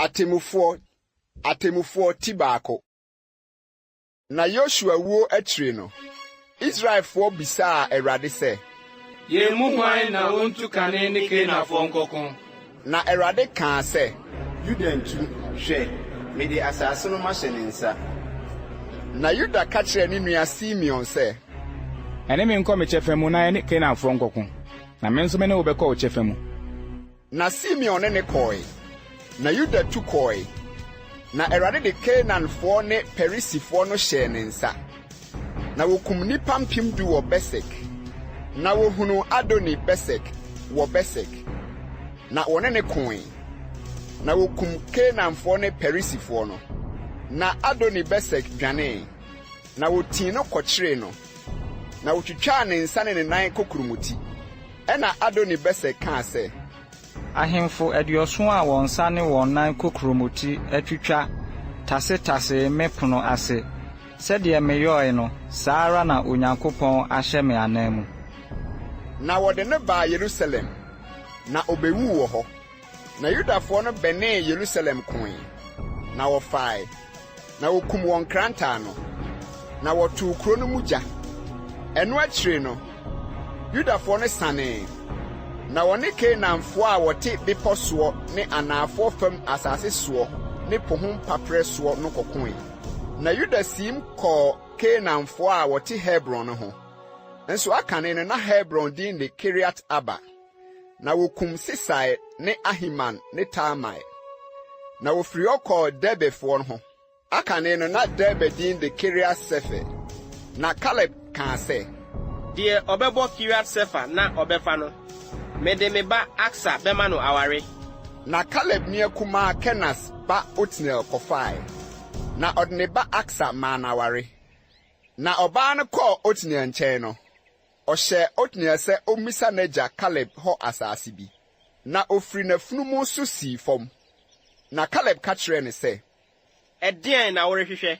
Atemmufoɔ, Atemmufoɔ ti baako. Na Yosua wuo akyiri no, Israelfoɔ bisaa Awurade sɛ. Yɛn mu hwan na ɔntu kane ne Kanaanfoɔ nkɔko? Na Awurade kaa sɛ. Yuda ntu, hwɛ, mede asase no mahyɛ ne nsa. Na Yuda ka kyerɛɛ ne nua Simeon sɛ. Ɛne me nkɔ me kyɛfa mu na yɛne Kanaanfoɔ nkɔko, na me nso me ne wo bɛkɔ wo kyɛfa mu. Na Simeon ne no kɔe, na Yuda tu kɔe. Na Awurade de Kanaanfoɔ ne Perisifoɔ no hyɛɛ ne nsa. Na wɔkum nnipa 10,000 wɔ Besek. Na wɔhunuu Adoni-Besek wɔ Besek, na wɔne no koe. Na wɔkum Kanaanfoɔ ne Perisifoɔ no. Na Adoni-Besek dwanee, na wɔtii no kɔkyeree no, na wɔtwitwaa ne nsa ne ne nan kokuromoti. Ɛnna Adoni-Besek kaa sɛ. Ahemfo 70 a wɔn nsa ne wɔn nan kokuromoti atwitwa tasetasee me pono ase. Sɛdeɛ meyɔeɛ no, saa ara na Onyankopɔn ahyɛ me ananmu. Na wɔde no baa Yerusalem, na obewuu wɔ hɔ. Na Yudafoɔ no bɛnee Yerusalem koe, na wɔfae, na wɔkum wɔn nkrantɛ ano, na wɔtoo kuro no mu gya. Ɛno akyiri no, Yudafoɔ no sanee, na wɔne Kanaanfoɔ a wɔte bepɔ soɔ ne anaafoɔ fam asase soɔ ne po ho mpaperɛ soɔ no kɔkoe. Na Yuda siim kɔɔ Kanaanfoɔ a wɔte Hebron no ho. Nso akane no na Hebron din de Kiriat-Arba. Na wɔkum Sesai ne Ahiman ne Talmai. Na wɔfirii hɔ kɔɔ Debirfoɔ ho. Akane no na Debir din de Kiriat-Sefer. Na Kaleb kaa sɛ. Deɛ ɔbɛbɔ Kiriat-Sefer na ɔbɛfa no, mede me ba Aksa bɛma no aware. Na Kaleb nua kumaa Kenas ba Otniel kɔfae, na ɔde ne ba Aksa maa no aware. Na ɔbaa no kɔɔ Otniel nkyɛn no, ɔhyɛɛ Otniel sɛ ommisa n'agya Kaleb hɔ asase bi. Na ofiri n'afunumu so sii fam. Na Kaleb ka kyerɛɛ no sɛ. Ɛdeɛn na worehwehwɛ?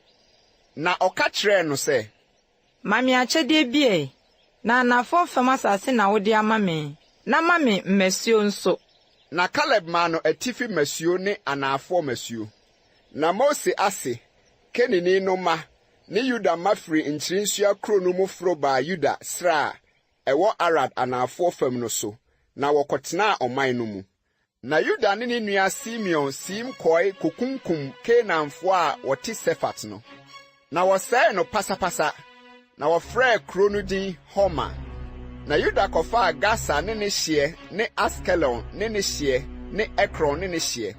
Na ɔka kyerɛɛ no sɛ. Ma me akyɛdeɛ bi ɛ, na anafoɔ fam asase na wode ama me, na ma me mmasuo nso. Na Kaleb maa no atifi mmasuo ne anaafoɔ mmasuo. Na Mose ase, Kenini no mma ne Yuda mma firii nkyirinsoa kuro no mu foro baa Yuda serɛ a ɛwɔ Arad anaafoɔ fam no so, na wɔkɔtenaa ɔman no mu. Na Yuda ne ne nua Simeon siim kɔe kokunkum Kanaanfoɔ a wɔte Sefat no, na wɔsɛee no pasapasa, na wɔfrɛɛ kuro no din Horma. Na Yuda kɔfaa Gasa ne ne hyeɛ ne Askelon ne ne hyeɛ ne Ekron ne ne hyeɛ.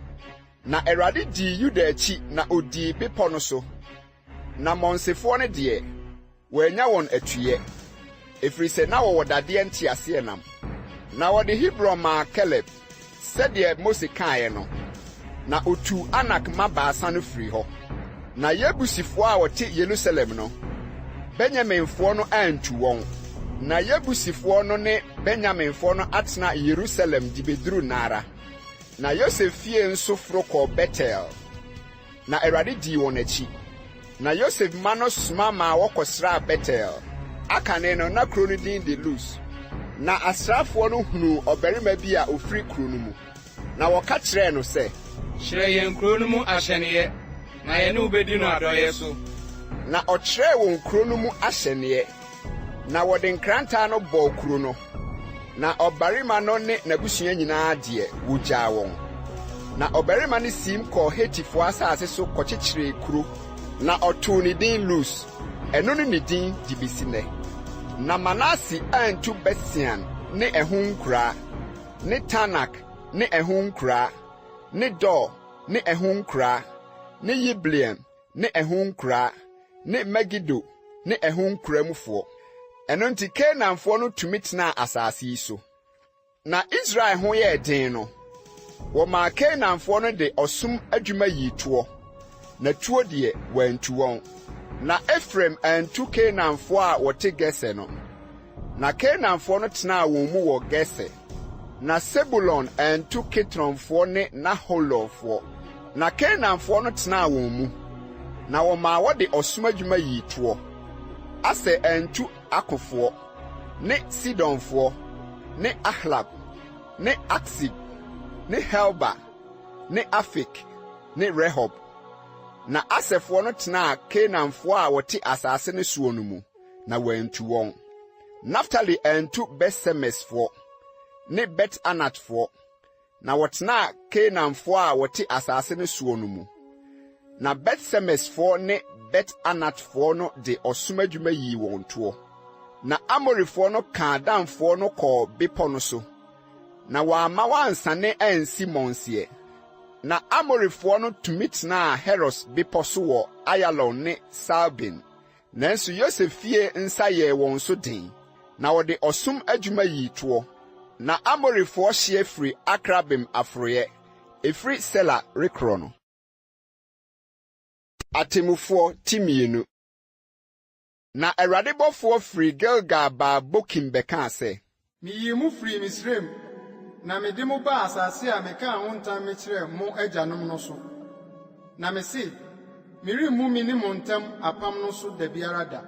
Na Awurade dii Yuda akyi na odii bepɔ no so. Na mmɔnsefoɔ no deɛ, wɔannya wɔn atuyɛ, ɛfiri sɛ na wɔwɔ dadeɛ nteaseɛnam. Na wɔde Hebron maa Kaleb, sɛdeɛ Mose kaeɛ no, na ɔtuu Anak mma baasa no firii hɔ. Na Yebusifoɔ a wɔte Yerusalem no, Benyaminfoɔ no antu wɔn. Na Yebusifoɔ no ne Benyaminfoɔ no atena Yerusalem de bɛduru nnɛ ara. Na Yosef fie nso foro kɔɔ Betel, na Awurade dii wɔn akyi. Na Yosef mma no soma maa wɔkɔsraa Betel. Akane no, na kuro no din de Lus. Na asraafoɔ no hunuu ɔbarima bi a ɔfiri kuro no mu, na wɔka kyerɛɛ no sɛ. Kyerɛ yɛn kuro no mu ahyɛneeɛ, na yɛne wo bɛdi no adɔeɛ so. Na ɔkyerɛɛ wɔn kuro no mu ahyɛneeɛ. Na wɔde nkrantɛ ano bɔɔ kuro no, na ɔbarima no ne n'abusua nyinaa deɛ, wɔgyaa wɔn. Na ɔbarima no siim kɔɔ Hetifoɔ asase so kɔkyekyeree kuro, na ɔtoo ne din Lus, ɛno ne ne din de bɛsi nnɛ. Na Manase antu Bet-Sean ne ɛho nkuraa, ne Taanak ne ɛho nkuraa, ne Dor ne ɛho nkuraa, ne Yibleam ne ɛho nkuraa, ne Megido ne ɛho nkuraa mufoɔ. Ɛno nti Kanaanfoɔ no tumi tenaa asase yi so. Na Israel ho yɛɛ den no, wɔmaa Kanaanfoɔ no de ɔsom adwuma yii toɔ, na tuo deɛ, wɔantu wɔn. Na Efraim antu Kanaanfoɔ a wɔte Geser no, na Kanaanfoɔ no tenaa wɔn mu wɔ Geser. Na Sebulon antu Kitronfoɔ ne Nahololfoɔ, na Kanaanfoɔ no tenaa wɔn mu, na wɔmaa wɔde ɔsom adwuma yii toɔ. Aser antu Akofoɔ, ne Sidonfoɔ, ne Ahlab, ne Aksib, ne Helba, ne Afik. ne Rehob. Na Aserfoɔ no tenaa Kanaanfoɔ a wɔte asase no soɔ no mu, na wɔantu wɔn. Naftali antu Bet-semesfoɔ ne Bet-anatfoɔ, na wɔtenaa Kanaanfoɔ a wɔte asase no soɔ no mu. Na Bet-semesfoɔ ne Bet-anatfoɔ no de ɔsom adwuma yii wɔn toɔ. Na Amorifoɔ no kaa Danfoɔ no kɔɔ bepɔ no so, na wɔamma wɔansane ansi Monseɛ. Na Amorifoɔ no tumi tenaa Heres bepɔ so wɔ Ayalon ne Saalbim. Nanso Yosef fie nsa yɛɛ wɔn so den, na wɔde ɔsom adwuma yii toɔ. Na Amorifoɔ hyeɛ firi Akrabim aforoeɛ, ɛfiri Sela rekorɔ no. Atemmufoɔ ti mmienu. Na Awurade bɔfoɔ firii Gilgal baa Bokim bɛkaa sɛ. Miyii mo firii Misraim na mede mo baa asase a mekaa ho ntam mekyerɛɛ mo agyanom no so. Na mise, 'Meremmu me ne mo ntam apam no so da biara da.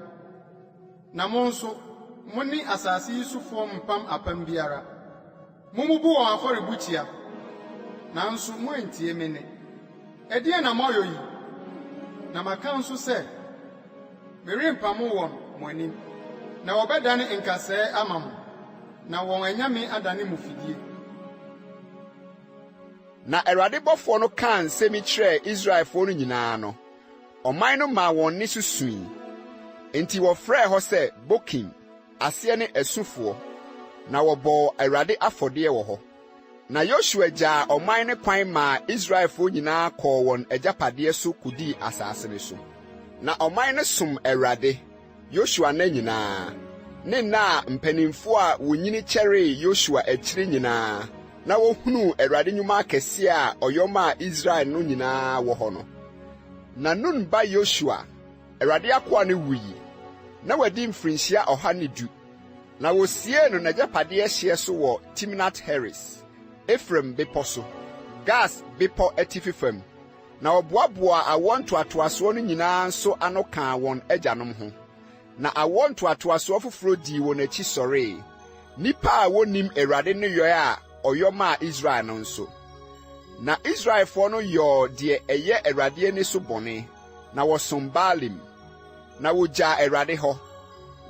Na mo nso, mo ne asase yi sofoɔ mmpam apam biara. Mommubu wɔn afɔrebukyia, nanso moantie me nne. Ɛdeɛn na moayɔ yi? Na maka nso sɛ, Merempamo wɔn mo anim, na wɔbɛdane nkasɛɛ ama mo, na wɔn anyame adane mo fidie. Na Awurade bɔfoɔ no kaa nsɛm yi kyerɛɛ Israelfoɔ no nyinaa no, ɔman no maa wɔn nne so sui. Enti wɔfrɛɛ hɔ sɛ Bokim. Aseɛ ne Asufoɔ, na wɔbɔɔ Awurade afɔdeɛ wɔ hɔ. Na Yosua gyaa ɔman no kwan maa Israelfoɔ nyinaa kɔɔ wɔn agyapadeɛ so kɔdii asase no so. Na ɔman no som Awurade, Yosua nna nyinaa, ne nna a mpanimfoɔ a wɔnyini kyɛree Yosua akyiri nyinaa na wɔhunuu Awurade nnwuma akɛseɛ a ɔyɔ maa Israel no nyinaa wɔ hɔ no. Na Nun ba Yosua Awurade akoa no wui, na wadi mfirinhyia 110, na wosiee no n'agyapadeɛ hyeɛ so wɔ Timnat-Heres, Efraim bepɔ so, Gaas bepɔ atifi fam. Na wɔboaboaa awoɔ ntoatoasoɔ no nyinaa nso ano kaa wɔn agyanom ho. Na awoɔ ntoatoasoɔ foforɔ dii wɔn akyi sɔree, nnipa a wɔnnim Awurade nneyɔɛ a ɔyɔ maa Israel no nso. Na Israelfoɔ no yɔɔ deɛ ɛyɛ Awurade ani so bɔne. na wɔsom Baalim, na wogyaa Awurade hɔ,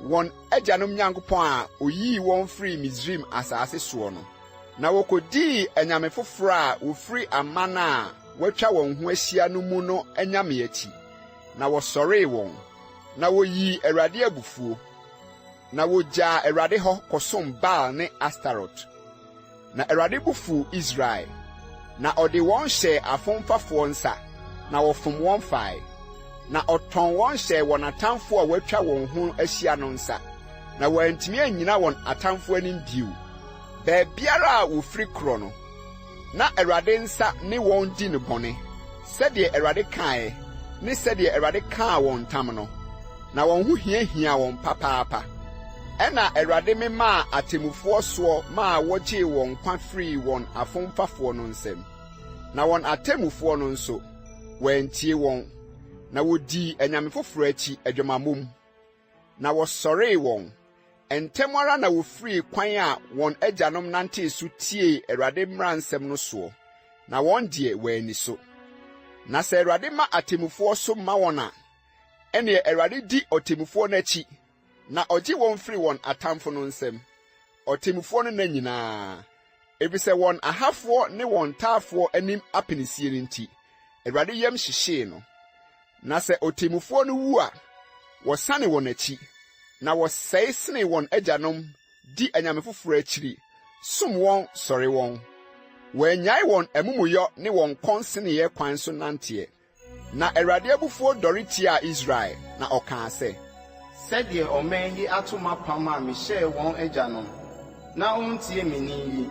wɔn agyanom Nyankopɔn a oyii wɔn firii Misraim asase soɔ no, na wokodii anyame foforɔ a wɔfiri aman a wɔatwa wɔn ho ahyia no mu no anyame akyi, na wɔsɔree wɔn, na woyii Awurade abufuo, na wogyaa Awurade hɔ kɔsom Baal ne Astarot. Na Awurade bo fuw Israel, na ɔde wɔn hyɛɛ afomfafoɔ nsa, na wɔfom wɔn fae. Na ɔtɔn wɔn hyɛɛ wɔn atamfo a wɔatwa wɔn ho ahyia no nsa, na wɔantumi annyina wɔn atamfo anim bio. Baabiara a wɔfiri korɔ no, na Awurade nsa ne wɔn di no bɔne, sɛdeɛ Awurade kaeɛ ne sɛdeɛ Awurade kaa wɔn ntam no, na wɔn ho hiahiaa wɔn papaapa. Ɛnna Awurade memaa atemmufoɔ soɔ maa wɔgyee wɔn nkwa firii wɔn afomfafoɔ no nsam. Na wɔn atemmufoɔ no nso, wɔantie wɔn, na wɔdii anyame foforɔ akyi adwamammɔ mu, na wɔsɔree wɔn. Ntɛm ara na wɔfirii kwan a wɔn agyanom nantee so tiee Awurade mmara nsɛm no soɔ, na wɔn deɛ, wɔanni so. Na sɛ Awurade ma atemmufoɔ so ma wɔn a, ɛnneɛ Awurade di ɔtemmufoɔ no akyi na ɔgye wɔn firi wɔn atamfo no nsam, ɔtemmufoɔ no nna nyinaa, efisɛ wɔn ahafoɔ ne wɔn ntaafoɔ anim apinisie no nti, Awurade yam hyehyee no. Na sɛ ɔtemmufoɔ no wu a, wɔsane wɔn akyi, na wɔsɛe sene wɔn agyanom di anyame foforɔ akyiri, som wɔn sɔre wɔn. Wɔannyae wɔn amumuyɔ ne wɔn kɔnseneeɛ kwan so nanteɛ. Na Awurade abufuo dɔre tiaa Israel, na ɔkaa sɛ. Sɛdeɛ ɔman yi ato m'apam a mehyɛɛ wɔn agyanom, na wɔntie me nne yi,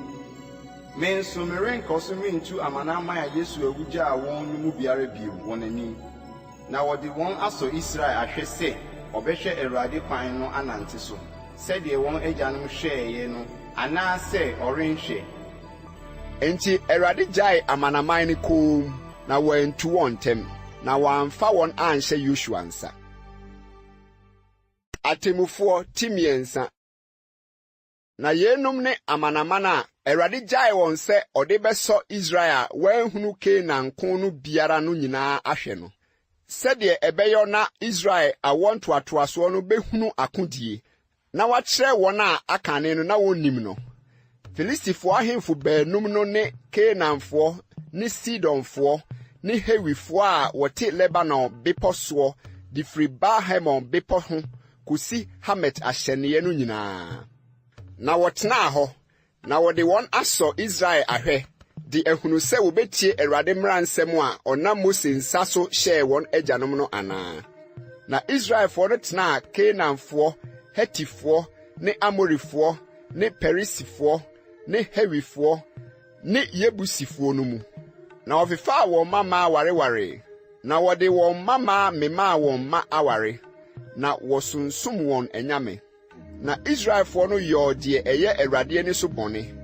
me nso merenkɔ so mentu amanaman a Yosua wu gyaa wɔn no mu biara bio wɔn anim, na wɔde wɔn asɔ Israel ahwɛ sɛ wɔbɛhwɛ Awurade kwan no anante so, sɛdeɛ wɔn agyanom hwɛeɛ no, anaasɛ wɔrenhwɛ. Enti Awurade gyaee amanaman no komm, na wantu wɔn ntɛm, na wamfa wɔn anhyɛ Yosua nsa. Atemmufoɔ ti mmiɛnsa. Na yeinom ne amanaman a Awurade gyaee wɔn sɛ ɔde bɛsɔ Israel a wɔanhunu Kanaan ko no biara no nyinaa ahwɛ no, sɛdeɛ ɛbɛyɔ na Israel awoɔ ntoatoasoɔ no bɛhunu akodie, na wɔakyerɛ wɔn a akane no na wɔnnim no. Filistifoɔ ahemfo baanum no ne Kanaanfoɔ ne Sidonfoɔ ne Hewifoɔ a wɔte Lebanon bepɔ soɔ de firi Baal-Hermon bepɔ ho kɔsi Hamat ahyɛneeɛ no nyinaa. Na wɔtenaa hɔ, na wɔde wɔn asɔ Israel ahwɛ, de ahunu sɛ wɔbɛtie Awurade mmara nsɛm a ɔnam Mose nsa so hyɛɛ wɔn agyanom no anaa. Na Israelfoɔ no tenaa Kanaanfoɔ, Hetifoɔ ne Amorifoɔ ne Perisifoɔ ne Hewifoɔ ne Yebusifoɔ no mu. Na wɔfefaa wɔn mmammaa warewaree, na wɔde wɔn mmammaa memaa wɔn mma aware, na wɔsonsom wɔn anyame. Na Israelfoɔ no yɔɔ deɛ ɛyɛ Awurade ani so bɔne,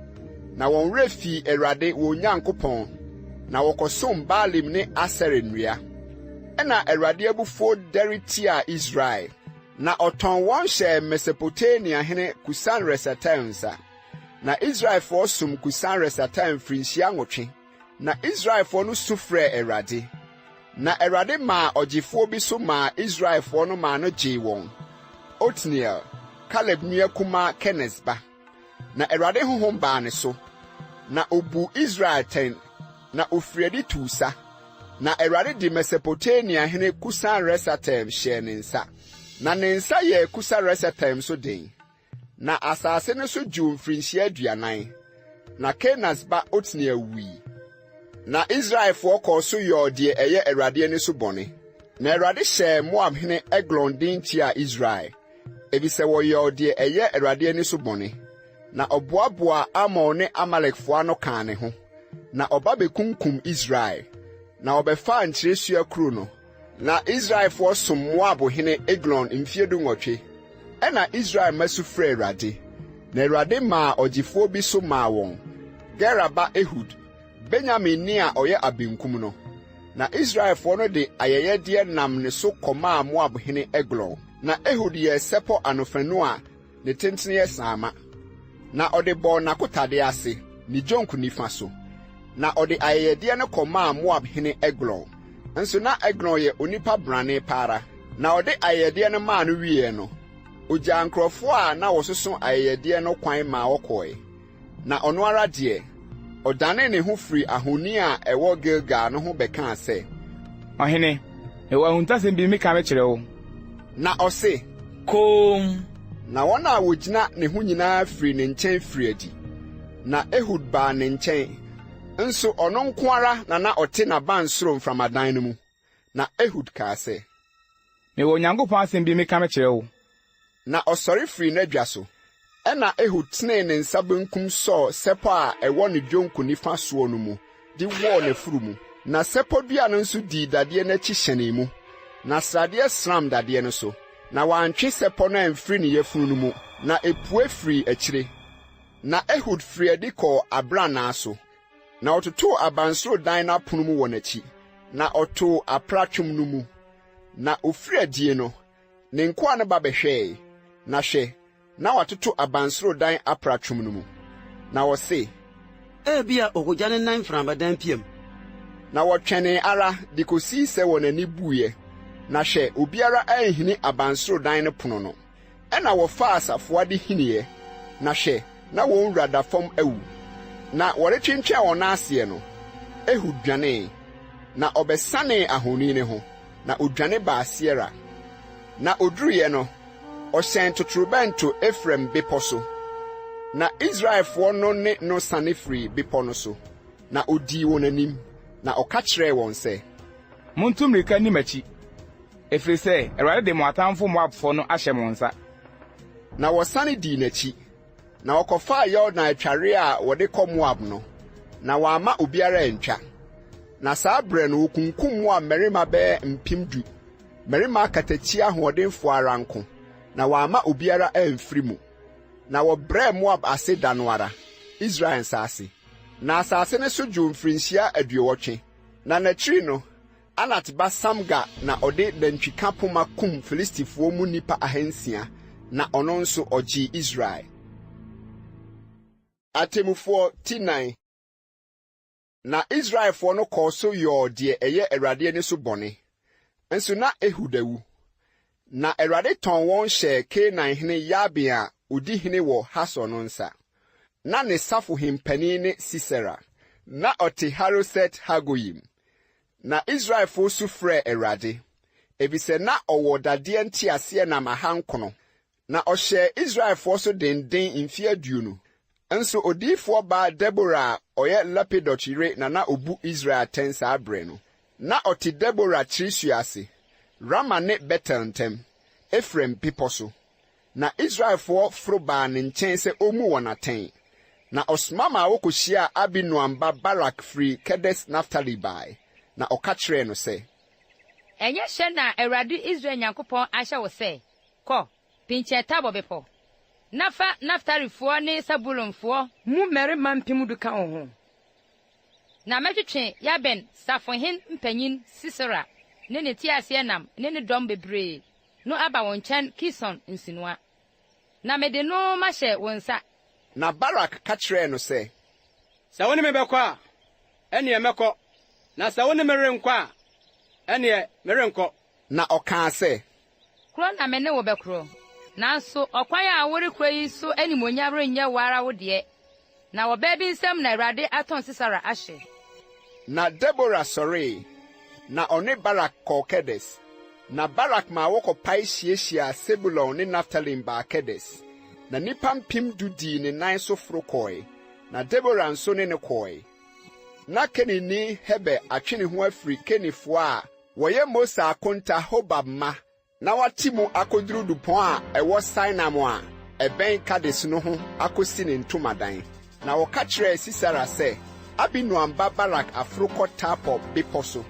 na wɔn werɛ fii Awurade wɔn Nyankopɔn, na wɔkɔsom Baalim ne Asera nnua. Ɛnna Awurade abufuo dɛre tiaa Israel, na ɔtɔn wɔn hyɛɛ Mesopotamia hene Kusan-Risataim nsa. Na Israelfoɔ som Kusan-Risataim mfirinhyia nwɔtwe. Na Israelfoɔ no su frɛɛ Awurade, na Awurade maa ɔgyefoɔ bi so maa Israelfoɔ no maa no gyee wɔn, Otniel, Kaleb nua kumaa Kenes ba. Na Awurade honhom baa ne so, na obuu Israel atɛn, na ofirii adi tuu sa. Na Awurade de Mesopotamia hene Kusan-Resataim hyɛɛ ne nsa. Na ne nsa yɛɛ Kusan-Resataim so den. Na asase no so dwoo mfirinhyia 40, na Kenas ba Otniel wui. Na Israelfoɔ kɔɔ so yɔɔ deɛ ɛyɛ Awurade ani so bɔne. Na Awurade hyɛɛ Moabhene Eglon den tiaa Israel, efisɛ wɔyɔɔ deɛ ɛyɛ Awurade ani so bɔne. Na ɔboaboaa Amon ne Amalekfoɔ ano kaa ne ho, na ɔba bɛkunkum Israel. Na wɔbɛfaa nkyiresua kuro no. Na Israelfoɔ som Moab hene Eglon mfeɛ dunwɔtwe. Ɛnna Israel mma su frɛɛ Awurade, na Awurade maa ɔgyefoɔ bi so maa wɔn, Gera ba Ehud, Benyaminni a ɔyɛ abenkum no. Na Israelfoɔ no de ayɛyɛdeɛ nam ne so kɔmaa Moab hene Eglon. Na Ehud yɛɛ sɛpɔ anofanu a ne tentene yɛ saama, na ɔde bɔɔ n'akotade ase, ne dwonku nifa so. Na ɔde ayɛyɛdeɛ no kɔmaa Moab hene Eglon. Nso na Eglon yɛ onipa brane pa ara. Na ɔde ayɛyɛdeɛ no maa no wieeɛ no, ɔgyaa nkurɔfoɔ a na wɔsoso ayɛyɛdeɛ no kwan maa wɔkɔeɛ. Na ɔno ara deɛ, ɔdanee ne ho firii ahoni a ɛwɔ Gilgal no ho bɛkaa sɛ. Ɔhene, mewɔ ahuntasɛm bi meka mekyerɛ wo. Na ɔse. Komm! Na wɔn a wɔgyina ne ho nyinaa firii ne nkyɛn firii adi, na Ehud baa ne nkyɛn, nso ɔno nko ara na na ɔte n'abansoro mframadan no mu. Na Ehud kaa sɛ. Mewɔ Onyankopɔn asɛm bi meka mekyerɛ wo. Na ɔsɔre firii n'adwa so. Ɛnna Ehud tenee ne nsa benkum sɔɔ sɛpɔ a ɛwɔ ne dwonku nifa soɔ no mu de wɔɔ n'afuru mu. Na sɛpɔ dua no nso dii dadeɛ no akyi hyɛnee mu, na sradeɛ sram dadeɛ no so. Na wantwe sɛpɔ no amfiri ne yafunu no mu, na epue firii akyire. Na Ehud firii adi kɔɔ abrannaa so, na ɔtotoo abansoro dan no apono mu wɔ n'akyi, na ɔtoo apratwom no mu. Na ofiri adie no, ne nkoa no ba bɛhwɛe, na hwɛ, na watoto abansoro dan apratwom no mu. Na wɔse. Ebia okogya ne nan mframadan piam. Na wɔtwɛnee ara de kosii sɛ wɔn ani buiɛ, na hwɛ, obiara anhini abansoro dan no pono no. Ɛnna wɔfaa safoa de hiniiɛ, na hwɛ, na wɔn wura da fam awu. Na wɔretwentwɛn wɔn nan aseɛ no, Ehud dwanee, na ɔbɛsanee ahoni no ho, na odwane baa Seera. Na oduruiɛ no, ɔhyɛn totorobɛnto Efraim bepɔ so. Na Israelfoɔ no ne no sane firii bepɔ no so, na odii wɔn anim, na ɔka kyerɛɛ wɔn sɛ. Montu mmirika nni m'akyi, Ɛfiri sɛ Awurade de mo atamfo Moabfoɔ no ahyɛ mo nsa. Na wɔsane dii n'akyi, na wɔkɔfaa Yordan atwareɛ a wɔde kɔ Moab no, na wɔamma obiara antwa. Na saa berɛ no wɔkunkum Moab mmarima bɛyɛ 10,000, mmarima akatakyie ahoɔdenfoɔ ara nko, na wɔamma obiara amfiri mu. Na wɔbrɛɛ Moab ase da no ara, Israel nsa ase. Na asase no so dwoo mfirinhyia aduɔwɔtwe. Na n'akyiri no, Anat ba Samgar na ɔde nantwika poma kum Filistifoɔ mu nnipa ahansia, na ɔno nso, ɔgyee Israel. Atemmufoɔ ti nan. Na Israelfoɔ no kɔɔ so yɔɔ deɛ ɛyɛ Awurade ani so bɔne. Nso na Ehud awu. Na Awurade tɔn wɔn hyɛɛ Kanaan hene Yabin a ɔdi hene wɔ Hasor no nsa. Na ne safohempanin ne Sisera. Na ɔte Haroset-Hagoyim. Na Israelfoɔ su frɛɛ Awurade, efisɛ na ɔwɔ dadeɛ nteaseɛnam ahankono Na ɔhyɛɛ Israelfoɔ so denden mfeɛ aduonu. Nso odiyifoɔ baa Debora a ɔyɛ Lapidot yere na na ɔbu Israel atɛn saa berɛ no. Ná ɔte Debora kyiresua ase, Rama ne Betel ntam, Efraim bepɔ so. Na Israelfoɔ foro baa ne nkyɛn sɛ ɔmmu wɔn atɛn. Na ɔsoma maa wɔkɔhyiaa Abinoam ba Barak firii Kedes-Naftali bae, na ɔka kyerɛɛ no sɛ. Ɛnyɛ hyɛ na Awurade Israel Nyankopɔn ahyɛ wo sɛ, Kɔ, pinkyɛn Tabor bepɔ, na fa Naftalifoɔ ne Sebulonfoɔ. Mu mmarima 10,000 ka wo ho. Na mɛtwetwe Yabin safohene mpanyin Sisera ne ne teaseɛnam ne ne dɔm bebree no aba wo nkyɛn Kison nsunoa, na mede no mahyɛ wo nsa. Na Barak ka kyerɛɛ no sɛ. Sɛ wo ne me bɛkɔ a, ɛnneɛ mɛkɔ, na sɛ wo ne me renkɔ a, ɛnneɛ merenkɔ. Na ɔkaa sɛ. Korɔ na me ne wo bɛkorɔ, nanso ɔkwan a worekorɔ yi so animuonyam renyɛ wo ara wo deɛ, na ɔbaa bi nsam na Awurade atɔn Sisera ahyɛ. Na Debora sɔree, na ɔne Barak kɔɔ Kedes. Na Barak maa wɔkɔpae hyiahyiaa Sebulon ne Naftalim baa Kedes. Na nnipa 10,000 dii ne nan so foro kɔe, na Debora nso ne no kɔe. Na Kenini Heber atwe ne ho afiri Kenifoɔ a Wɔyɛ Mose akonta Hobab mma na wɔate mu akoduru dupɔn a ɛwɔ Saanaim a ɛbɛn Kades no ho akosi ne ntomadan. Na wɔka kyerɛɛ Sisera sɛ, Abinoam ba Barak aforo kɔ Tabor bepɔ so.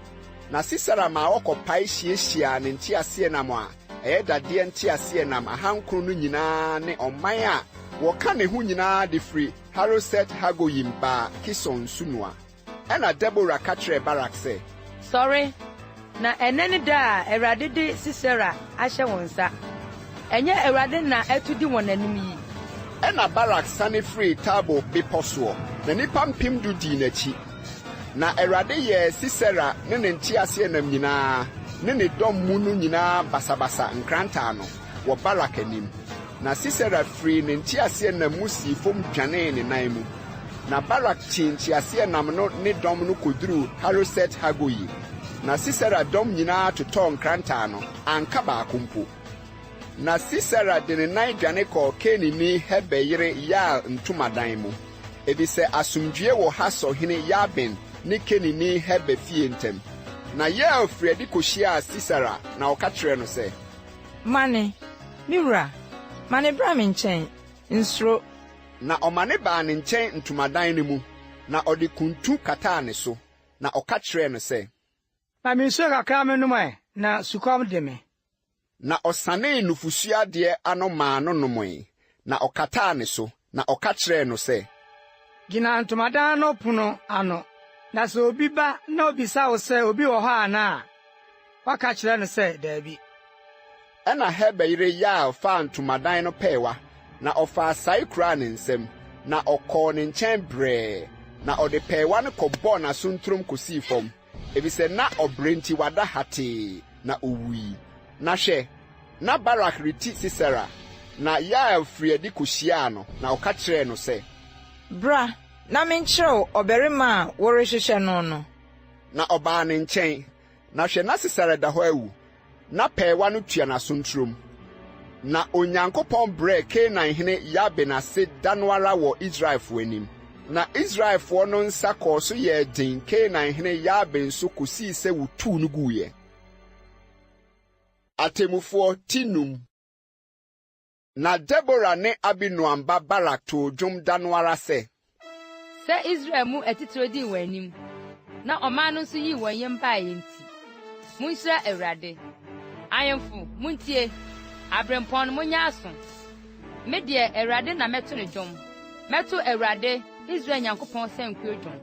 Na Sisera maa wɔkɔpae hyiahyiaa ne nteaseɛnam a ɛyɛ dadeɛ nteaseɛnam ahankron no nyinaa ne ɔman a wɔka ne ho nyinaa de firi Haroset-Hagoyim baa Kison nsunoa. Ɛnna Debora ka kyerɛɛ Barak sɛ. Sɔre, na ɛnnɛ ne da a Awurade de Sisera ahyɛ wo nsa. Ɛnyɛ Awurade na atu di wɔn anim yi? Ɛnna Barak sane firii Tabor bepɔ soɔ, na nnipa 10,000 dii n'akyi. Na Awurade yɛɛ Sisera ne ne nteaseɛnam nyinaa ne ne dɔm mu no nyinaa basabasa nkrantɛ ano wɔ Barak anim. Na Sisera firii ne nteaseɛnam mu sii fam dwanee ne nan mu. Na Barak tii nteaseɛnam no ne dɔm no koduruu Haroset-Hagoyim. Na Sisera dɔm nyinaa totɔɔ nkrantɛ ano, anka baako mpo. Na Sisera de ne nan dwane kɔɔ Kenini Heber yere Yael ntomadan mu, efisɛ asomdwoe wɔ Hasor hene Yabin ne Kenini Heber fie ntam. Na Yael firii adi kohyiaa Sisera, na ɔka kyerɛɛ no sɛ. Mane, me wura, mane bra me nkyɛn, nsuro. Na ɔmane baa ne nkyɛn ntomadan no mu, na ɔde kuntu kataa ne so, na ɔka kyerɛɛ no sɛ. Ma me nsuo kakra mennom ɛ, na sukɔm de me. Na ɔsanee nufosuo adeɛ ano maa no nomee, na ɔkataa ne so, na ɔka kyerɛɛ no sɛ. Gyina ntomadan no pono ano, na sɛ obi ba na obisa wo sɛ obi wɔ hɔ anaa a, woaka kyerɛ no sɛ, 'Dabi. Ɛnna Heber yere Yael faa ntomadan no pɛɛwa, na ɔfaa sae kuraa ne nsam, na ɔkɔɔ ne nkyɛn brɛɛ, na ɔde pɛɛwa no kɔbɔɔ n'asontorɔm kosii fam, efisɛ na ɔbrɛ nti wada hatee, na owui. Na hwɛ, na Barak reti Sisera, na Yael firii adi kohyiaa no, na ɔka kyerɛɛ no sɛ. Bra na menkyerɛ wo ɔbarima a worehwehwɛ no no. Na ɔbaa ne nkyɛn, na hwɛ, na Sisera da hɔ awu, na pɛɛwa no tua n'asontorɔm. Na Onyankopɔn brɛɛ Kanaan hene Yabin ase da no ara wɔ Israelfoɔ anim. Na Israelfoɔ no nsa kɔɔ so yɛɛ den Kanaan hene Yabin so kɔsii sɛ wɔtuu no guiɛ. Atemmufoɔ ti num. Na Debora ne Abinoam ba Barak too dwom da no ara sɛ. Sɛ Israel mu atitiriw dii wɔn anim, na ɔman no nso yii wɔn yam baeɛ nti, monhyira Awurade. Ahemfo, muntie! Abirɛmpɔn no, monyɛ aso! Me deɛ, Awurade na mɛto no dwom, mɛto Awurade, Israel Nyankopɔn sankuo dwom.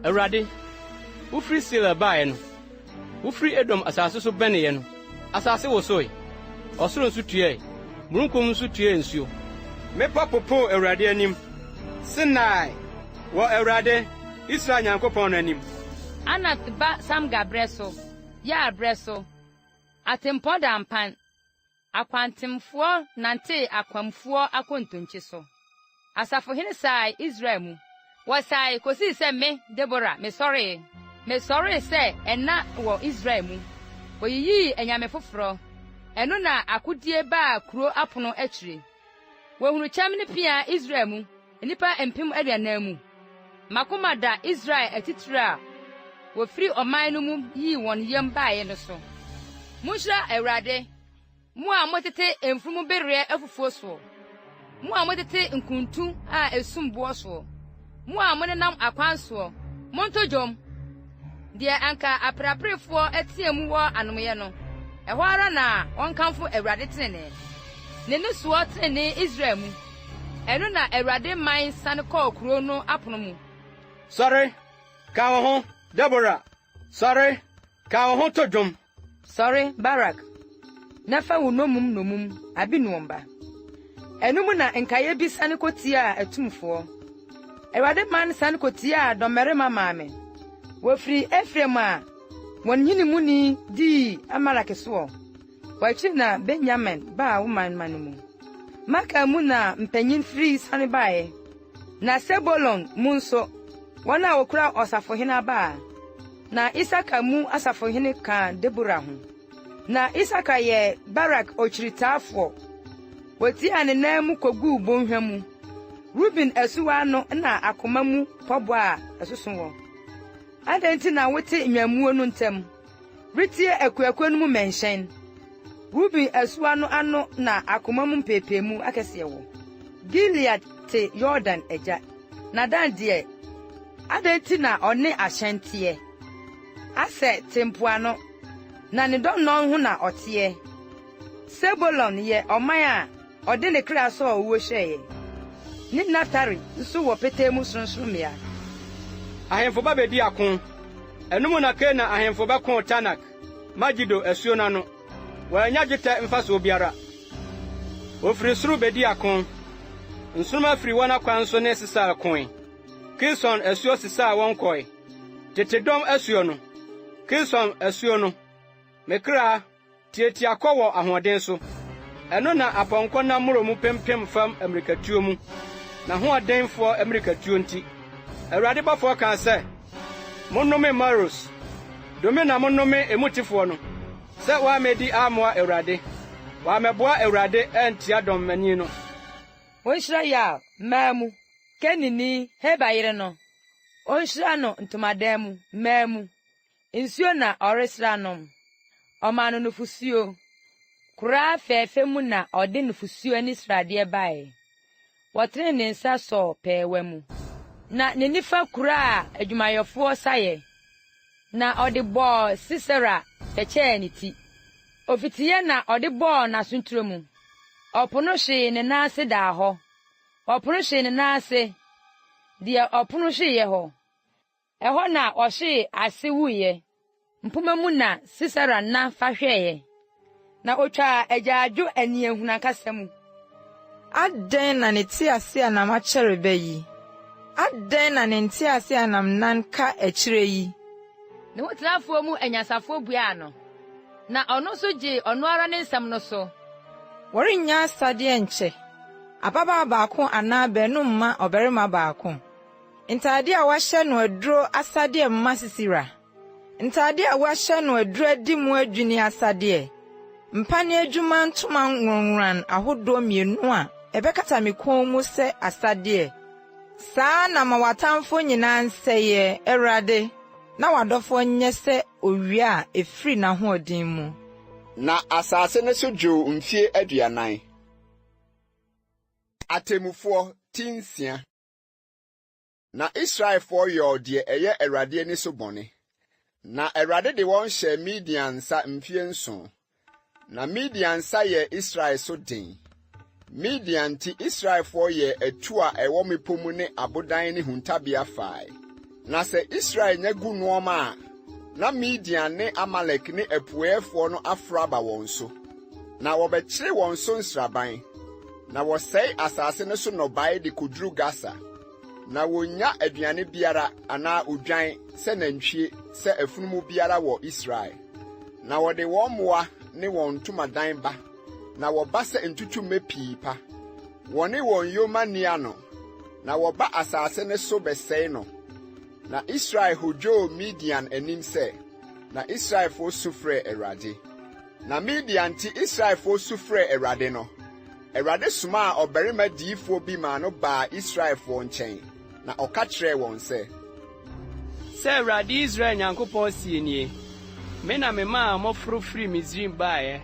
Awurade, wofiri Seir baeɛ no, Wofiri Edom asase so bɛneeɛ no, asase wosoe, ɔsoro nso tuae, mununkum nso tuee nsuo. Mmepɔ popoo Awurade anim. Sinai, wɔ Awurade, Israel Nyankopɔn no anim. Anat ba Samgar berɛ so, Yael berɛ so, atempɔn daa mpan, Akwantemfoɔ nantee akwamfoɔ akontonkyi so. Asafohene sae Israel mu. Wɔsae kosii sɛ me, Debora, mesɔree. Mesɔree sɛ ɛna wɔ Israel mu. Wɔyiyii anyame foforɔ. Ɛno na akodie baa kuro apono akyire. Wɔhunu kyɛm ne pea Israel mu, nnipa 40,000 mu. M'akoma da Israel atitire a wɔfiri ɔman no mu yii wɔn yam baeɛ no so. Monhyira Awurade, mo a motete mfunumubereɛ afufuo soɔ, mo a motete nkuntu a esum boɔ soɔ, mo a monenam akwan soɔ, monto dwom! Deɛ anka apereaperefoɔ teɛ mu wɔ anomeeɛ no, ɛhɔ ara na wɔnkamfo Awurade tenenee, ne nnisoɔ tenenee Israel mu. Ɛno na Awurade man sane kɔɔ kurow no apono mu. Sɔre, ka wo ho, Debora! Sɔre, ka wo ho to dwom! Sɔre, Barak, na fa wo nnommum nnommum Abinoam ba. Ɛno mu na nkaeɛ bi sane kotiaa atumfoɔ. Awurade man sane kotiaa dɔmmarima maa me. Wɔfiri Efraim a wɔn hene muni dii Amalek soɔ. W'akyiri na Benyamin baa wo man no mu. Makir mu na mpanyin firi siane bae, na Sebulon mu nso, wɔn a wokura ɔsafohene abaa. Na Isakar mu asafohene ka Debora ho. Na Isakar yɛ Barak okyiritaafoɔ. Wotiaa ne nan mu koguu bɔnhwa mu. Ruben asuwa ano na akoma mu pɔbɔ a ɛsoso wɔ. Adɛn nti na wote nnwammuo no ntam? Retie akuakuo no mu mmɛnhyɛn. Ruben asuwa no ano na akoma mu mpɛɛpɛɛmu akɛseɛ wɔ. Gilead te Yordan agya. Na Dan deɛ, adɛn nti na ɔne ahyɛn teɛ? Aser te mpoano, na ne dɔnnɔn ho na ɔteɛ. Sebulon yɛ ɔman a ɔde ne kra sɔɔ owuo hwɛeɛ, ne Naftali nso wɔ petee mu sorɔnsorɔmmea. Ahemfo ba bedi ako. Ɛno mu na Kanaan ahemfo bɛkoo Taanak, Megido asuo no ano. Wɔannya dwetɛ mfasoɔ biara. Wɔfiri soro bedii ako. Nsoromma firi wɔn akwan so ne Sisera koe. Kison asuo sesaa wɔn kɔe. Tete dɔm asuo no, Kison asuo no. Me kra, Tiatia kɔ wɔ ahoɔden so. Ɛno na apɔnkɔ nam mmorɔw mu pempem fam ammirikatuo mu, n'ahoɔdenfoɔ ammirikatuo nti. Awurade bɔfoɔ kaa sɛ, Monnome Meros, dome na monnome emutefoɔ no, sɛ wɔammedi ammoa Awurade, wɔammɛboa Awurade antia dɔmmanin no. Wonhyira Yael mmaa mu, Kenini Heber yere no, onhyira no ntomadan mu mmaa mu. Nsuo na ɔresra nom. Ɔmaa no nufosuo. Koraa fɛɛfɛ mu na ɔde nufosuo ne sradeɛ baeɛ. Ɔtenee ne nsa sɔɔ pɛɛwa mu. Na ne nifa kuraa adwumayɛfoɔ saeɛ, na ɔde bɔɔ Sisera pɛkyɛɛ ne ti. Ɔfitiiɛ na ɔde bɔɔ n'asontire mu. Ɔpono hwee ne nan ase daa hɔ. Ɔpono hwee ne nan ase, deɛ ɔpono hweeɛ hɔ. Ɛhɔ na ɔhwee ase wuiɛ. Mpomma mu na Sisera nna fa hwɛeɛ, na ɔtwaa agyaadwo aniɛhunu ankasa mu. Adɛn na ne teaseɛnam akyɛre bɛ yi? Adɛn na ne nteaseɛnam nan ka akyire yi? Ne hotenafoɔ mu anyansafoɔ buaa no, na ɔno nso gyee ɔno ara ne nsɛm no so. Wɔrennya asadeɛ nkyɛ, ababaa baako anaa baanu mma ɔbarima baako. Ntade a wɔahyɛ no aduro asadeɛ mma sisira, ntade a wɔahyɛ no aduro adi mu adwini asadeɛ, mpane adwuma ntoma nworonnworan ahodoɔ mmienu a ɛbɛkata me kɔn mu sɛ asadeɛ. Saa ara na ma w'atamfoɔ nyinaa nsɛeɛ, Awurade, na w'adɔfoɔ nyɛ sɛ owia a ɛfiri n'ahoɔden mu. Na asase no so dwoo mfeɛ 40. Atemmufoɔ ti 6. Na Israelfoɔ yɔɔ deɛ ɛyɛ Awurade ani so bɔne. Na Awurade de wɔn hyɛɛ Midian nsa mfeɛ nson. Na Midian nsa yɛɛ Israel so den. Midian nti Israelfoɔ yɛɛ atu a ɛwɔ mmepɔ mu ne abodan ne huntabea fae. Na sɛ Israel nya gu nnoɔma a, na Midian ne Amalek ne Apueeɛfoɔ no aforo aba wɔn so. Na wɔbɛkyere wɔn so nsraban, na wɔsɛe asase no so nnɔbae de koduru Gasa. Na wonnya aduane biara anaa odwan sɛ nantwie sɛ afunumu biara wɔ Israel. Na wɔde wɔn mmoa ne wɔn ntomadan ba, na wɔba sɛ ntutummɛ pii pa. Wɔne wɔn yoma nni ano, na wɔba asase no so bɛsɛe no. Na Israel hodwoo Midian anim sɛ, na Israelfoɔ su frɛɛ Awurade. Na Midian nti Israelfoɔ su frɛɛ Awurade no, Awurade somaa ɔbarima diyifoɔ bi maa no baa Israelfoɔ nkyɛn, na ɔka kyerɛɛ wɔn sɛ. Sɛ Awurade Israel Nyankopɔn seɛ nie, Me na memaa moforo firii Misraim baeɛ,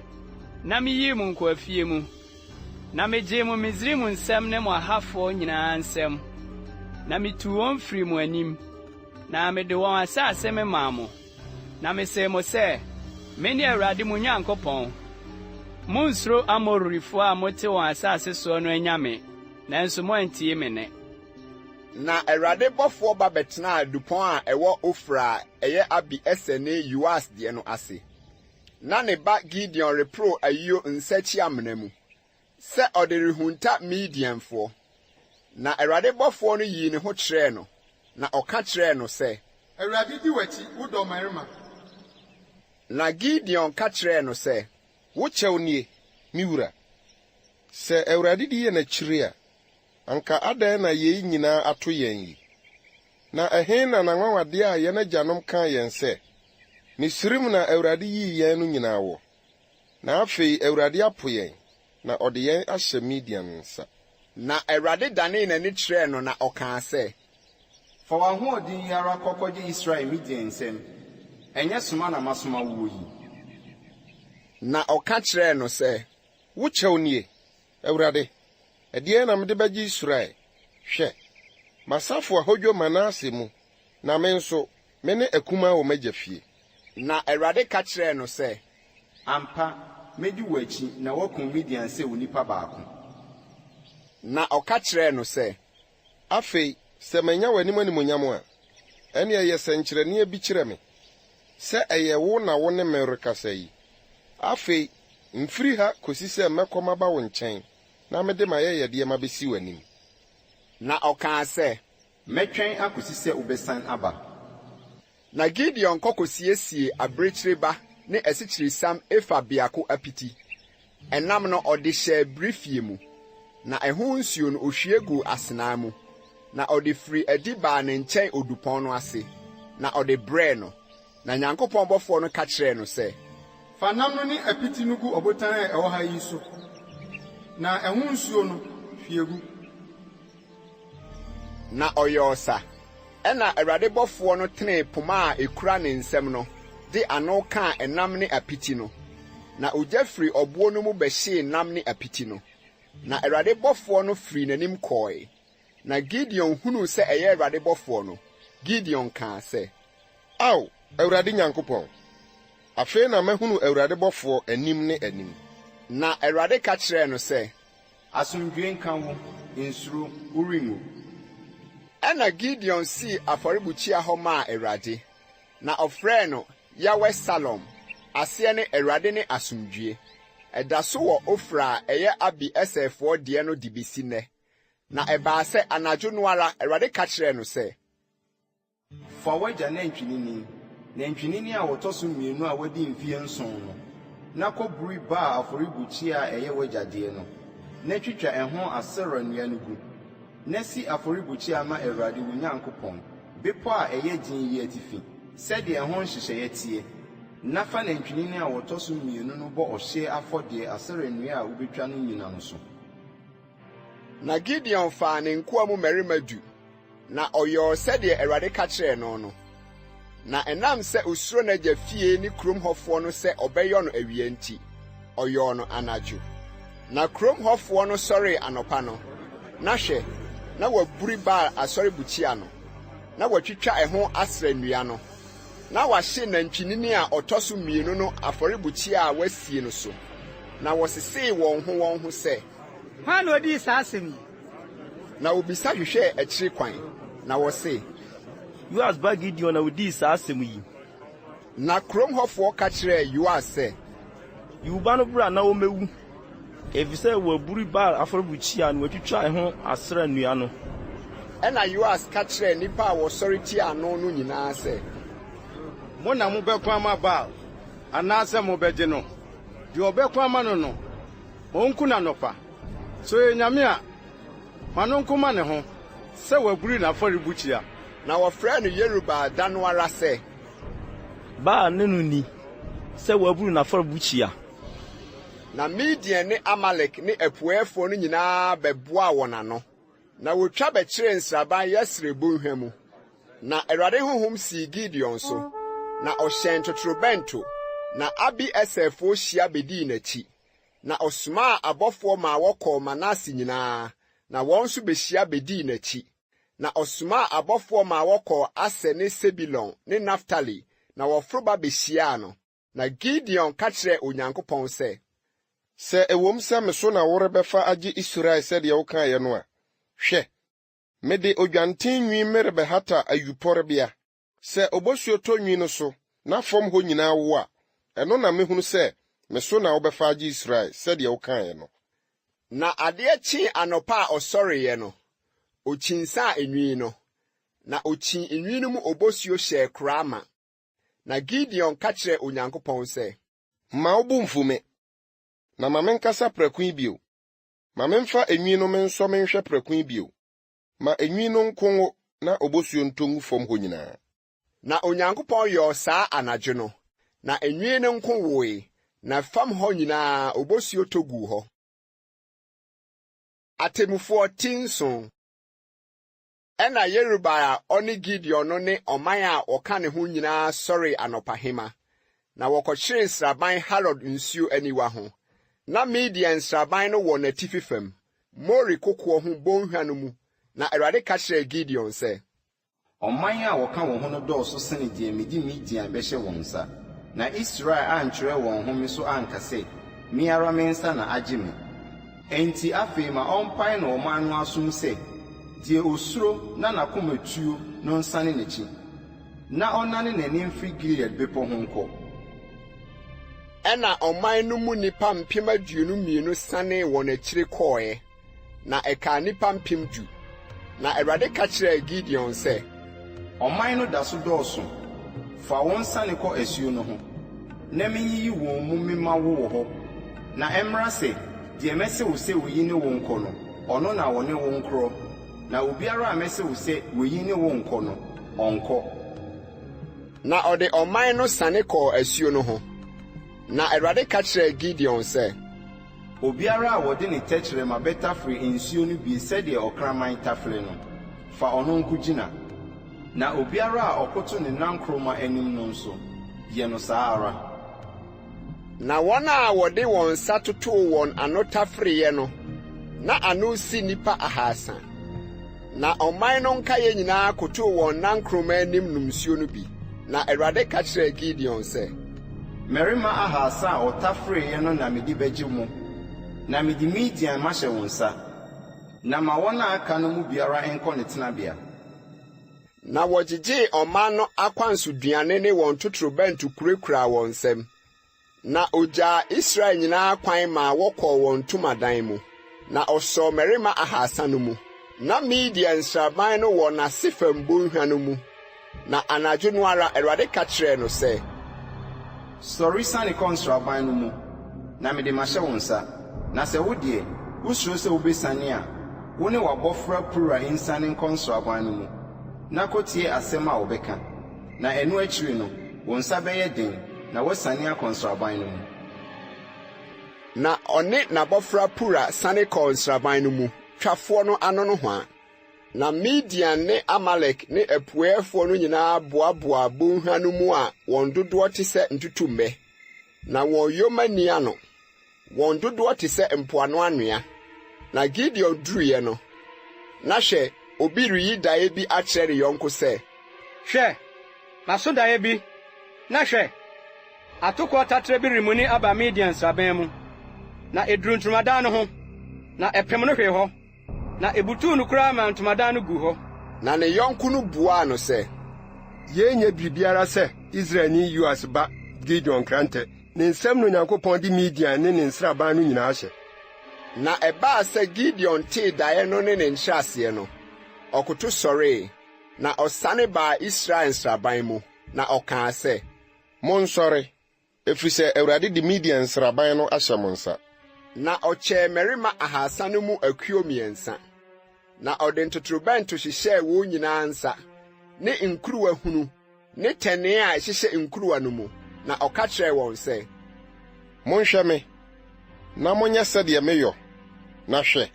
na meyii mo nkoafie mu. Na megyee mo Misraim nsam ne mo ahafoɔ nyinaa nsam, na mituu wɔn firii mo anim, na mede wɔn asase memaa mo. Na mesee mo sɛ, Mene Awurade mo Nyankopɔn. Munnsuro Amorifoɔ a mote wɔn asase soɔ no anyame, nanso moantie me nne. Na Awurade bɔfoɔ ba bɛtenaa dupɔn a ɛwɔ Ofra a ɛyɛ Abi-eser ne Yoas deɛ no ase. Ná ne ba Gideon reporow ayuo nsa-kyi-amena mu, sɛ ɔde rehunta Midianfoɔ. Na Awurade bɔfoɔ no yii ne ho kyerɛɛ no, na ɔka kyerɛɛ no sɛ. Awurade di w'akyi, wo dɔmmarima. Na Gideon ka kyerɛɛ no sɛ. Wo kyɛw nie, me wura. Sɛ Awurade di yɛn akyiri a, anka adɛn na yei nyinaa ato yɛn yi? Na ɛhe na n'anwanwadeɛ a yɛn agyanom kaa yɛn sɛ, 'Misraim na Awurade yii yɛn' no nyinaa wɔ? Na afei Awurade apo yɛn, na ɔde yɛn ahyɛ Midian nsa. Na Awurade danee n'ani kyerɛɛ no na ɔkaa sɛ. Fa w'ahoɔden yi ara kɔ kɔgye Israel Midian nsam. Ɛnyɛ soma na masoma woɔ yi? Na ɔka kyerɛɛ no sɛ. Wo kyɛw nie, Awurade, ɛdeɛn na mede bɛgye Israel? Hwɛ, m'asafo ahodwo Manase mu, na me nso, mene akumaa wɔ m'agya fie. Na Awurade ka kyerɛɛ no sɛ. Ampa, mɛdi wo akyi na woakum Midian sɛ onipa baako. Na ɔka kyerɛɛ no sɛ. Afei sɛ manya w'anim animuonyam a, ɛnneɛ yɛ sɛnkyerɛnneɛ bi kyerɛ me sɛ ɛyɛ wo na wo ne me rekasa yi. Afei mfiri ha kɔsi sɛ mɛkɔ maba wo nkyɛn na mede m'ayɛyɛdeɛ mabɛsi w'anim. Na ɔkaa sɛ. Mɛtwɛn akɔsi sɛ wobɛsan aba. Na Gideon kɔ kosiesiee abirekyiri ba ne asikyiresiam efa biako apiti. Ɛnam no, ɔde hyɛɛ birifie mu, na ɛho nsuo no, ohwie guu asenaa mu. Na ɔde firii adi baa ne nkyɛn odupɔn no ase, na ɔde brɛɛ no. Na Nyankopɔn bɔfoɔ no ka kyerɛɛ no sɛ. Fa nam no ne apiti no gu ɔbotan a ɛwɔ ha yi so, na ɛho nsuo no, hwie gu. Na ɔyɔɔ sa. Ɛnna Awurade bɔfoɔ no tenee poma a ɛkura ne nsam no de ano kaa ɛnam ne apiti no, na ogya firii ɔboɔ no mu bɛhyee nam ne apiti no. Na Awurade bɔfoɔ no firii n'anim kɔe. Na Gideon hunuu sɛ ɛyɛ Awurade bɔfoɔ no, Gideon kaa sɛ. Ao, Awurade Nyankopɔn, afei na mahunu Awurade bɔfoɔ anim ne anim! Na Awurade ka kyerɛɛ no sɛ, Asomdwoe nka wo, nsuro, worenwu. Ɛnna Gideon sii afɔrebukyia hɔ maa Awurade, na ɔfrɛɛ no Yahweh-Salom, aseɛ ne Awurade ne asomdwoe. Ɛda so wɔ Ofra a ɛyɛ Abi-Eserfoɔ deɛ no de besi nnɛ. Na ɛbaa sɛ anadwo no ara Awurade ka kyerɛɛ no sɛ. Fa w'agya nantwinini, nantwinini a ɔtɔ so mmienu a wadi mfeɛ nson no, na kɔburi Baal afɔrebukyia a ɛyɛ w'agya deɛ no, na twitwa ɛho Asera nnua no gu. Na si afɔrebukyia ma Awurade wo Nyankopɔn, bepɔ a ɛyɛ den yi atifi, sɛdeɛ ɛho nhyehyɛeɛ teɛ, na fa nantwinini a ɔtɔ so mmienu no bɔ ɔhyeɛ afɔdeɛ Asera nnua a wobɛtwa no nnyina no so. Na Gideon faa ne nkoa mu mmarima du, Na ɔyɔɔ sɛdeɛ Awurade ka kyerɛɛ no no. Na ɛnam sɛ osuro n'agya fie ne kurom hɔfoɔ no sɛ ɔbɛyɔ no awia nti, ɔyɔɔ no anadwo. Na kurom hɔfoɔ no sɔree anɔpa no, na hwɛ, na wɔaburi Baal asɔrebukyia no, na wɔatwitwa ɛho Asera nnua no, na wɔahye nantwinini a ɔtɔ so mmienu no afɔrebukyia a wɔasie no so. Na wɔsesee wɔn ho wɔn ho sɛ. Hwan na odii saa asɛm yi? Na wobisa hwehwɛɛ akyiri kwan, na wɔse. Yoas ba Gideon na odii saa asɛm yi. Na kurom hɔfoɔ ka kyerɛɛ Yoas sɛ. Yi wo ba no bra na ɔmmɛwu, efisɛ waburi Baal afɔrebukyia na watwitwa ɛho Asera nnua no. Ɛnna Yoas ka kyerɛɛ nnipa a wɔsɔre tiaa no no nyinaa sɛ. Mo na mobɛko ama Baal, anaasɛ mobɛgye no? Deɛ ɔbɛko ama no no, ɔnku no anɔpa. Sɛ ɔyɛ nyame a, ma no nko mma ne ho, sɛ waburi n'afɔrebukyia. Na wɔfrɛɛ no Yerubaal da no ara sɛ. Baal ne no nni, sɛ waburu n'afɔrebukyia. Na Midian ne Amalek ne Apueeɛfoɔ no nyinaa bɛboaa wɔn ano, na wɔtwa bɛkyeree nsraban Yesreel bɔnhwa mu. Na Awurade honhom sii Gideon so, na ɔhyɛn totorobɛnto, na Abi-eserfoɔ hyia bɛdii n'akyi. Na ɔsomaa abɔfoɔ maa wɔkɔɔ Manase nyinaa, na wɔn nso bɛhyia bɛdii n'akyi. Na ɔsomaa abɔfoɔ maa wɔkɔɔ Aser ne Sebulon ne Naftali, na wɔforo ba bɛhyiaa no. Na Gideon ka kyerɛɛ Onyankopɔn sɛ. Sɛ ɛwom sɛ me so na worebɛfa agye Israel sɛdeɛ wokaeɛ no a, hwɛ, mede odwanten nwi merebɛhata ayupɔrebea. Sɛ obosuo tɔ nwi no so na fam hɔ nyinaa wo a, ɛno na mɛhunu sɛ me so na wobɛfa agye Israel, sɛdeɛ wokaeɛ no. Na adeɛ kyee anɔpa a ɔsɔreeɛ no, ɔkyinsaa nwi no, na ɔkyii nwi no mu obosuo hyɛɛ koraa ma. Na Gideon ka kyerɛɛ Onyankopɔn sɛ. Mma wo bo mmfu me, na ma menkasa prɛko yi bio. Ma memfa enwi no mensɔ menhwɛ prɛko yi bio. Ma enwi no nko nwo na obosuo ntɔ ngu fam hɔ nyinaa. Na Onyankopɔn yɔɔ saa anadwo no, na enwi no nko woe, na fam hɔ nyinaa obosuo tɔ guu hɔ. Atemmufoɔ ti nson. Ɛnna Yerubaal a ɔne Gideon no ne ɔman a wɔka ne ho nyinaa sɔree anɔpahema, na wɔkɔkyeree nsraban Harod nsuo aniwa ho. Ná Midian nsraban no wɔ n'atifi fam, More kokoɔ ho bɔnhwa no mu. Na Awurade ka kyerɛɛ Gideon sɛ. Ɔman a wɔka wo ho no dɔɔso sene deɛ mede Midian bɛhyɛ wɔn nsa. Na Israel ankyerɛ wɔn ho me so anka sɛ, Me ara me nsa na agye me. Enti afei ma ɔmpae no ɔman no asom sɛ, Deɛ ɔsuro na n'akoma tuo no nsane n'akyi, na ɔnnane n'ani mfiri Gilead bepɔ ho nkɔ. Ɛnna ɔman no mu nnipa 22,000 sanee wɔn akyiri kɔeɛ, na ɛkaa nnipa 10,000. Na Awurade ka kyerɛɛ Gideon sɛ. Ɔman no da so dɔɔso. Fa wɔn siane kɔ asuo no ho, na menyiyi wɔn mu memma wo wɔ hɔ. Na ɛmmra sɛ, deɛ mɛse wo sɛ oyi ne wo nkɔ no, ɔno na ɔne wo nkorɔ, na obiara a mɛse wo sɛ oyi ne wo nnkɔ no, ɔnnkɔ. Na ɔde ɔman no siane kɔɔ asuo no ho. Na Awurade ka kyerɛɛ Gideon sɛ. Obiara a wɔde ne tɛkyerɛma bɛtafere nsuo no bi sɛdeɛ ɔkraman tafere no, fa ɔno nko gyina. Na obiara a ɔkoto ne nankoroma anim no nso, yɛ no saa ara. Na wɔn a wɔde wɔn nsa totoo wɔn ano tafereeɛ no, na ano si nnipa ahasa. Na ɔman no nkaeɛ nyinaa kotoo wɔn nankoroma anim nom nsuo no bi. Na Awurade ka kyerɛɛ Gideon sɛ. Mmarima ahasa a wɔtafereeɛ no na mede bɛgye mo, na mede Midian mahyɛ wo nsa. Na ma wɔn a aka no mu biara nkɔ ne tenabea. Na wɔgyegyee ɔman no akwansoduane ne wɔn totorobɛnto kurakuraa wɔn nsam. Na ogyaa Israel nyinaa kwan maa wɔkɔɔ wɔn ntomadan mu. Na ɔsɔɔ mmarima ahasa no mu. Ná Midian nsraban no wɔ n'ase fam bonhwa no mu. Na anadwo no ara Awurade ka kyerɛɛ no sɛ. Sɔre siane kɔ nsraban no mu, na mede mahyɛ wo nsa. Na sɛ wo deɛ, wosuro sɛ wobɛsiane a, wo ne w'abɔfra Pura nsiane nkɔ nsraban no mu, na kɔtie asɛm a wɔbɛka. Na ɛno akyiri no, wo nsa bɛyɛ den, na woasiane akɔ nsraban no mu. Na ɔne n'abɔfra Pura siane kɔɔ nsraban no mu, twafoɔ no ano nohoa. Na Midian ne Amalek ne Apueeɛfoɔ no nyinaa boaboaa bonhwa no mu a wɔn dodoɔ te sɛ ntutummɛ, na wɔn yoma nni ano, wɔn dodoɔ te sɛ mpoano anwea. Na Gideon duruiɛ no, na hwɛ, obi reyi daeɛ bi akyerɛ ne yɔnko sɛ. Hwɛ, maso daeɛ bi, na hwɛ, atokoɔ taterɛ bi remuni aba Midian nsraban mu, na ɛduruu ntomadan no ho, na ɛpem no hwee hɔ. Na ebutuw no koraa maa ntomadan no guu hɔ. Na ne yɔnko no buaa no sɛ. Yei nyɛ biribiara sɛ Israelni Yoas ba Gideon nkrantɛ. Ne nsam na Onyankopɔn de Midian ne ne nsraban no nyinaa ahyɛ. Na ɛbaa sɛ Gideon tee daeɛ no ne ne nkyerɛaseɛ no. ɔkoto sɔree, na ɔsane baa Israel nsraban mu, na ɔkaa sɛ. Monsɔre, Ɛfiri sɛ Awurade de Midian nsraban no ahyɛ mo nsa. Na ɔkyɛɛ mmarima ahasa no mu akuo mmiɛnsa, na ɔde ntotorobɛnto hyehyɛɛ wɔn nyinaa nsa, ne nkuruwa hunu ne tɛnee a ɛhyehyɛ nkuruwa no mu, na ɔka kyerɛɛ wɔn sɛ. Monhwɛ me, na monyɛ sɛdeɛ meyɔ, na hwɛ,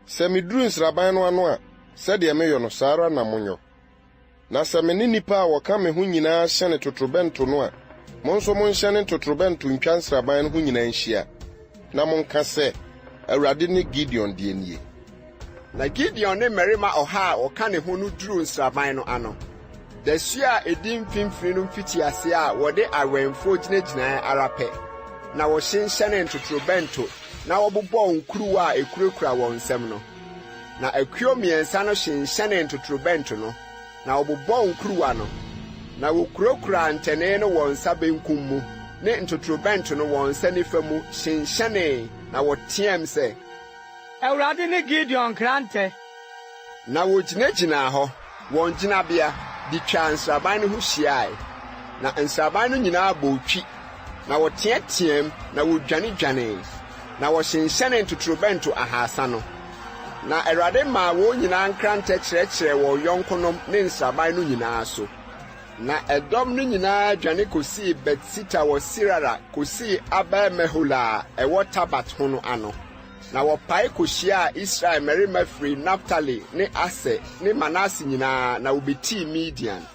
sɛ meduru nsraban no ano a, sɛdeɛ meyɔ no, saa ara na monyɔ. Na sɛ me ne nnipa a wɔka me ho nyinaa hyɛne totorobɛnto no a, mo nso monhyɛne ntotorobɛnto ntwa nsraban no ho nyinaa nhyia, na monka sɛ, 'Awurade ne Gideon deɛ nie! Na Gideon ne mmarima ɔha a wɔka ne ho no duruu nsraban no ano, dasuo a edi mfimfini no mfitiase a wɔde awɛmfoɔ gyinagyinae ara pɛ, na wɔhyenhyɛnee ntotorobɛnto na wɔbobɔɔ nkuruwa a ekurakura wɔn nsam no. Na akuo mmiɛnsa no hyenhyɛnee ntotorobɛnto no, na wɔbobɔɔ nkuruwa no, na wɔkurakuraa ntɛnee no wɔn nsa benkum mu ne ntotorobɛnto no wɔn nsa nifa mu hyenhyɛnee, na wɔteɛɛm sɛ. Awurade ne Gideon nkrantɛ! Na wogyinagyinaa hɔ, wɔn gyinabea, de twaa nsraban no ho hyiae. Na nsraban no nyinaa bɔɔ twi, na wɔteɛteɛɛm na wodwanedwanee, na wɔhyenhyɛnee ntotorobɛnto ahaasa no. Na Awurade maa wɔn nyinaa nkrantɛ kyerɛkyerɛɛ wɔn yɔnkonom ne nsraban no nyinaa so. Na ɛdɔm no nyinaa dwane kosii Bet-Sita wɔ Serara kosii Abel-Mehola a ɛwɔ Tabat ho no ano. Na wɔpae kohyiaa Israel mmarima firii Naftali ne Aser ne Manase nyinaa, na wobetii Midian.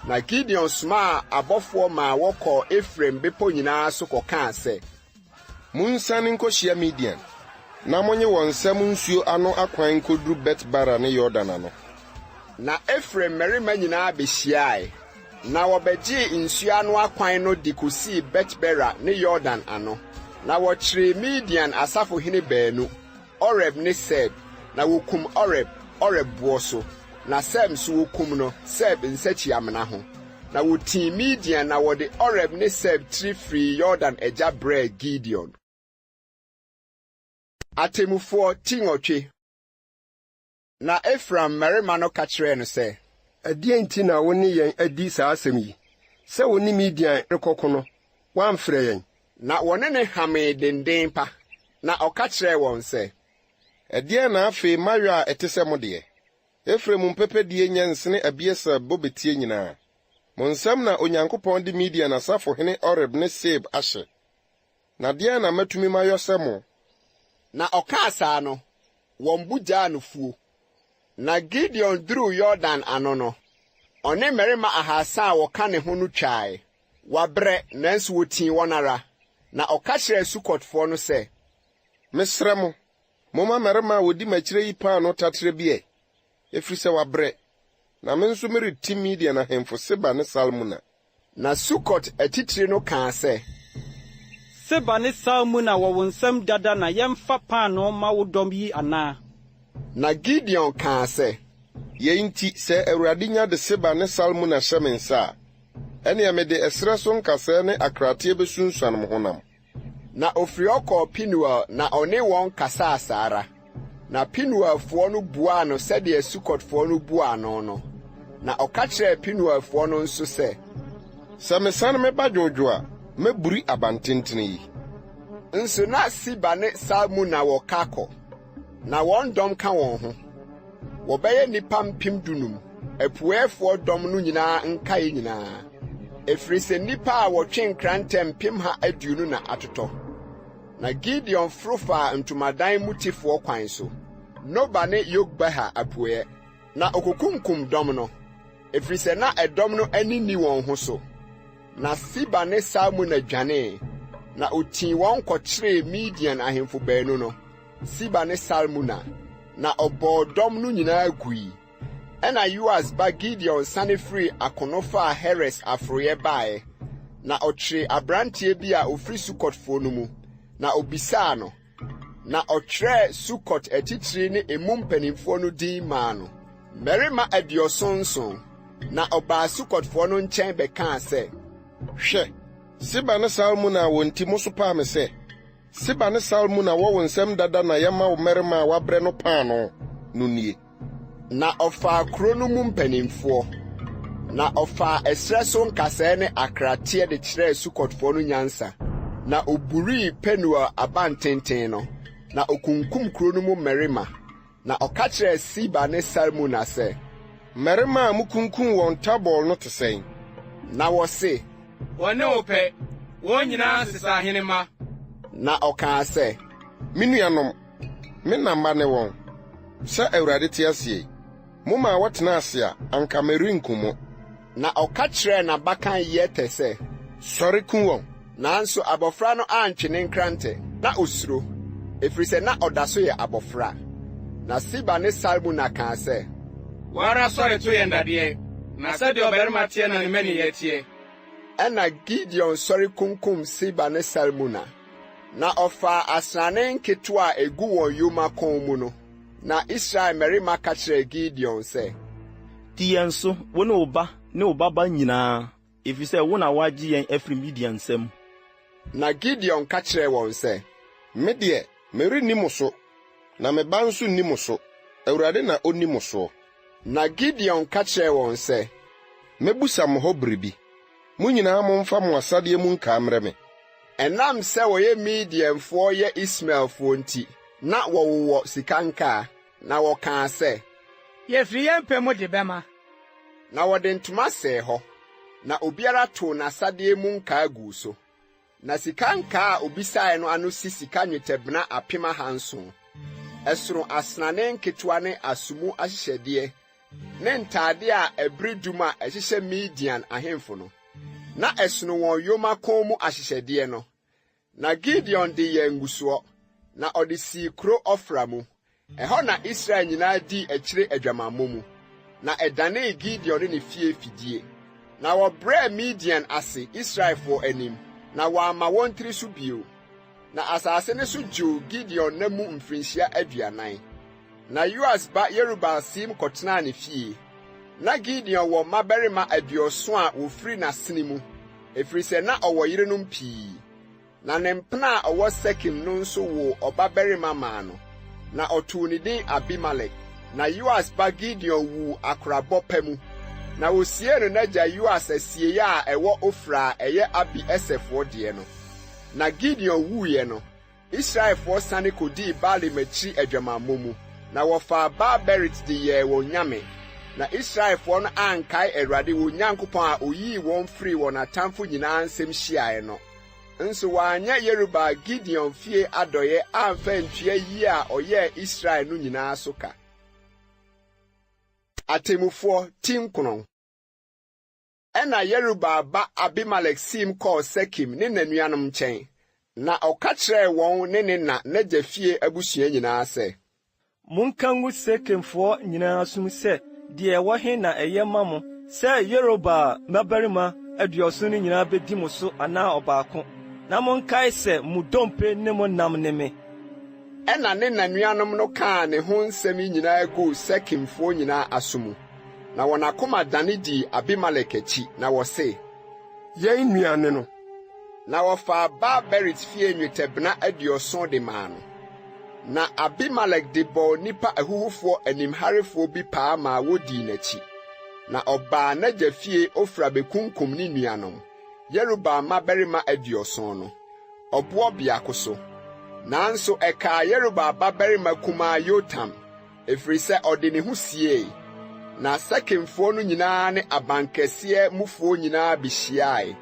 Na Gideon somaa abɔfoɔ maa wɔkɔɔ Efraim bepɔ nyinaa so kɔkaa sɛ. Monsiane nkɔhyia Midian, na monnye wɔn nsam nsuo ano akwan nkɔduru Bet-Bara ne Yordan ano. Na Efraim mmarima nyinaa behyiae, na wɔbɛgyee nsuo ano akwan no de kosii Bet-Bera ne Yordan ano. Na wɔkyeree Midian asafohene baanu, Oreb ne Seeb, na wokum Oreb, Oreb boɔ so, na Seeb nso wokum no Seeb nsa-kyi-amena ho. Na wotii Midian na wɔde Oreb ne Seeb tiri firii Yordan agya brɛɛ Gideon. Atemmufoɔ ti nwɔtwe. Na Efraim mmarima no ka kyerɛɛ no sɛ. Ɛdeɛn nti na wo ne yɛn adi saa asɛm yi? Sɛ wo ne Midian rekɔko no, woamfrɛ yɛn. Na wɔne no hamee denden pa. Na ɔka kyerɛɛ wɔn sɛ. Ɛdeɛn na afei mayɔ a ɛte sɛ mo deɛ? Efraim mpɛpɛdie nyɛ nsene Abieser bobetie nyinaa? Mo nsam na Onyankopɔn de Midian asafohene Oreb ne Seeb ahyɛ. Na deɛn na matumi mayɔ sɛ mo? Na ɔkaa saa no, wɔn bo gyaa no fuo. Na Gideon duruu Yordan ano no, ɔne mmarima ahasa a wɔka ne ho no twae. Wɔabrɛ, nanso wɔtii wɔn ara. Na ɔka kyerɛɛ Sukotfoɔ no sɛ. Mesrɛ mo, momma mmarima a wɔdi m'akyire yi paanoo taterɛ bi ɛ, ɛfiri sɛ wɔabrɛ, na me nso mereti Midian ahemfo Seba ne Salmuna. Na Sukot atitire no kaa sɛ. Seba ne Salmuna wɔ wo nsam dada na yɛmfa paanoo mma wo dɔm yi anaa? Na Gideon kaa sɛ. Yei nti, sɛ Awurade nya de Seba ne Salmuna hyɛ me nsa a, ɛnneɛ mede ɛserɛ so nkasɛɛ ne akrateɛ bɛsunsuane mo honam. Na ɔfiri hɔ kɔɔ Penuel na ɔne wɔn kasaa saa ara. Na Penuelfoɔ no buaa no sɛdeɛ Sukotfoɔ no buaa no no. Na ɔka kyerɛɛ Penuelfoɔ no nso sɛ. Sɛ mesane meba dwoodwoo a, mɛburi abantentene yi. Nso na Seba ne Salmuna wɔ Karkor, na wɔn dɔm ka wɔn ho. Wɔbɛyɛ nnipa 15,000, apueeɛfoɔ dɔm no nyinaa nkaeɛ nyinaa, ɛfiri sɛ nnipa a wɔtwe nkrantɛ 120,000 na atotɔ. Na Gideon foro faa ntomadan mutefoɔ kwan so, Noba ne Yogbeha apueeɛ, na okokunkum dɔm no, ɛfiri sɛ na ɛdɔm no ani nni wɔn ho so. Na Seba ne Salmuna dwanee, na otii wɔn kɔkyeree Midian ahemfo baanu no, Seba ne Salmuna, na ɔbɔɔ dɔm no nyinaa gui. Ɛnna Yoas ba Gideon sane firii akono faa Heres aforoeɛ baeɛ, na ɔkyeree aberanteɛ bi a ɔfiri Sukotfoɔ no mu, na ɔbisaa no. Na ɔtwerɛɛ Sukot atitire ne emu mpanimfoɔ no din maa no, mmarima 77. Na ɔbaa Sukotfoɔ no nkyɛn bɛkaa sɛ. Hwɛ, Seba ne Salmuna a wɔn nti mosopaa me sɛ, Seba ne Salmuna wɔ wo nsam dada na yɛma wo mmarima a wɔabrɛ no paanoo, no nie. Na ɔfaa kuro no mu mpanimfoɔ, na ɔfaa ɛserɛ so nkasɛɛ ne akrateɛ de kyerɛɛ Sukotfoɔ no nyansa. Na oburii Penuel abantenten no, na okunkum kuro no mu mmarima. Na ɔka kyerɛɛ Seba ne Salmuna sɛ, Mmarima a mukunkum wɔn Tabor no te sɛn? Na wɔse, Wɔne wo pɛ, wɔn nyinaa sesa ahenemma. Na ɔkaa sɛ, Me nuanom, me na mma ne wɔn. Sɛ Awurade te ase yi, momaa wɔtenaa ase a, anka merenku mo. Na ɔka kyerɛɛ n'abakan Yeter sɛ, Sɔre ku wɔn! Nanso abofra no antwe ne nkrante, na osuro, efisɛ na ɔda so yɛ abofra. Na Seba ne Salmuna kaa sɛ, Wo ara sɔre to yɛn dadeɛ, na sɛdeɛ ɔbarima teɛ na ne mmaninyɛ teɛ. Ɛnna Gideon sɔre kunkum Seba ne Salmuna, na ɔfaa asrane nketewa a egu wɔn yoma kɔn mu no. Na Israel mmarima ka kyerɛɛ Gideon sɛ, Di yɛn so, wo ne wo ba ne wo ba ba nyinaa, efisɛ wo na woagye yɛn afiri Midian nsam. Na Gideon ka kyerɛɛ wɔn sɛ, Me deɛ, merenni mo so, na me ba nso renni mo so. Awurade na onni mo soɔ. Na Gideon ka kyerɛɛ wɔn sɛ, Mɛbisa mo hɔ biribi. Mo nyinaa momfa mo asadeɛ mu nkaa mmrɛ me. Ɛnam sɛ wɔyɛ Midianfoɔ yɛ Ismaelfoɔ nti, na wɔwowɔ sika nkaa, na wɔkaa sɛ. Yɛfiri yɛn pɛ mu de bɛma. Na wɔde ntoma sɛɛ hɔ, na obiara tow n'asadeɛ mu nkaa guu so. Na sika nkaa a obisae no ano si sika nnwetɛbena 7000. Ɛsono asrane nketewa ne asomu ahyehyɛdeɛ ne ntade a ɛbere dum a ɛhyehyɛ Midian ahemfo no. Na ɛsono wɔn yoma kɔn mu ahyehyɛdeɛ no. Na Gideon de yɛɛ ngusoɔ, na ɔde sii kuro Ofra mu. Ɛhɔ na Israel nyinaa dii akyire adwamammɔ mu, na ɛdanee Gideon ne ne fie fidie. Na wɔbrɛɛ Midian ase Israelfoɔ anim, na wɔamma wɔn tiri so bio. Na asase no so dwoo Gideon nna mu mfirinhyia 40. Na Yoas ba Yerubaal siim kɔtenaa ne fie. Na Gideon wɔ mmabarima 70 a wofiri n'asene mu, ɛfiri sɛ na ɔwɔ yerenom pii. Na ne mpena a ɔwɔ Sekem no nso woo ɔbabarima maa no, na ɔtoo ne din Abimelek. Na Yoas ba Gideon wuu akorabɔ pa mu, na wosiee no n'agya Yoas asieeɛ a ɛwɔ Ofra a ɛyɛ Abi-Eserfoɔ deɛ no. Na Gideon wuiɛ no, Israelfoɔ sane kɔdii Baalim akyiri adwamammɔ mu, na wɔfaa Baal-berit de yɛɛ wɔn nyame. Na Israelfoɔ no ankae Awurade wɔn Nyankopɔn a ɔyii wɔn firii wɔn atamfo nyinaa nsam hyiaeɛ no. Nso wɔanyɛ Yerubaal Gideon fie adɔeɛ amfa antua yie a ɔyɛɛ Israel no nyinaa so ka. Atemmufoɔ ti 9. Ɛnna Yerubaal ba Abimelek siim kɔɔ Sekem ne n'anuanom nkyɛn, na ɔka kyerɛɛ wɔn ne ne na n'agya fie abusua nyinaa sɛ. Monka ngu Sekemfoɔ nyinaa asom sɛ, 'Deɛ ɛwɔ he na ɛyɛ ma mo, sɛ Yerubaal mmabarima 70 no nyinaa bedi mo so anaa ɔbaako? Na monkae sɛ mo dompe ne mo nam ne me. Ɛnna ne na nuanom no kaa ne ho nsɛm yi nyinaa guu Sekemfoɔ nyinaa aso mu. Na wɔn akoma dane dii Abimelek akyi, na wɔse. Yɛn nua ne no. Na wɔfaa Baal-Berit fie nnwetɛbena 70 de maa no. Na Abimelek de bɔɔ nnipa ahuhufoɔ animharefoɔ bi paa maa wodii n'akyi. Na ɔbaa n'agya fie Ofra bekunkum ne nuanom, Yerubaal mmabarima 70 no, ɔboɔ biako so. Nanso ɛkaa Yerubaal babarima kumaa Yotam. Ɛfiri sɛ ɔde ne ho siei. Na Sekemfoɔ no nyinaa ne abankɛseɛ mufoɔ nyinaa behyiae,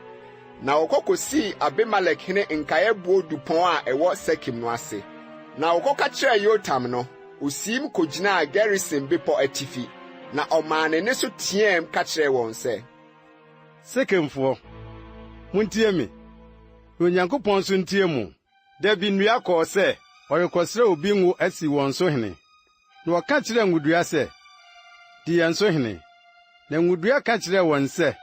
na wɔkɔ kɔsii Abimelek hene nkaeɛboɔ dupɔn a ɛwɔ Sekem no ase. Na wɔkɔka kyerɛɛ Yotam no, osiim kɔgyinaa Gerisim bepɔ atifi, na ɔmaa ne nne so teɛɛm ka kyerɛɛ wɔn sɛ. Sekemfoɔ, montie me, na Onyankopɔn nso ntie mo. Da bi nnua kɔɔ sɛ ɔrekɔsrɛ obi ngo asi wɔn so hene. Na wɔka kyerɛɛ ngodua sɛ, 'Di yɛn so hene. Na ngodua ka kyerɛɛ wɔn sɛ,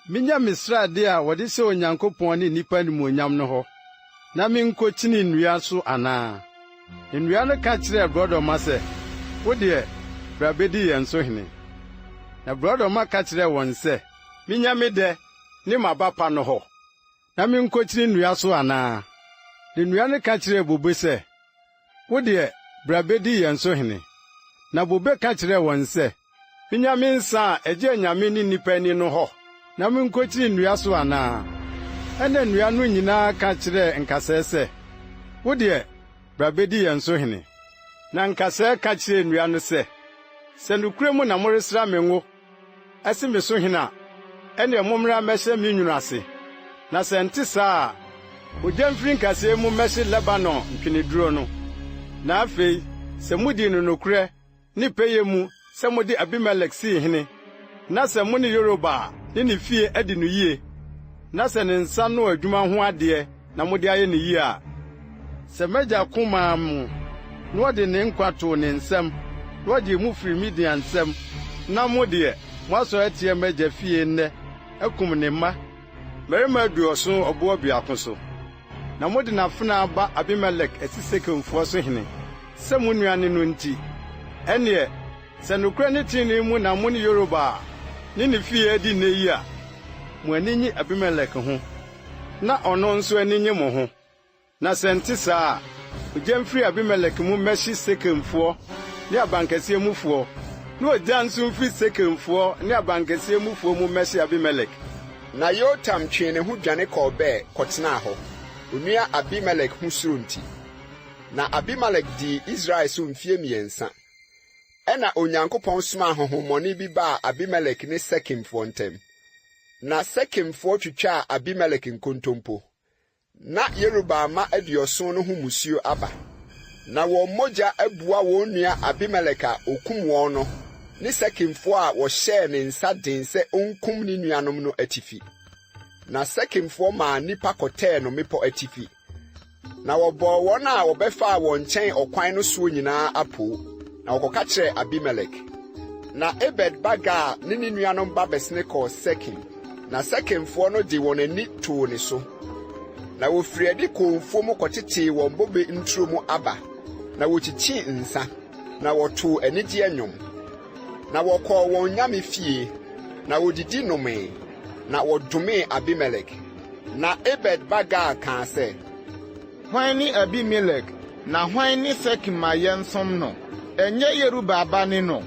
'Minnya me srade a wɔde hyɛ Onyankopɔn ne nnipa animuonyam no hɔ, na minkokyini nnua so anaa? Nnua no ka kyerɛɛ borɔdɔma sɛ, 'Wo deɛ, bra bedi yɛn so hene. Na borɔdɔma ka kyerɛɛ wɔn sɛ, 'Minnya me dɛ ne m'aba pa no hɔ, Na minkokyini nnua so anaa? Na nnua no ka kyerɛɛ bobe sɛ, 'Wo deɛ, bra bedi yɛn so hene. Na bobe ka kyerɛɛ wɔn sɛ, 'Minnya me nsa a ɛgye anyame ne nnipa ani no hɔ, na minkokyini nnua so anaa? Ɛnna nnua no nyinaa ka kyerɛɛ nkasɛɛ sɛ, 'Wo deɛ, bra bedi yɛn so hene. Na nkasɛɛ ka kyerɛɛ nnua no sɛ, 'Sɛ nokorɛ mu na moresra me ngo asi me so hene a, ɛnneɛ mommra mmɛhyɛ me nwunu ase, na sɛ ɛnte saa a, ogya mfiri nkasɛɛ mu mmɛhye Lebanon ntweneduro no. Na afei, sɛ mudii no nokorɛ ne pɛyɛ mu sɛ mode Abimelek sii hene, na sɛ mo ne Yerubaal ne ne fie adi no yie, na sɛ ne nsa ano adwuma ho adeɛ na mode ayɛ no yie a, sɛ m'agya ko maa mo, na ɔde ne nkwa too ne nsam, na ɔgyee mo firii Midian nsam, na mo deɛ, moasɔre atia m'agya fie nnɛ akum ne mma mmarima aduɔson ɔboɔ biako so, na mode n'afenaa ba Abimelek asi Sekemfoɔ so hene, sɛ mo nua ne no nti, ɛnneɛ, sɛ nokorɛ ne tenenee mu na mo ne Yerubaal ne ne fie adi nnɛ yi a, mo ani nnye Abimelek ho, na ɔno nso ani nnye mo ho. Na sɛ ɛnte saa a, ogya mfiri Abimelek mu mmɛhye Sekemfoɔ ne abankɛseɛ mufoɔ, na ogya nso mfiri Sekemfoɔ ne abankɛseɛ mufoɔ mu mmɛhye Abimelek. Na Yotam twee ne ho dwane kɔɔ Beer kɔtenaa hɔ, onua Abimelek ho suro nti. Na Abimelek dii Israel so mfeɛ mmiɛnsa. Ɛnna Onyankopɔn somaa honhommɔne bi baa Abimelek ne Sekemfoɔ ntam. Na Sekemfoɔ twitwaa Abimelek nkontompo. Ná Yerubaal mma aduɔson no ho mmusuo aba. Na wɔn mogya abua wɔn nua Abimelek a okum wɔn no ne Sekemfoɔ a wɔhyɛɛ ne nsa den sɛ onkum ne nuanom no atifi. Na Sekemfoɔ maa nnipa kɔtɛɛ no mmepɔ atifi. Na wɔbɔɔ wɔn a wɔbɛfaa wɔn nkyɛn ɔkwan no soɔ nyinaa apoo, na wɔkɔka kyerɛɛ Abimelek. Na Ebed ba Gaal ne ne nuanom ba bɛsene kɔɔ Sekem, na Sekemfoɔ no de wɔn ani too ne so. Na wɔfirii adi kɔɔ mfuo mu kɔtetee wɔn bobe nturo mu aba, na wɔkyikyii nsa, na wɔtoo anigyeɛ nnwom. Na wɔkɔɔ wɔn nyame fie, na wɔdidi nomee, na wɔdomee Abimelek. Na Ebed ba Gaal kaa sɛ. Hwan ne Abimelek, na hwan ne Sekem a yɛnsom no? Ɛnyɛ Yerubaal ba ne no,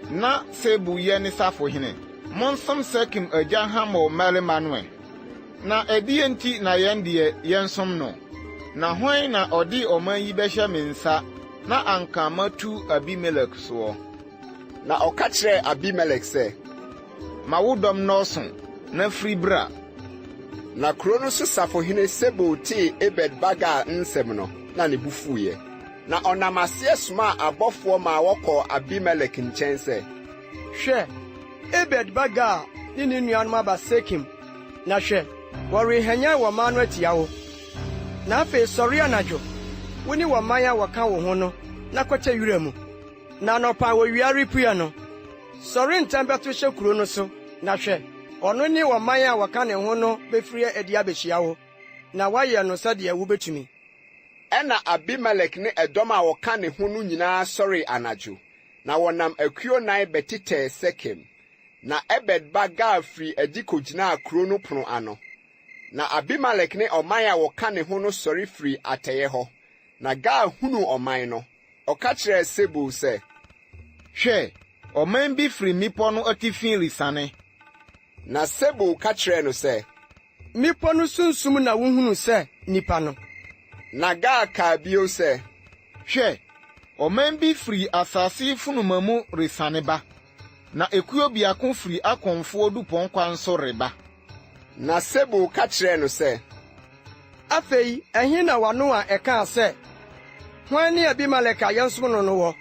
na Sebul yɛ ne safohene? Monsom Sekem agya Hamor mmarima no ɛ! Na ɛdeɛn nti na yɛn deɛ, yɛnsom no? Na hwan na ɔde ɔman yi bɛhyɛ me nsa na anka matu Abimelek soɔ? Na ɔka kyerɛɛ Abimelek sɛ, Ma wo dɔm nnɔɔso, na firi bra. Na kuro no so safohene Sebul tee Ebed ba Gaal nsɛm no, na ne bo fuiɛ. Na ɔnam aseɛ somaa abɔfoɔ maa wɔkɔɔ Abimelek nkyɛn sɛ. Hwɛ, Ebed ba Gaal ne ne nuanom aba Sekem, na hwɛ, wɔrehanyan wɔn man no atia wo. Na afei sɔre anadwo, wo ne wɔn man a wɔka wo ho no, na kɔtɛ wira mu. Na anɔpa a owia repue no, sɔre ntɛm bɛto hyɛ kurow no so, na hwɛ, ɔno ne ɔman a wɔka ne ho no befiri adi abehyia wo, na woayɛ no sɛdeɛ wubetumi. Ɛnna Abimelek ne ɛdɔm a wɔka ne ho no nyinaa sɔree anadwo, na wɔnam akuo nnan bɛtetɛɛ Sekem. Na Ebed ba Gaal firii adi kogyinaa kurow no pono ano. Na Abimelek ne ɔman a wɔka ne ho no sɔre firii atɛeɛ hɔ. Na Gaal hunuu ɔman no, ɔka kyerɛɛ Sebul sɛ, Hwɛ, ɔman bi firi mmepɔ no atifi resiane. Na Sebul ka kyerɛɛ no sɛ, Mmepɔ no sunsum na wuhunu sɛ nnipa no. Na Gaal kaa bio sɛ, Hwɛ, ɔman bi firi asase funuma mu resiane ba, na ekuo biako firi akɔmfoɔ dupɔn kwan so reba. Na Sebul ka kyerɛɛ no sɛ, Afei ɛhe na w'ano a ɛkaa sɛ, 'Hwan ne Abimelek a yɛnsom no no wɔ?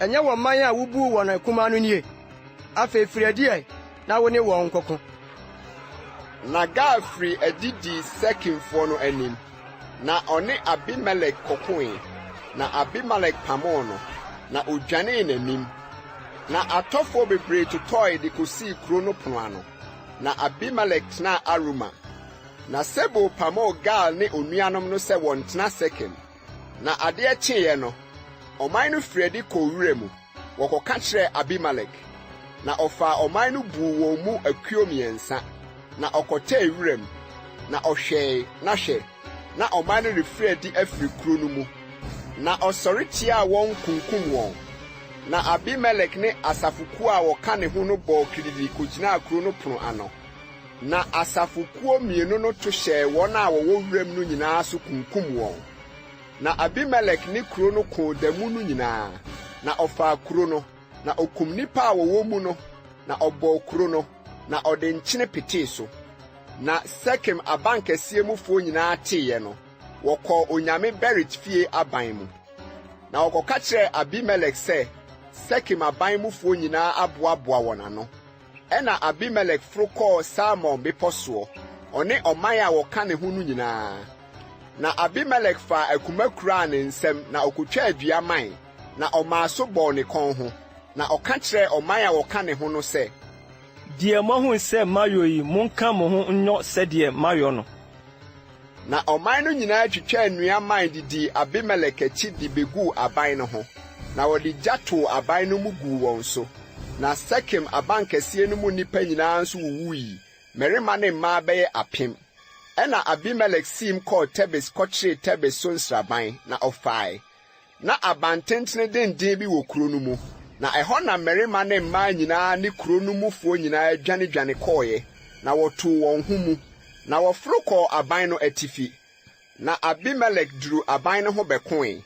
Ɛnyɛ wo man a wubuu wɔn akumaa no nie? Afei firi adi ɛ, na wo ne wɔn nkɔko. Na Gaal firii adi dii Sekemfoɔ no anim, na ɔne Abimelek kɔkoe, na Abimelek pamoo no, na odwanee n'anim. Na atɔfoɔ bebree totɔe de kosii kuro no pono ano. Na Abimelek tenaa Aruma. Na Sebul pamoo Gaal ne onuanom no sɛ wɔntena Sekem. Na adeɛ kyeeɛ no, ɔman no firii adi kɔɔ wira mu, wɔkɔka kyerɛɛ Abimelek. Na ɔfaa ɔman no buu wɔn mu akuo mmiɛnsa, na ɔkɔtɛɛ wiram, na ɔhwɛe, na hwɛ, na ɔman no refiri adi afiri kuro no mu. Na ɔsɔre tiaa wɔn kunkum wɔn. Na Abimelek ne asafokuo a wɔka ne ho no bɔɔ kirididi kogyinaa kuro no pono ano. Na asafokuo mmienu no to hyɛɛ wɔn a wɔwɔ wuram no nyinaa so kunkum wɔn. Na Abimelek ne kuro no koo da mu no nyinaa, na ɔfaa kuro no, na okum nnipa a wɔwɔ mu no, na ɔbɔɔ kuro no, na ɔde nkyene petee so. Na Sekem abankɛseɛ mufoɔ nyinaa teeɛ no, wɔkɔɔ onyame Berit fie aban mu. Na wɔkɔka kyerɛɛ Abimelek sɛ Sekem aban mufoɔ nyinaa aboaboa wɔn ano. Ɛnna Abimelek foro kɔɔ Salmon bepɔ soɔ, ɔne ɔman a wɔka ne ho no nyinaa. Na Abimelek faa akuma kuraa ne nsam na ɔkotwaa dua mman, na ɔmaa so bɔɔ ne kɔn ho, na ɔka kyerɛɛ ɔman a wɔka ne ho no sɛ. Deɛ moahunu sɛ mayɔ yi, monka mo ho nyɔ sɛdeɛ mayɔ no. Na ɔman no nyinaa twitwaa nnua mman de dii Abimelek akyi de beguu aban no ho, na wɔde gya too aban no mu guu wɔn so. Na Sekem abankɛseɛ no mu nnipa nyinaa nso wuwui, mmarima ne mmaa bɛyɛ apem. Ɛnna Abimelek siim kɔɔ Tebes kɔkyeree Tebes so nsraban, na ɔfae. Ná abantentene denden bi wɔ kuro no mu, na ɛhɔ na mmarima ne mmaa nyinaa ne kuro no mufoɔ nyinaa dwanedwane kɔeɛ, na wɔtoo wɔn ho mu, na wɔforo kɔɔ aban no atifi. Na Abimelek duruu aban no ho bɛkoe,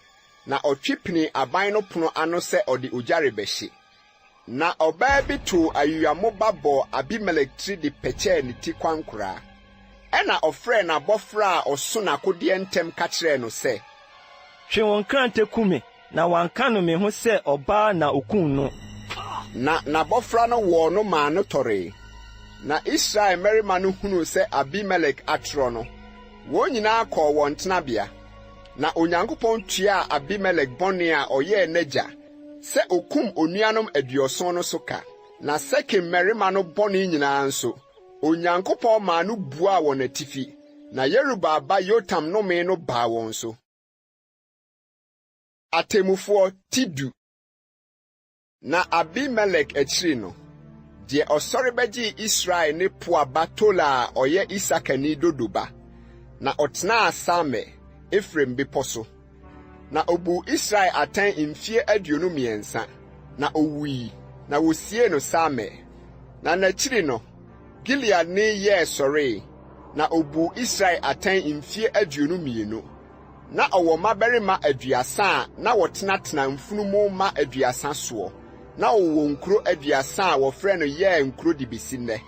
na ɔtwe pinii aban no pono ano sɛ ɔde ogya rebɛhye. Na ɔbaa bi too ayuyammoba bɔɔ Abimelek tiri de pɛkyɛɛ ne ti kwankoraa. Ɛnna ɔfrɛɛ n'abɔfra a ɔso n'akodeɛ ntɛm ka kyerɛɛ no sɛ. Twe wo nkrantɛ ku me, na wɔanka no me ho sɛ ɔbaa na okum no. Na n'abɔfra no wɔɔ no maa no tɔree. Na Israel mmarima no hunuu sɛ Abimelek atorɔ no, wɔn nyinaa kɔɔ wɔn tenabea. Na Onyankopɔn tuaa Abimelek bɔne a ɔyɛɛ n'agya sɛ okum onuanom aduɔson no so ka, na Sekem mmarima no bɔne nyinaa nso, Onyankopɔn maa no buaa wɔn atifi, na Yerubaal ba Yotam nnome no baa wɔn so. Atemmufoɔ ti du. Na Abimelek akyiri no, deɛ ɔsɔre bɛgyee Israel ne Pua ba Tola a ɔyɛ Isakarni Dodo ba, na ɔtenaa Samir, Efraim bepɔ so. Na obuu Israel atɛn mfeɛ 23, na owui, na wosiee no Samir. Na n'akyiri no, Gileadni Yair sɔree, na obuu Israel atɛn mfeɛ 22. Na ɔwɔ mmabarima 30 a na wɔtenatena mfunumu mma 30 soɔ. Na ɔwowɔ nkuro 30 a wɔfrɛ no Yair nkuro de besi nnɛ.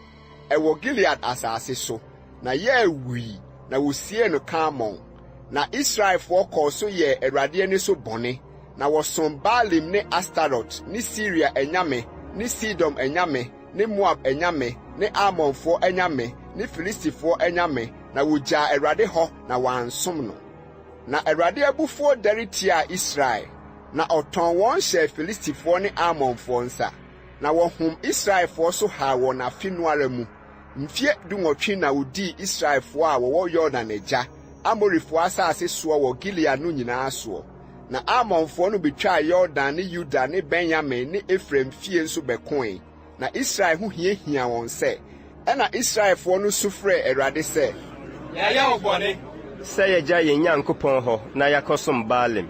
Ɛwɔ Gilead asase so. Na Yair wui, na wosiee no Kamon. Na Israelfoɔ kɔɔ so yɛɛ Awurade ani so bɔne, na wɔsom Baalim ne Astarot ne Siria anyame ne Sidon anyame ne Moab anyame ne Amonfoɔ anyame ne Filistifoɔ anyame, na wɔgyaa Awurade hɔ na wɔansom no. Na Awurade abufuo dɛre tiaa Israel, na ɔtɔn wɔn hyɛɛ Filistifoɔ ne Amonfoɔ nsa, na wɔhom Israelfoɔ so haa wɔn afe no ara mu. Mfeɛ dunwɔtwe na ɔdii Israelfoɔ a wɔwɔ Yordan agya, Amorifoɔ asase soɔ wɔ Gilead no nyinaa soɔ. Na Amonfoɔ no bɛtwaa Yordan ne Yuda ne Benyamin ne Efraim fie nso bɛkoe, na Israel ho hiahiaa wɔn sɛ. Ɛnna Israelfoɔ no su frɛɛ Awurade sɛ. Yɛayɛ wo bɔne. Sɛ yɛagya yɛn Nyankopɔn hɔ na yɛakɔsom Baalim.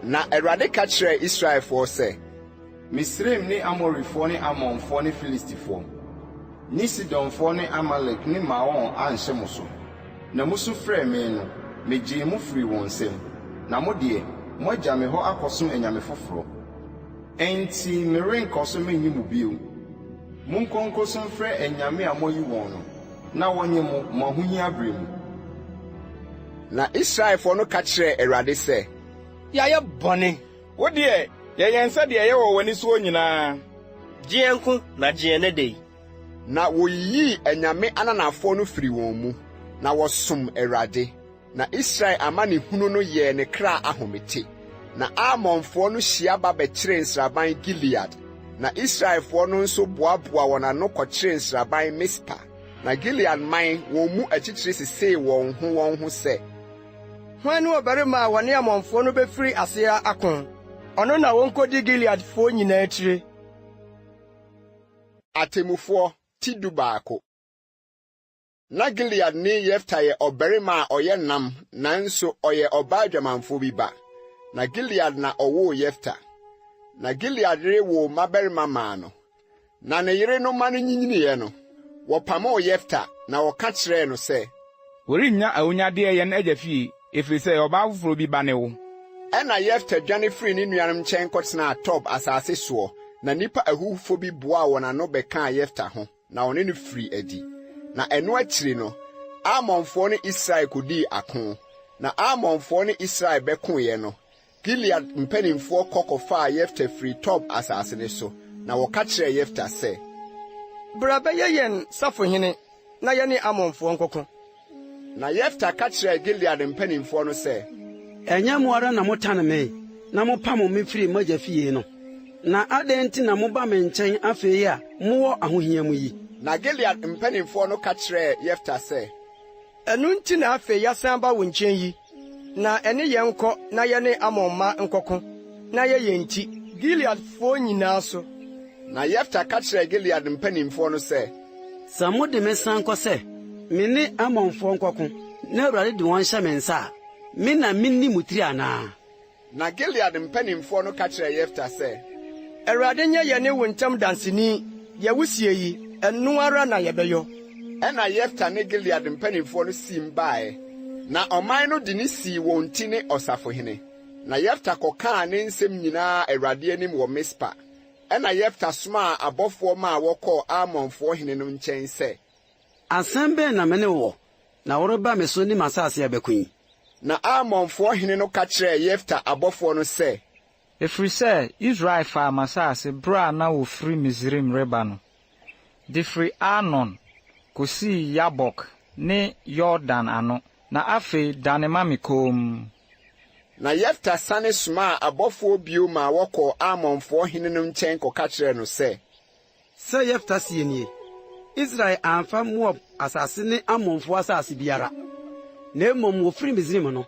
Na Awurade ka kyerɛɛ Israelfoɔ sɛ. Misraim ne Amorifoɔ ne Amonfoɔ ne Filistifoɔ, ne Sidonfoɔ ne Amalek ne Maon anhyɛ mo so, na mosu frɛɛ me no, megyee mo firii wɔn nsam, na mo deɛ, moagya me hɔ akɔsom anyame foforɔ. Enti merenkɔ so mennye mo bio. Monkɔ nkɔsu mfrɛ anyame a moayi wɔn no, na wɔnnye mo, mo ahohia berɛ mu. Na Israelfoɔ no ka kyerɛɛ Awurade sɛ. Yɛayɛ bɔne. Wo deɛ, yɛ yɛn sɛdeɛ ɛyɛ wɔ w'ani soɔ nyinaa. Gye yɛn nko, na gye yɛn nnɛ da yi. Na woyiyii anyame ananafoɔ no firii wɔn mu, na wɔsom Awurade. Na Israel amanehunu no yɛɛ ne kra ahomete. Na Amonfoɔ no hyia ba bɛkyeree nsraban Gilead. Na Israelfoɔ no nso boaboaa wɔn ano kɔkyeree nsraban Mispa. Na Gilead man, wɔn mu atitire sesee wɔn ho wɔn ho sɛ. Hwan ne ɔbarima a wɔne Amonfoɔ no befiri ase ako? Ɔno na wonkodi Gileadfoɔ nyinaa tire. Atemmufoɔ, ti dubaako. Na Gileadni Yefta yɛ ɔbarima a ɔyɛ nnam nanso ɔyɛ ɔbaa dwamanfoɔ bi ba. Na Gilead na ɔwoo Yefta. Na Gilead yere woo mmabarima maa no. Na ne yere no mma no nyinyiniiɛ no, wɔpamoo Yefta, na wɔka kyerɛɛ no sɛ. Worennya awunnyadeɛ yɛn agya fie, ɛfiri sɛ ɔbaa foforɔ bi ba ne wo. Ɛnna Yefta dwane firii ne nuanom nkyɛn kɔtenaa Tob asase soɔ, na nnipa ahuhufoɔ bi boaa wɔn ano bɛkaa Yefta ho, na wɔne no firii adi. Na ɛno akyiri no, Amonfoɔ ne Israel kɔdii ako. Na Amonfoɔ ne Israel bɛkoeɛ no, Gilead mpanimfoɔ kɔ kɔfaa Yefta firii Tob asase no so, na wɔka kyerɛɛ Yefta sɛ. Bra bɛyɛ yɛn safohene na yɛne Amonfoɔ nkɔko. Na Yefta ka kyerɛɛ Gilead mpanimfoɔ no sɛ. Ɛnyɛ mo ara na motane me na mopamoo me firii m'agya fie no? Na adɛn nti na moba me nkyɛn afei a mowɔ ahohia mu yi? Na Gilead mpanimfoɔ no ka kyerɛɛ Yefta sɛ. Ɛno nti na afei yɛasan aba wo nkyɛn yi, na ɛne yɛn nkɔ na yɛne Amon mma nkɔko, na yɛ yɛn ti, Gileadfoɔ nyinaa so. Na Yefta ka kyerɛɛ Gilead mpanimfoɔ no sɛ. Sɛ mode me san kɔ sɛ me ne Amonfoɔ nkɔko na Awurade de wɔn hyɛ me nsa a, me na menni mo tiri anaa? Na Gilead mpanimfoɔ no ka kyerɛɛ Yefta sɛ. Awurade nyɛ yɛne wo ntam danseni, deɛ woseɛ yi, ɛno ara na yɛbɛyɔ. Ɛnna Yefta ne Gilead mpanimfoɔ no siim baeɛ, na ɔman no de no sii wɔn ti ne ɔsafohene. Na Yefta kɔkaa ne nsɛm nyinaa Awurade anim wɔ Mispa. Ɛnna Yefta somaa abɔfoɔ maa wɔkɔɔ Amonfoɔ hene no nkyɛn sɛ. Asɛm bɛn na me ne wo wɔ, na woreba me so ne m'asase abɛko yi? Na Amonfoɔ hene no ka kyerɛɛ Yefta abɔfoɔ no sɛ. Ɛfiri sɛ Israel faa m'asase berɛ a na wɔfiri Misraim reba no, de firi Arnon kɔsii Yabok ne Yordan ano, na afei dane ma me komm. Na Yefta sane somaa abɔfoɔ bio maa wɔkɔɔ Amonfoɔ hene no nkyɛn kɔka kyerɛɛ no sɛ. Sɛ Yefta seɛ nie, Israel amfa Moab asase ne Amonfoɔ asase biara, na mmom wɔfiri Misraim no,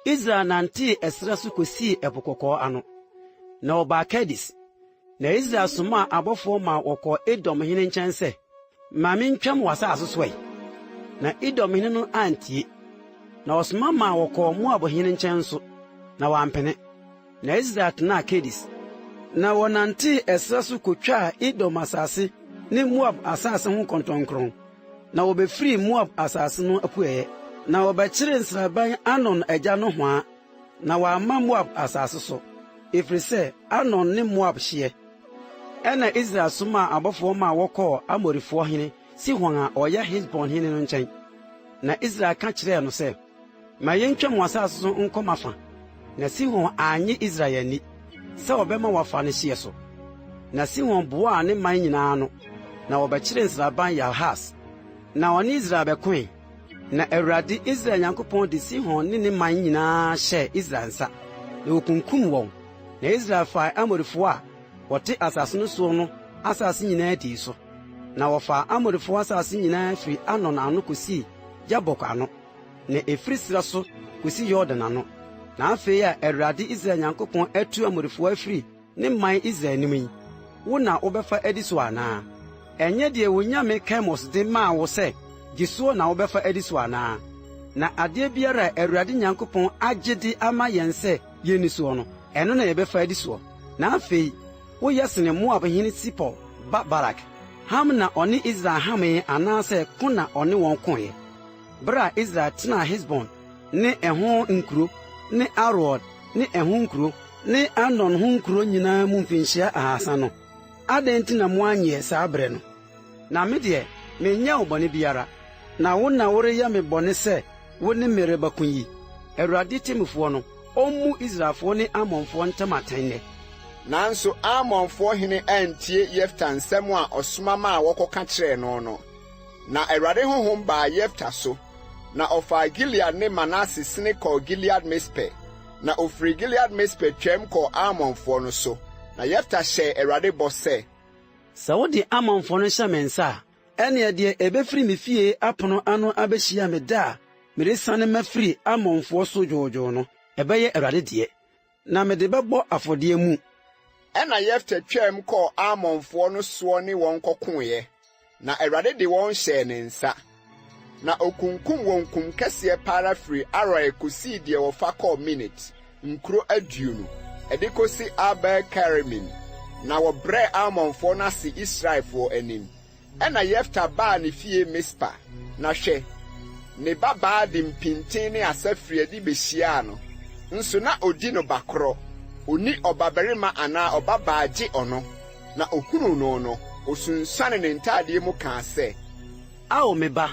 Israel nantee ɛserɛ so kɔsii Ɛpo Kɔkɔɔ ano, na wɔbaa Kades. Na Israel somaa abɔfoɔ maa wɔkɔɔ Edom hene nkyɛn sɛ, Ma mintwam w'asase so ɛ. Na Edom hene no antie. Na ɔsoma maa wɔkɔɔ Moab hene nkyɛn nso, na wampene. Na Israel tenaa Kades. Na wɔnantee ɛserɛ so kotwaa Edom asase ne Moab asase ho kɔntɔnkrɔn, na wɔbefirii Moab asase no apuɛeɛ. Na wɔbɛkyeree nsraban Arnon agya nohoa, na wɔamma Moab asase so, ɛfiri sɛ Arnon ne Moab hyeɛ. Ɛnna Israel somaa abɔfoɔ maa wɔkɔɔ Amorifoɔ hene Sihon a ɔyɛ Hesbon hene no nkyɛn. Na Israel ka kyerɛɛ no sɛ, Ma yentwa mo asase so nkɔ m'afa. Na Sihon annye Israel anni sɛ ɔbɛma wɔafa ne hyeɛ so. Na Sihon boaa ne man nyinaa ano, na wɔbɛkyeree nsraban Yahas, na ɔne Israel bɛkoe. Na Awurade, Israel Nyankopɔn de Sihon ne ne man nyinaa hyɛɛ Israel nsa, na wokunkum wɔn. Na Israel faa Amorifoɔ a wɔte asase no soɔ no asase nyinaa dii so. Na wɔfaa Amorifoɔ asase nyinaa firi Arnon ano kosii Yabok ano. na ɛfiri serɛ so kɔsi Yordan ano. Na afei a Awurade Israel Nyankopɔn atu Amorifoɔ afiri ne man Israel anim yi, wo na wobɛfa adi so anaa? Ɛnyɛ deɛ wo nyame Kemos de maa wo sɛ gye soɔ na wobɛfa adi so anaa? Na adeɛ biara a Awurade Nyankopɔn agye de ama yɛn sɛ yɛnni soɔ no, ɛno na yɛbɛfa adi soɔ. Na afei woyɛ sene Moab hene Sipor ba Balak. Ham na ɔne Israel hamee anaasɛ ko na ɔne wɔn koeɛ? Bere a Israel tenaa Hesbon ne ɛho nkuro ne Aroer ne ɛho nkuro ne Arnon ho nkuro nyinaa mu mfinhyia ahasa no, adɛn nti na moanyɛ saa berɛ no? Na me deɛ, menyɛɛ wo bɔne biara, na wo na woreyɛ me bɔne sɛ wo ne me rebɛko yi. Awurade temmufoɔ no, ɔmmu Israelfoɔ ne Amonfoɔ ntam atɛn nnɛ. Nanso Amonfoɔ hene antie Yefta nsɛm a ɔsoma maa wɔkɔka kyerɛɛ no no. Na Awurade honhom baa Yefta so, na ɔfaa Gilead ne Manase sene kɔɔ Gilead-Mispe, na ofirii Gilead-Mispe twaam kɔɔ Amonfoɔ no so. Na Yefta hyɛɛ Awurade bɔ sɛ. Sɛ wode Amonfoɔ no hyɛ me nsa a, ɛnneɛ deɛ ɛbɛfiri me fie apono ano abɛhyia me da a meresiane mafiri Amonfoɔ so dwoodwoo no, ɛbɛyɛ Awurade deɛ. Na mede bɛbɔ afɔdeɛ mu. Ɛnna Yefta twaam kɔɔ Amonfoɔ no soɔ ne wɔn kɔkoeɛ, na Awurade de wɔn hyɛɛ ne nsa. Na ɔkunkum wɔn kum kɛseɛ pa ara firii Aroer kɔsii deɛ wɔfa kɔɔ Minit, nkuro aduonu. ɛde kɔsi Abel-Keramim, na wɔbrɛɛ Amonfoɔ no ase Israelfoɔ anim. Ɛnna Yefta baa ne fie Mispa, na hwɛ, ne babaa de mpintin ne asa firii adi behyiaa no. Nso na odi no bakorɔ, onni ɔbabarima anaa ɔbabaa gye ɔno. Na ohunuu no no, osunsuanee ne ntadeɛ mu kaa sɛ. Ao me ba,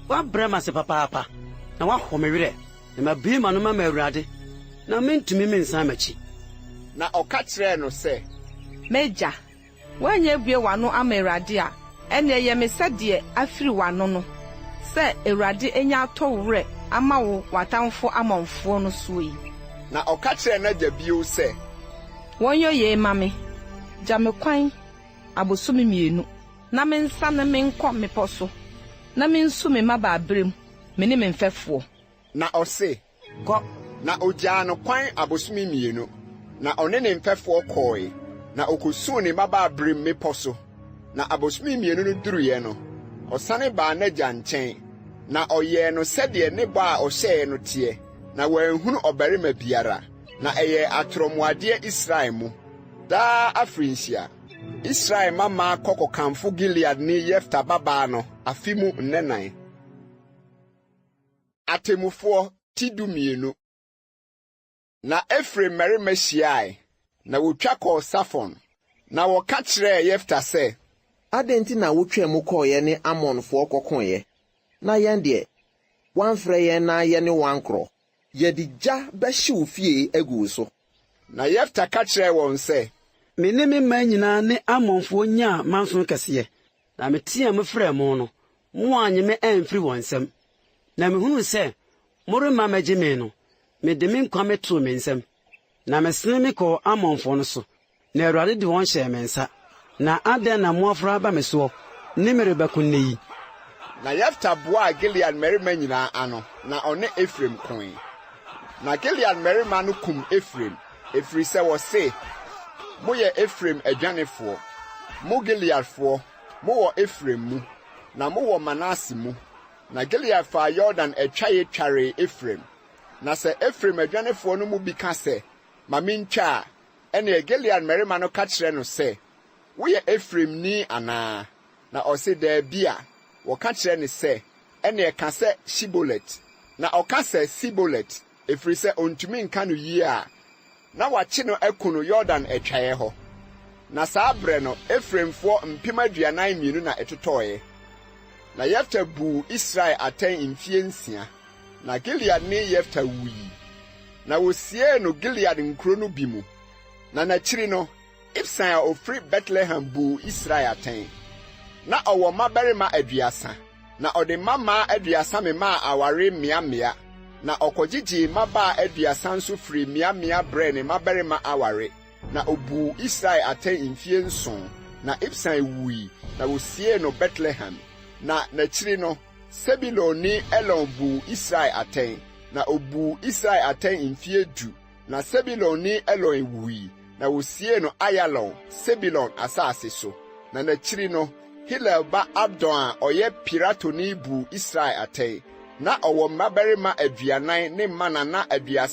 woabrɛ me ase papaapa, na woahow me werɛ, na mabue m'ano mama Awurade, na merentumi mensan m'akyi. Na ɔka kyerɛɛ no sɛ. M'agya, Woannya abue w'ano ama Awurade a, ɛnneɛ yɛ me sɛ deɛ afiri w'ano no, sɛ Awurade anya atɔ wo werɛ ama wo w'atamfoɔ Amonfoɔ no soɔ yi. Na ɔka kyerɛɛ n'agya bio sɛ. Wɔnyɔ yei mma me, Gya me kwan abosome mmienu, na mensane menkɔ mmepɔ so, na mensu me mmabaaberɛ mu, me ne me mfɛfoɔ. Na ɔse, Kɔ! Na ogyaa no kwan abosome mmienu, na ɔne ne mfɛfoɔ kɔɔe, na ɔkɔsuu ne mmabaaberem mmepɔ so. Na abosome mmienu no duruiɛ no, ɔsane baa n'agya nkyɛn, na ɔyɛɛ no sɛdeɛ ne bɔ a ɔhyɛeɛ no teɛ, na wanhunu ɔbarima biara. Na ɛyɛɛ atorɔmuadeɛ Israel mu. Daa afirinhyia, Israel mmammaa kɔ kɔkamfo Gileadni Yefta babaa no afe mu nnɛnan. Atemmufoɔ ti 12. Na Efraim mmarima hyiae, na wɔtwa kɔɔ Safon, na wɔka kyerɛɛ Yefta sɛ. Adɛn nti na wotwaa mu kɔeɛ ne Amonfoɔ kɔkoeɛ, na yɛn deɛ, woamfrɛ yɛn na yɛne wo ankorɔ? Yɛde gya bɛhye wo fie agu wo so. Na Yefta ka kyerɛɛ wɔn sɛ. Me ne me man nyinaa ne Amonfoɔ nyaa manso kɛseɛ, na meteaa mu frɛɛ mo no, moannye me amfiri wɔn nsam. Na mehunuu sɛ moremma mmɛgye me no, mede me nkwa metoo me nsam, na mesene mekɔɔ Amonfoɔ no so, na Awurade de wɔn hyɛɛ me nsa. Na adɛn na moaforo aba me soɔ ne me rebɛko nnɛ yi? Na Yefta boaa Gilead mmarima nyinaa ano, na ɔne Efraim koe. Na Gilead mmarima no kum Efraim, ɛfiri sɛ wɔse, Moyɛ Efraim adwanefoɔ, mo Gileadfoɔ, mowɔ Efraim mu, na mowɔ Manase mu. Na Gilead faa Yordan atwaeɛ twaree Efraim. Na sɛ Efraim adwanefoɔ no mu bi ka sɛ, Ma mentwa a, ɛnneɛ Gilead mmarima no ka kyerɛ no sɛ, Woyɛ Efraimni anaa? Na ɔse, Daabi a, wɔka kyerɛ no sɛ, Ɛnneɛ ka sɛ Shibolet. Na ɔka sɛ Sibolet, ɛfiri sɛ ɔntumi nka no yie a, na wɔakye no aku no Yordan atwaeɛ hɔ. Na saa berɛ no, Efraimfoɔ 42,000 na ɛtotɔeɛ. Na Yefta buu Israel atɛn mfeɛ nsia. Na Gileadni Yefta wui, na wɔsiee no Gilead nkuro no bi mu. Na n'akyiri no, Ibsan a ɔfiri Betlehem buu Israel atɛn. Na ɔwɔ mmabarima 30, na ɔde mmammaa 30 memaa aware mmeammea, na ɔkɔgyegyee mmabaa 30 nso firii mmeammea brɛɛ ne mmabarima aware, na ɔbuu Israel atɛn mfeɛ nson. Na Ibsan wui, na wɔsiee no Betlehem. Na n'akyiri no, Sebulonni Elon buu Israel atɛn, na ɔbuu Israel atɛn mfeɛ du. Na Sebulonni Elon wui, na wosiee no Ayalon, Sebulon asase so. Na n'akyiri no, Hilel ba Abdon a ɔyɛ Piratonni buu Israel atɛn. Ná ɔwɔ mmabarima 40 ne mmanana 30 a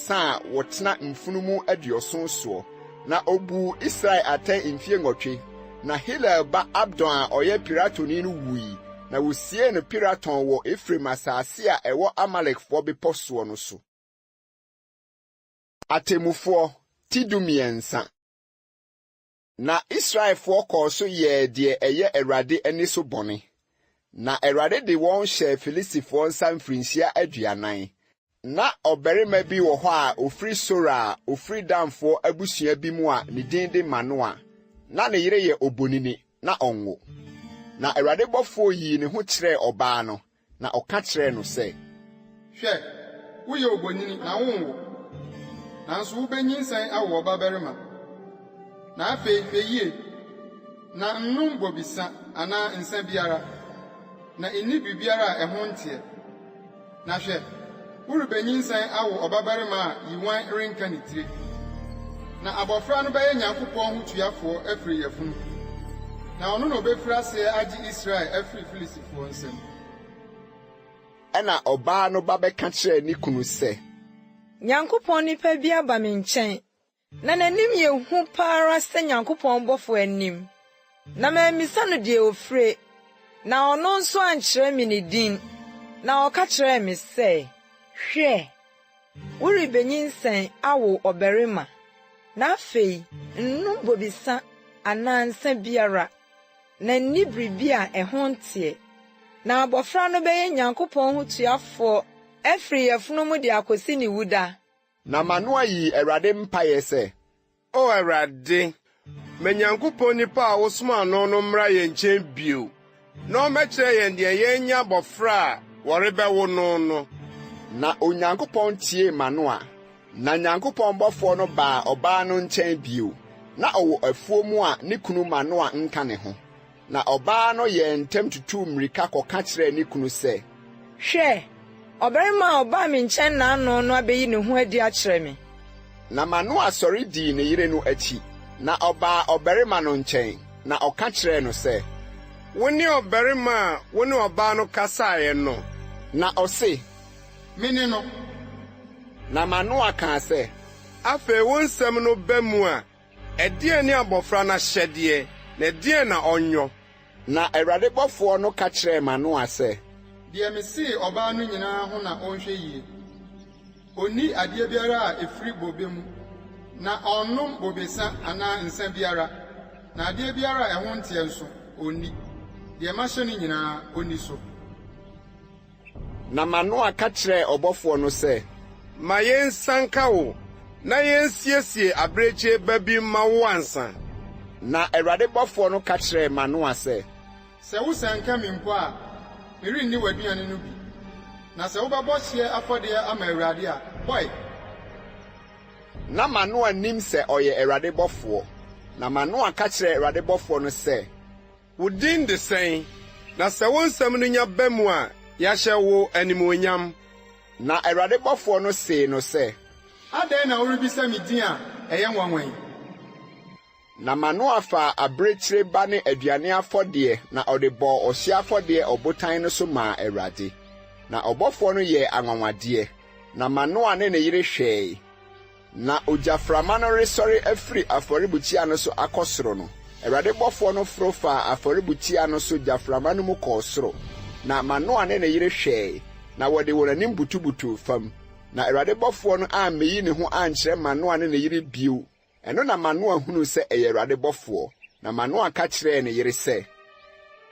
wɔtena mfunumu 70 soɔ. Na obuu Israel atɛn mfeɛ nwɔtwe. Na Hilel ba Abdon a ɔyɛ Piratonni no wui, na wosiee no Piraton wɔ Efraim asase a ɛwɔ Amalekfoɔ bepɔ soɔ no so. Atemmufoɔ, ti 13. Na Israelfoɔ kɔɔ so yɛɛ deɛ ɛyɛ Awurade ani so bɔne. Na Awurade de wɔn hyɛɛ Filistifoɔ nsa mfirinhyia 40. Ná ɔbarima bi wɔ hɔ a ɔfiri Sora a ɔfiri Danfoɔ abusua bi mu a ne din de Manoa. Ná ne yere yɛ obonini, na ɔnwo. Na Awurade bɔfoɔ yii ne ho kyerɛɛ ɔbaa no, na ɔka kyerɛɛ no sɛ. Hwɛ, woyɛ obonini na wonwo, nanso wubenyinsɛn awo ɔbabarima. Na afei hwɛ yie, na nnom bobesa anaa nsa biara, na nni biribiara a ɛho nteɛ. Na hwɛ, worebenyinsɛn awo ɔbabarima a yiwan renka ne tiri. Na abɔfra no bɛyɛ Nyankopɔn ho tuafoɔ afiri yafunu, na ɔno na obefiri aseɛ agye Israel afiri Filistifoɔ nsam. Ɛnna ɔbaa no ba bɛka kyerɛɛ ne kunu sɛ. Nyankopɔn nipa bi aba me nkyɛn. Na n'anim yɛ hu pa ara sɛ Nyankopɔn bɔfo anim. Na mammisa no deɛ ofire, na ɔno nso ankyerɛ me ne din. Na ɔka kyerɛɛ me sɛ, 'Hwɛ, worebenyinsɛn awo ɔbarima, na afei nnom bobesa anaa nsã biara, na nni biribi a ɛho nteɛ. Na abɔfra no bɛyɛ Nyankopɔn hotuafoɔ afiri yafunu mu de akosi ne wuda. Na Manoa yii Awurade mpaeɛ sɛ. O Awurade, ma Nyankopɔn nipa a wosomaa no no mmra yɛn nkyɛn bio, na ɔmmɛkyerɛ yɛn deɛ yɛnyɛ abɔfra a wɔrebɛwo no no. Na Onyankopɔn tiee Manoa, na Nyankopɔn bɔfoɔ no baa ɔbaa no nkyɛn bio. Na ɔwɔ afuo mu a ne kunu Manoa nka ne ho. Na ɔbaa no yɛɛ ntɛm tutuu mmirika kɔka kyerɛɛ ne kunu sɛ. Hwɛ! Ɔbarima a ɔbaa me nkyɛn nnaano no abeyi ne ho adi akyerɛ me. Na Manoa sɔre dii ne yere no akyi, na ɔbaa ɔbarima no nkyɛn, na ɔka kyerɛɛ no sɛ. Wone ɔbarima a wo ne ɔbaa no kasaeɛ no? Na ɔse. Mene no. Na Manoa kaa sɛ. Afei wo nsɛm no ba mu a, Ɛdeɛn ne abɔfra no ahyɛdeɛ, na ɛdeɛn na ɔnyɔ? Na Awurade bɔfoɔ no ka kyerɛɛ Manoa sɛ. Deɛ mesee ɔbaa no nyinaa ho na ɔnhwɛ yie. Ɔnni adeɛ biara a ɛfiri bobe mu, na ɔnnom bobesa anaa nsã biara, na adeɛ biara a ɛho nteɛ nso, ɔnni. Deɛ mahyɛ no nyinaa, ɔnni so. Na Manoa ka kyerɛɛ ɔbɔfoɔ no sɛ. Ma yɛnsianka wo, na yensiesie abirekyie ba bi mma wo ansa. Na Awurade bɔfoɔ no ka kyerɛɛ Manoa sɛ. Sɛ wosianka me mpo a, merenni w'aduane no bi, na sɛ wobɛbɔ hyeɛ afɔdeɛ ama Awurade a, bɔ ɛ! Na Manoa nnim sɛ ɔyɛ Awurade bɔfoɔ. Na Manoa ka kyerɛɛ Awurade bɔfoɔ no sɛ. Wo din de sɛn? Na sɛ wo nsɛm no nya ba mu a, yɛahyɛ wo animuonyam. Na Awurade bɔfoɔ no see no sɛ. Adɛn na worebisa me din a ɛyɛ nwanwa yi? Na Manoa faa abirekyire ba ne aduane afɔdeɛ na ɔde bɔɔ ɔhyeɛ afɔdeɛ ɔbotan no so maa Awurade. Na ɔbɔfoɔ no yɛɛ anwanwadeɛ, na Manoa ne ne yere hwɛe. Na ogyaframa no resɔre afiri afɔrebukyia no so akɔ soro no, Awurade bɔfoɔ no foro faa afɔrebukyia no so gyaframa no mu kɔɔ soro. Na Manoa ne ne yere hwɛe, na wɔde wɔn anim butubutuu fam. Na Awurade bɔfoɔ no ammeyi ne ho ankyerɛ Manoa ne ne yere bio. Ɛno na Manoa hunuu sɛ ɛyɛ Awurade bɔfoɔ. Na Manoa ka kyerɛɛ ne yere sɛ.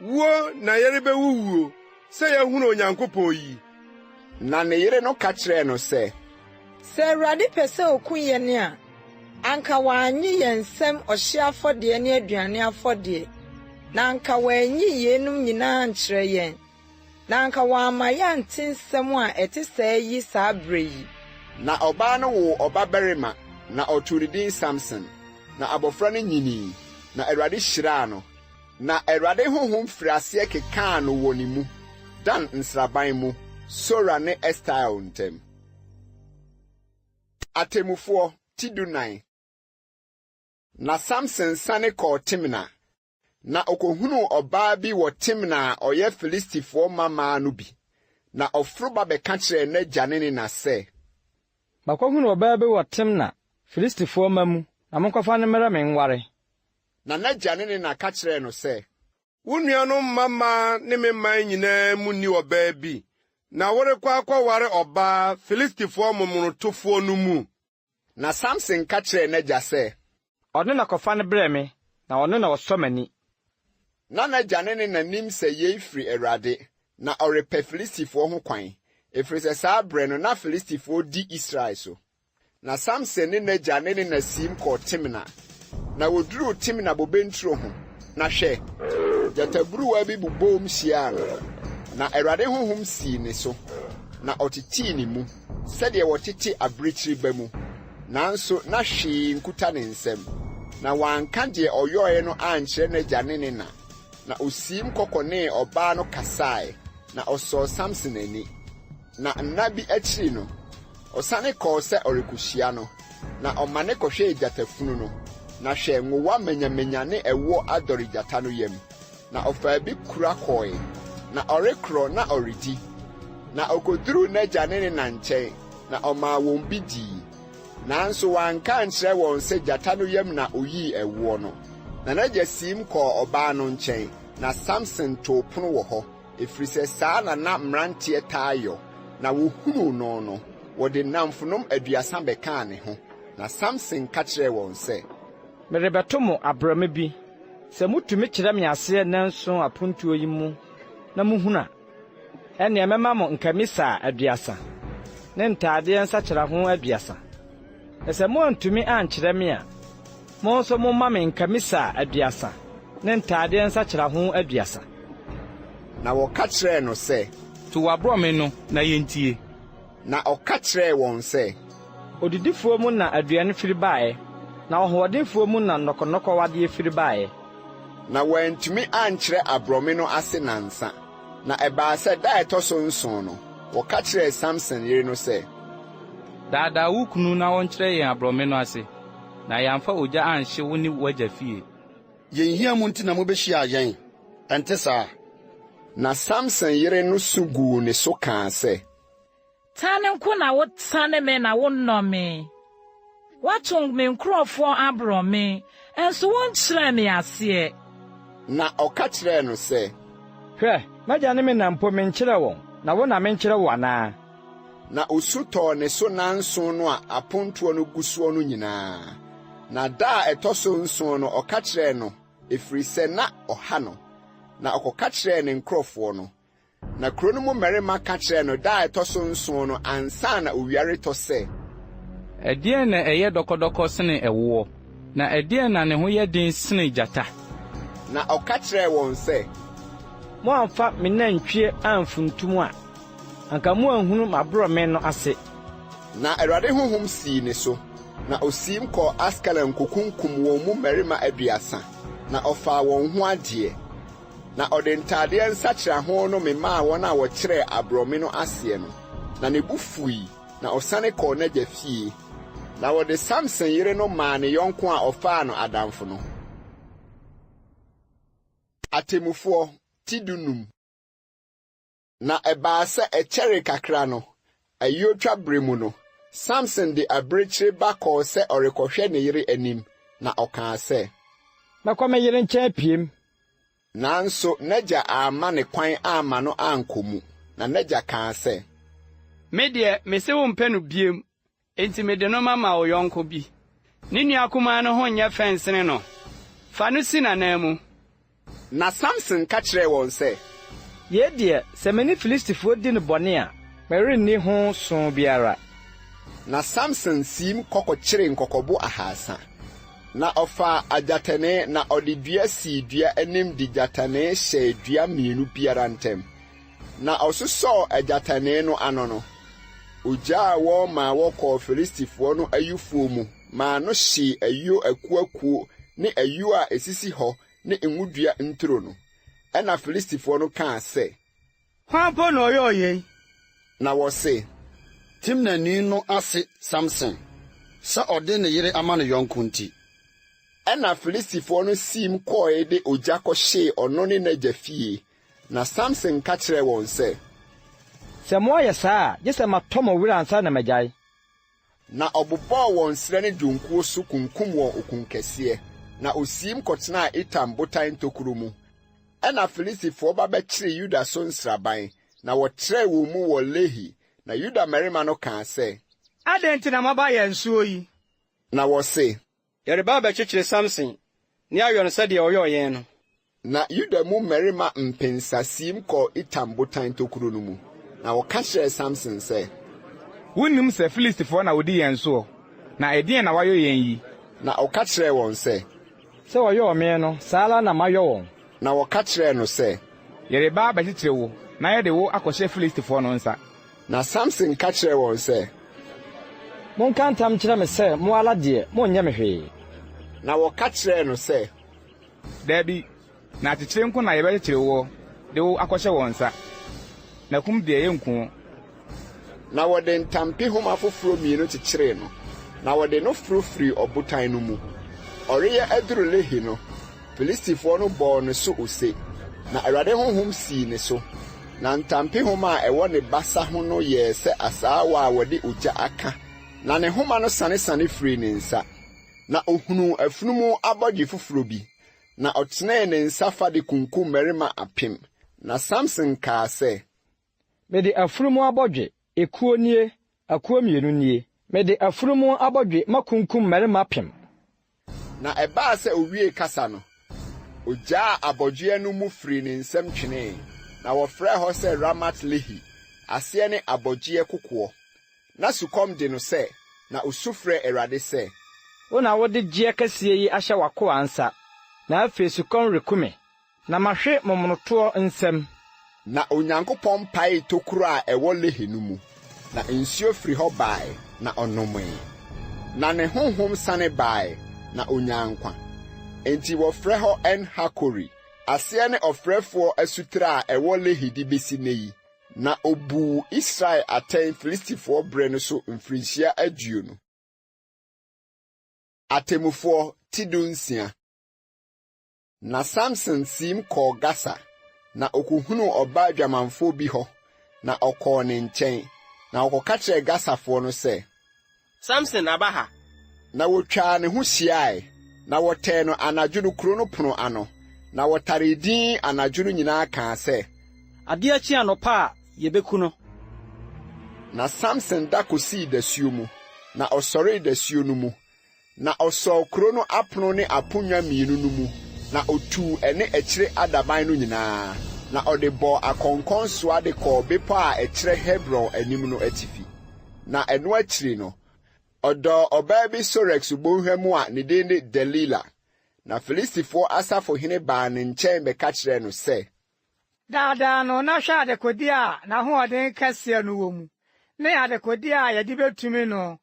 Wuo na yɛrebɛwuwuo sɛ yɛahunu Onyankopɔn yi. Na ne yere no ka kyerɛɛ no sɛ. Sɛ Awurade pɛ sɛ oku yɛn a, anka wannye yɛn nsam ɔhyeɛ afɔdeɛ ne aduane afɔdeɛ, na anka wanyi yeinom nyinaa ankyerɛ yɛn, na anka wamma yɛante nsɛm a ɛte sɛɛ yi saa berɛ yi. Na ɔbaa no woo ɔbabarima, na ɔtoo ne din Samson. Na abɔfra no nyinii, na Awurade hyiraa no. Na Awurade honhom firii aseɛ kekaa no wɔ ne mu, Dan nsraban mu, Sora ne Estaol ntam. Atemmufoɔ, ti dunan. Na Samson sane kɔɔ Timna, na ɔkɔhunuu ɔbaa bi wɔ Timna a ɔyɛ Filistifoɔ mmammaa no bi. Na ɔforo ba bɛka kyerɛɛ n'agya ne ne na sɛ. Makɔhunu ɔbaa bi wɔ Timna, Filistifoɔ mma mu, na monkɔfa no mmrɛ me nware. Na n'agya ne ne na ka kyerɛɛ no sɛ. Wo nuanom mmammaa ne me man nyinaa mu nni ɔbaa bi, na worekɔ akɔware ɔbaa Filistifoɔ momonotofoɔ no mu? Na Samson ka kyerɛɛ n'agya sɛ. Ɔno na kɔfa no brɛ me, na ɔno na ɔsɔ m'ani. Na n'agya ne ne na nim sɛ yei firi Awurade, na ɔrepɛ Filistifoɔ ho kwan, ɛfiri sɛ saa berɛ no na Filistifoɔ di Israel so. Na Samson ne n'agya ne ne na siim kɔɔ Timna. Na woduruu Timna bobe nturo ho, na hwɛ, gyataburuwa bi boboom hyiaa no. Na Awurade honhom sii ne so, na ɔtetee ne mu, sɛdeɛ wɔtete abirekyiri ba mu, nanso na hwee nkuta ne nsam. Na wanka deɛ ɔyɔeɛ no ankyerɛ n'agya ne ne na. Na osiim kɔ kɔnee ɔbaa no kasae, na ɔsɔɔ Samson ani. Na nna bi akyiri no, ɔsane kɔɔ sɛ ɔrekohyia no, na ɔmane kɔhwɛɛ gyata funu no, na hwɛ, nwowa manyamanya ne ɛwoɔ adɔre gyata no yam. Na ɔfaa bi kura kɔe, na ɔrekorɔ na ɔredi. Na okoduruu n'agya ne ne na nkyɛn, na ɔmaa wɔn bi dii. Nanso wanka ankyerɛ wɔn sɛ gyata no yam na oyii ɛwoɔ no. Na n'agya siim kɔɔ ɔbaa no nkyɛn, na Samson too pono wɔ hɔ, ɛfiri sɛ saa na na mmeranteɛ taa yɔ. Na wɔhunuu no no, wɔde nnamfonom aduasa bɛkaa ne ho. Na Samson ka kyerɛɛ wɔn sɛ. Merebɛto mo aborɔme bi. Sɛ mutumi kyerɛ me aseɛ nnanson apontoɔ yi mu na muhunu a, ɛnneɛ mɛma mo nkamisaa aduasa ne ntadeɛ nsakyeraho aduasa. Na sɛ moantumi ankyerɛ me a, mo nso momma me nkamisaa aduasa ne ntadeɛ nsakyeraho aduasa. Na wɔka kyerɛɛ no sɛ. To w'aborɔme no na yɛntie. Na ɔka kyerɛɛ wɔn sɛ. Odidifoɔ mu na aduane firi baeɛ, na ɔhoɔdenfoɔ mu na nnɔkɔnnɔkɔwadeɛ firi baeɛ. Na wɔantumi ankyerɛ aborɔme no ase nnansa. Na ɛbaa sɛ da a ɛtɔ so nson no, wɔka kyerɛɛ Samson yere no sɛ. Daadaa wo kunu na ɔnkyerɛ yɛn aborɔme no ase, na yɛamfa ogya anhye wo ne w'agya fie. Yɛn hia mu nti na mubehyiaa yɛn, ɛnte saa? Na Samson yere no su guu ne so kaa sɛ. Tane nko na wotane me na wonnɔ me. Woato me nkurɔfoɔ aborɔme, nso wonkyerɛɛ me aseɛ. Na ɔka kyerɛɛ no sɛ. Hwɛ, m'agya ne me na mpo menkyerɛɛ wɔn, na wo na menkyerɛ wo anaa? Na osu tɔɔ ne so nnanson no a apontoɔ no gu soɔ no nyinaa. Na da a ɛtɔ so nson no ɔka kyerɛɛ no, ɛfiri sɛ na ɔha no. Na ɔkɔka kyerɛɛ ne nkurɔfoɔ no. Na kuro no mu mmarima ka kyerɛɛ no da a ɛtɔ so nson no ansa na owia retɔ sɛ. Ɛdeɛn na ɛyɛ dɔkɔdɔkɔ sene ɛwoɔ, na ɛdeɛn na ne ho yɛ den sene gyata? Na ɔka kyerɛɛ wɔn sɛ. Moamfa me nantwie amfuntum a, anka moanhunu m'aborɔme no ase. Na Awurade honhom sii ne so, na osiim kɔɔ Askelon kokunkum wɔn mu mmarima aduasa, na ɔfaa wɔn ho adeɛ. Na ɔde ntadeɛ nsakyeraho no memaa wɔn a wɔkyerɛɛ aborɔme no aseɛ no, na ne bo fui, na ɔsane kɔɔ n'agya fie. Na wɔde Samson yere no maa ne yɔnko a ɔfaa no adamfo no. Atemmufoɔ, ti dunum. Na ɛbaa sɛ ɛkyɛree kakra no, ayuotwa bere mu no, Samson de abirekyiri ba kɔɔ sɛ ɔrekɔhwɛ ne yere anim, na ɔkaa sɛ. Mɛkɔ me yere nkyɛn apiem. Nanso n'agya amma ne kwan amma no ankɔ mu, na n'agya kaa sɛ. Me deɛ, mese wompɛ no bio, enti mede no mama wo yɔnko bi. Ne nua kumaa no ho nyɛ fɛ nsene no? Fa no si n'ananmu. Na Samson ka kyerɛɛ wɔn sɛ. Yei deɛ, sɛ me ne Filistifoɔ di no bɔne a, merenni ho so biara. Na Samson siim kɔ kɔkyeree nkɔkɔbo ahasa. Na ɔfaa agyatɛnee, na ɔde dua sii dua anim de gyatɛnee hyɛɛ dua mmienu biara ntam. Na ɔsosɔɔ agyatɛnee no ano no, ogyaa wɔn maa wɔkɔɔ Filistifoɔ no ayufuo mu maa no hyee ayuo akuakuo ne ayuo a ɛsisi hɔ ne ngodua nturo no. Ɛnna Filistifoɔ no kaa sɛ. Hwan mpo na ɔyɔɔ yei? Na wɔse. Timnani no ase Samson, sɛ ɔde ne yere ama ne yɔnko nti. Ɛnna Filistifoɔ no siim kɔe de ogya kɔhyee ɔno ne n'agya fie. Na Samson ka kyerɛɛ wɔn sɛ. Sɛ moayɛ saa a, gye sɛ matɔ mo were ansa na magyae. Na ɔbobɔɔ wɔn serɛ ne dwonkuo so kunkum wɔn okunkɛseɛ, na osiim kɔtenaa Etam botan ntokuro mu. Ɛnna Filistifoɔ ba bɛkyeree Yuda so nsraban, na wɔtrɛɛ wɔn mu wɔ Lehi. Na Yuda mmarima no kaa sɛ. Adɛn nti na moaba yɛn soɔ yi? Na wɔse. Yɛreba abɛkyekyere Samson ne ayɔ no sɛdeɛ ɔyɔɔ yɛn no. Na Yuda mu mmarima mpensa siim kɔɔ Etam botan tokuro no mu, na wɔka kyerɛɛ Samson sɛ. Wonnim sɛ Filistifoɔ na wɔdi yɛn soɔ, na ɛdeɛn na woayɔ yɛn yi? Na ɔka kyerɛɛ wɔn sɛ. Sɛ wɔyɔɔ me no, saa ara na mayɔ wɔn. Na wɔka kyerɛɛ no sɛ. Yɛreba abɛkyekyere wo na yɛde wo akɔhyɛ Filistifoɔ no nsa. Na Samson ka kyerɛɛ wɔn sɛ. Monka ntam nkyerɛ me sɛ mo ara deɛ, morenyɛ me hwee. Na wɔka kyerɛɛ no sɛ. Dabi, na akyekyere nko na yɛbɛkyekyere woɔ de wo akɔhyɛ wɔn nsa, na kum deɛ yɛrenku wo. Na wɔde ntampehoma foforɔ mmienu kyekyeree no, na wɔde no foro firii ɔbotan no mu. Ɔreyɛ aduru Lehi no, Filistifoɔ no bɔɔ ne so ose, na Awurade honhom sii ne so, na ntampehoma a ɛwɔ ne basa ho no yɛɛ sɛ asaawa a wɔde ogya aka. Na ne homa no sanesane firii ne nsa. Na ohunuu afunumu abɔdwe foforo bi, na ɔtenee ne nsa fa de kunkum mmarima apem. Na Samson kaa sɛ, Mede afunumu abɔdwe, ekuo nie, akuo mmienu nie. Mede afunumu abɔdwe makunkum mmarima apem. Na ɛbaa sɛ owiee kasa no, ogyaa abɔdweɛ no mu firii ne nsam twenee, na wɔfrɛɛ hɔ sɛ Ramat-Lehi, aseɛ ne Abɔgyeɛ Kokoɔ. Na sukɔm de no sɛ, na osu frɛɛ Awurade sɛ. Wo na wode gyeɛ kɛseɛ yi ahyɛ w'akoa nsa, na afei sukɔm reku me. Na mahwe momonotoɔ nsam. Na Onyankopɔn paee tokuro a ɛwɔ Lehi no mu, na nsuo firi hɔ bae, na ɔnomee. Na ne honhom sane bae, na ɔnyaa nkwa. Enti wɔfrɛ hɔ En-Hakore, aseɛ ne Ɔfrɛfoɔ Asutire a ɛwɔ Lehi de bɛsi nnɛ yi. Na ɔbuu Israel atɛn Filistifoɔ berɛ no so mfirinhyia aduonu. Atemmufoɔ ti dunsia. Na Samson siim kɔɔ Gasa, na okohunuu ɔbaa dwamanfoɔ bi hɔ, na ɔkɔɔ ne nkyɛn. Na ɔkɔka kyerɛɛ Gasafoɔ no sɛ. Samson aba ha! Na wɔtwaa ne ho hyiae, na wɔtɛɛ no anadwo no kuro no pono ano, na wɔtaree dinn anadwo no nyinaa kaa sɛ. Adeɛ kye anɔpa a, yɛbɛku no. Na Samson da kɔsii dasuo mu, na ɔsɔree dasuo no mu, Na ɔsɔɔ kuro no apono ne aponnwa mmienu no mu, na ɔtuu ɛne akyire adaban no nyinaa, na ɔde bɔɔ akɔnkɔn soa de kɔɔ bepɔ a ɛkyerɛ Hebron anim no atifi. Na ɛno akyiri no, ɔdɔɔ ɔbaa bi Sorek subonhwa mu a ne din de Delila. Na Filistifoɔ asafohene baa ne nkyɛn bɛka kyerɛɛ no sɛ, Daadaa no na hwɛ adekodeɛ a n'ahoɔden kɛseɛ no wɔ mu, ne adekodeɛ a yɛde bɛtumi no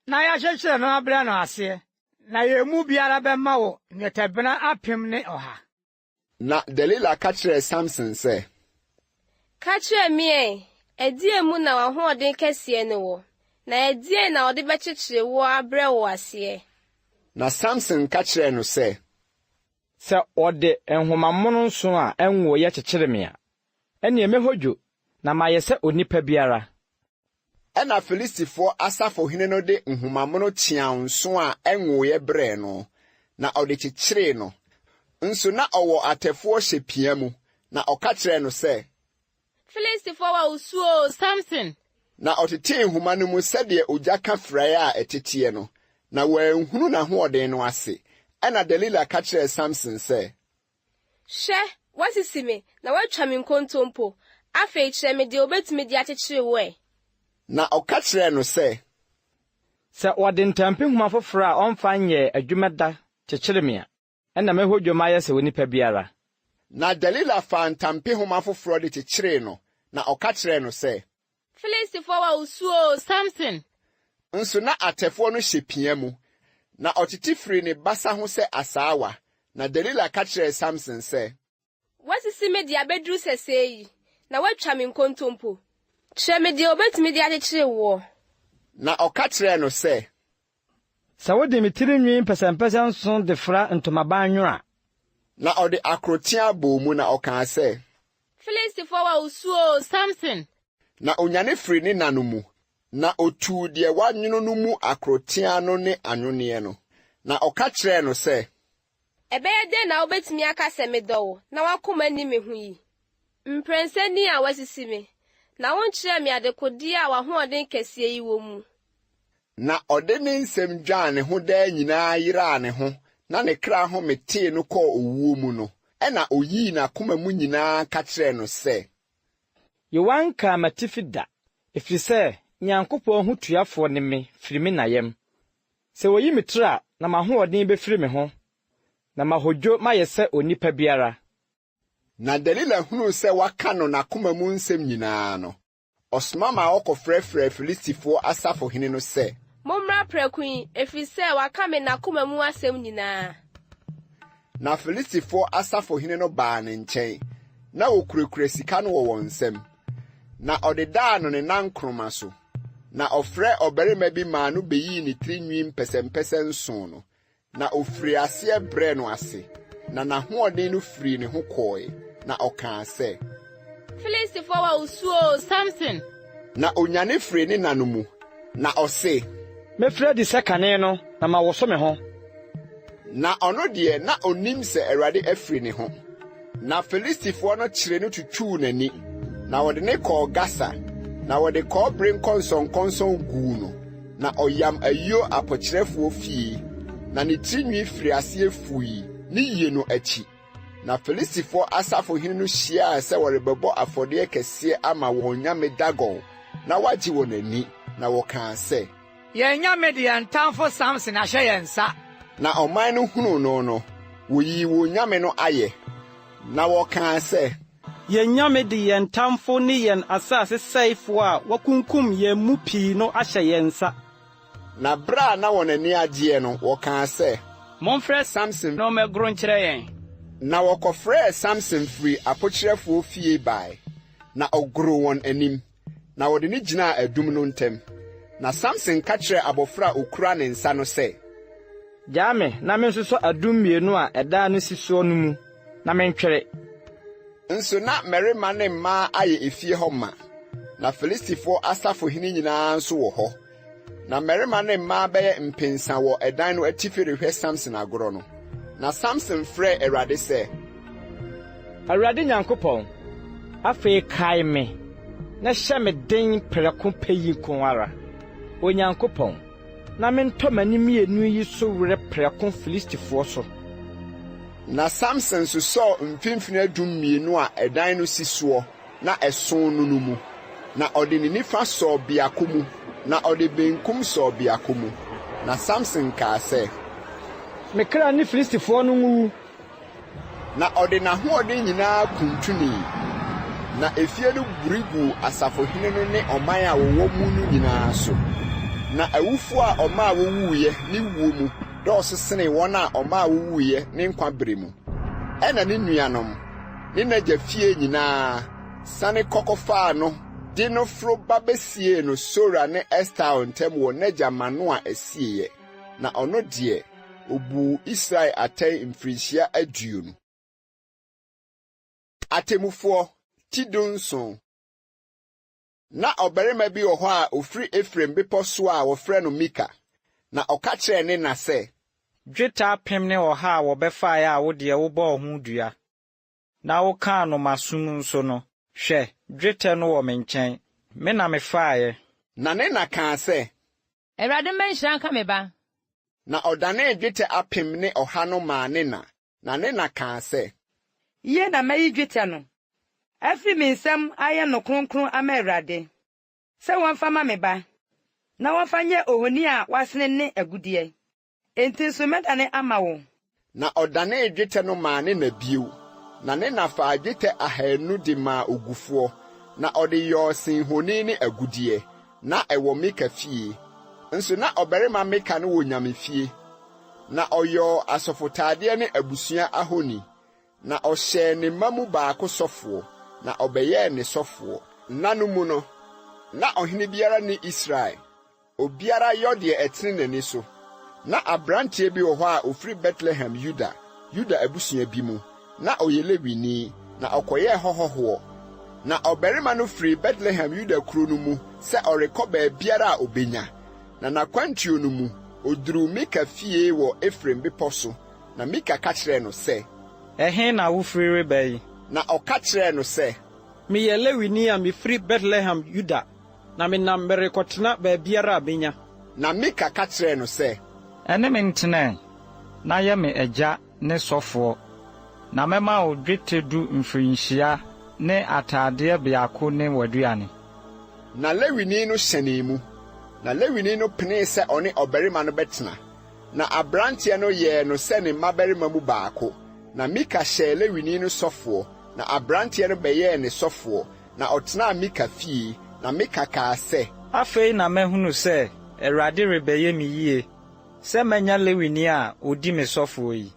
na yɛakyekyere no abrɛ no aseɛ, na yɛn mu biara bɛma wo nnwetɛbena 1100. Na Delila ka kyerɛɛ Samson sɛ. Ka kyerɛ me ɛ, ɛdeɛn mu na w'ahoɔden kɛseɛ no wɔ, na ɛdeɛn na wɔde bɛkyekyere woɔ abrɛ wo aseɛ? Na Samson ka kyerɛɛ no sɛ, Sɛ wɔde nhoma mono nson a ɛnwoeɛ kyekyere me a, ɛnneɛ mɛhodwo na mayɛ sɛ onipa biara. Ɛnna Filistifoɔ asafohene no de nhoma mono kyeaw nson a ɛnwoeɛ brɛɛ no, na ɔde kyekyeree no. Nso na ɔwɔ atɛfoɔ hyɛ pia mu, na ɔka kyerɛɛ no sɛ, Filistifoɔ wɔ wo so oo, Samson! Na ɔtetee nhoma no mu sɛdeɛ ogya ka firaeɛ a ɛteteɛ no, na wɔanhunu n'ahoɔden no ase. Ɛnna Delila ka kyerɛɛ Samson sɛ. Hwɛ, woasisi me, na woatwa me nkontompo. Afei kyerɛ me deɛ wɔbɛtumi de akyekyere wo ɛ. Na ɔka kyerɛɛ no sɛ. Sɛ wɔde ntampehoma foforɔ a ɔmfa nyɛɛ adwuma da kyekyere me a, Ɛnna mɛhɔ dwom ayɛ sɛ onipa biara. Na Delila faa ntampehoma foforɔ de kyekyeree no, na ɔka kyerɛɛ no sɛ. Filistifoɔ wɔ wo so oo, Samson! Nso na atɛfoɔ no hyɛ pia mu, na ɔtete firii ne basa ho sɛ asaawa. Na Delila ka kyerɛɛ Samson sɛ. Woasisi me de abɛduru sɛsɛɛ yi, na woatwa me nkontompo. Kyerɛ me deɛ wɔbɛtumi de akyekyere woɔ. Na ɔka kyerɛɛ no sɛ. Sɛ wode me tiri nwi mpɛsɛmpɛsɛ nson de fra ntomaban nwono a. Na ɔde akoroteaa bɔɔ mu, na ɔkaa sɛ. Filistifoɔ wɔ wo so oo, Samson! Na ɔnyane firii ne nna no mu, na ɔtuu deɛ wanwono no mu akoroteaa no ne anwonneɛ no, na ɔka kyerɛɛ no sɛ. Ɛbɛyɛ dɛn na wobɛtumi aka sɛ medɔ wo na w'akoma nni me ho yi? Mprɛnsa ni a woasisi me, na wonkyerɛɛ me adekodeɛ a w'ahoɔden kɛseɛ yi wɔ mu. Na ɔde ne nsɛm dwaa ne ho daa nyinaa yeraa ne ho na ne kra home tee no kɔɔ owuo mu no, ɛnna ɔyii n'akoma mu nyinaa ka kyerɛɛ no sɛ. Yowa nkaa m'atifi da, ɛfiri sɛ Nyankopɔn hotuafoɔ ne me firi me na yam. Sɛ wɔyi me tiri a, na m'ahoɔden bɛfiri me ho, na mahodwo mayɛ sɛ onipa biara. Na Delila hunuu sɛ waka no n'akoma mu nsɛm nyinaa no, ɔsoma maa wɔkɔfrɛfrɛɛ Filistifoɔ asafohene no sɛ. Mommra prɛko yi, ɛfiri sɛ waka me n'akoma mu asɛm nyinaa. Na Filistifoɔ asafohene no baa ne nkyɛn, na wɔkurakura sika no wɔ wɔn nsam. Na ɔdedaa no ne nankoroma so. Na ɔfrɛɛ ɔbarima bi maa no beyii ne tiri nwi mpɛsɛmpɛsɛ nson no, na ofirii aseɛ brɛɛ no ase, na n'ahoɔden no firii ne ho kɔɔe, na ɔkaa sɛ. Filistifoɔ wɔ wo so oo, Samson! Na onyane firii ne nna no mu, na ɔse. Mɛfiri adi sɛ kane no na mawoso me ho. Na ɔno deɛ, na onnim sɛ Awurade afiri ne ho. Na Filistifoɔ no kyeree no tutuu n'ani, na wɔde no kɔɔ Gasa, na wɔde kɔbere nkɔnsɔnkɔnsɔn guu no, na ɔyam ayuo apokyerɛfoɔ fie, na ne tirinwi firii aseɛ fui ne yie no akyi. Na Filistifoɔ asafohene no hyiaa sɛ wɔrebɛbɔ afɔdeɛ kɛseɛ ama wɔn nyame Dagon na wɔagye wɔn ani, na wɔkaa sɛ. Yɛn nyame de yɛn tamfo Samson ahyɛ yɛn nsa. Na ɔman no hunuu no no, woyii wɔn nyame no ayɛ, na wɔkaa sɛ. Yɛn nyame de yɛn tamfo ne yɛn asase sɛefo a wakunkum yɛn mu pii no ahyɛ yɛn nsa. Na bere a na wɔn ani agyeɛ no, wɔkaa sɛ. Momfrɛ Samson na ɔmmɛgoro nkyerɛ yɛn. Na wɔkɔfrɛɛ Samson firii apokyerɛfoɔ fie bae, na ɔgoroo wɔn anim. Na wɔde no gyinaa adum no ntam. Na Samson ka kyerɛɛ abofra a okura ne nsa no sɛ. Gyaa me na mensosɔ adum mmienu a ɛdan no si soɔ no mu, na mentwere. Nso na mmarima ne mmaa ayɛ efie hɔ ma, na Filistifoɔ asafohene nyinaa nso wɔ hɔ. Na mmarima ne mmaa bɛyɛ mpensa wɔ ɛdan no atifi rehwɛ Samson agorɔ no. Na Samson frɛɛ Awurade sɛ. Awurade Nyankopɔn, afei kae me na hyɛ me den prɛko pɛ yi nko ara, Onyankopɔn, na mentɔ m'ani mmienu yi so werɛ prɛko Filistifoɔ so. Na Samson sosɔɔ mfimfini adum mmienu a ɛdan no si soɔ na ɛsõ no no mu, na ɔde ne nifa sɔɔ biako mu, na ɔde benkum sɔɔ biako mu. Na Samson kaa sɛ. Me kra ne Filistifoɔ no nwuwu! Na ɔde n'ahoɔden nyinaa kuntunii, na efie no buri guu asafohene no ne ɔman a wɔwɔ mu no nyinaa so. Na awufoɔ a ɔmaa wowuiɛ ne wuo mu dɔɔso senee wɔn a ɔmaa wowuiɛ ne nkwa bere mu. Ɛnna ne nuanom, ne n'agya fie nyinaa siane kɔ kɔfaa no de no foro ba besiee no Sora ne Estaol ntam wɔ n'agya Manoa asieeɛ, na ɔno deɛ, obuu Israel atɛn mfirinhyia 20. Atemmufoɔ ti 17. Ná ɔbarima bi wɔ hɔ a ofiri Efraim bepɔ so a wɔfrɛ no Mika, na ɔka kyerɛɛ ne na sɛ. Dwetɛ 1001 a wɔbɛfaeɛ a wo deɛ wobɔɔ ho dua, na wokaa no m'asom nso no, hwɛ, dwetɛ no wɔ me nkyɛn, me na mefaeɛ. Na ne na kaa sɛ. Awurade mma nhyira nka me ba. Na ɔdanee dwetɛ 1,100 no maa ne na, na ne na kaa sɛ. Yie na mɛyi dwetɛ no afiri me nsam ayɛ no kronkron ama Awurade, sɛ wɔmfa mma me ba, na wɔmfa nyɛ ohoni a wɔasene ne agudeɛ. Enti nso mɛdane ama wo. Na ɔdanee dwetɛ no maa ne na bio, na ne na faa dwetɛ 200 de maa ogufoɔ, na ɔde yɔɔ senhoni ne agudeɛ. Na ɛwɔ Mika fie. Nso na ɔbarima Mika no wɔ nyamefie, na ɔyɔɔ asɔfotadeɛ ne abusua ahoni. Na ɔhyɛɛ ne mma mu baako sɔfoɔ, na ɔbɛyɛɛ ne sɔfoɔ. Nna no mu no, na ɔhene biara nni Israel. Obiara yɔ deɛ ɛtene n'ani so. Ná aberanteɛ bi wɔ hɔ a ɔfiri Betlehem Yuda, Yuda abusua bi mu. Ná ɔyɛ Lewini, na ɔkɔyɛɛ hɔ hɔhoɔ. Na ɔbarima no firii Betlehem Yuda kuro no mu sɛ ɔrekɔ baabiara a ɔbɛnya. Na n'akwantuo no mu, ɔduruu Mika fie wɔ Efraim bepɔ so. Na Mika ka kyerɛɛ no sɛ. Ɛhe na wofiri reba yi? Na ɔka kyerɛɛ no sɛ. Meyɛ Lewini a mefiri Betlehem Yuda, na menam merekɔtena baabiara a menya. Na Mika ka kyerɛɛ no sɛ. Ɛne me ntena ɛ, na yɛ me agya ne sɔfoɔ, na mɛma wo dwetɛ du mfirinhyia ne atadeɛ biako ne w'aduane. Na Lewini no hyɛnee mu, na Lewini no penee sɛ ɔne ɔbarima no bɛtena. Na aberanteɛ no yɛɛ no sɛ ne mmabarima mu baako. Na Mika hyɛɛ Lewini no sɔfoɔ, na aberanteɛ no bɛyɛɛ ne sɔfoɔ, na ɔtenaa Mika fie. Na Mika kaa sɛ. Afei na mahunu sɛ Awurade rebɛyɛ me yie sɛ manya Lewini a ɔdi me sɔfoɔ yi.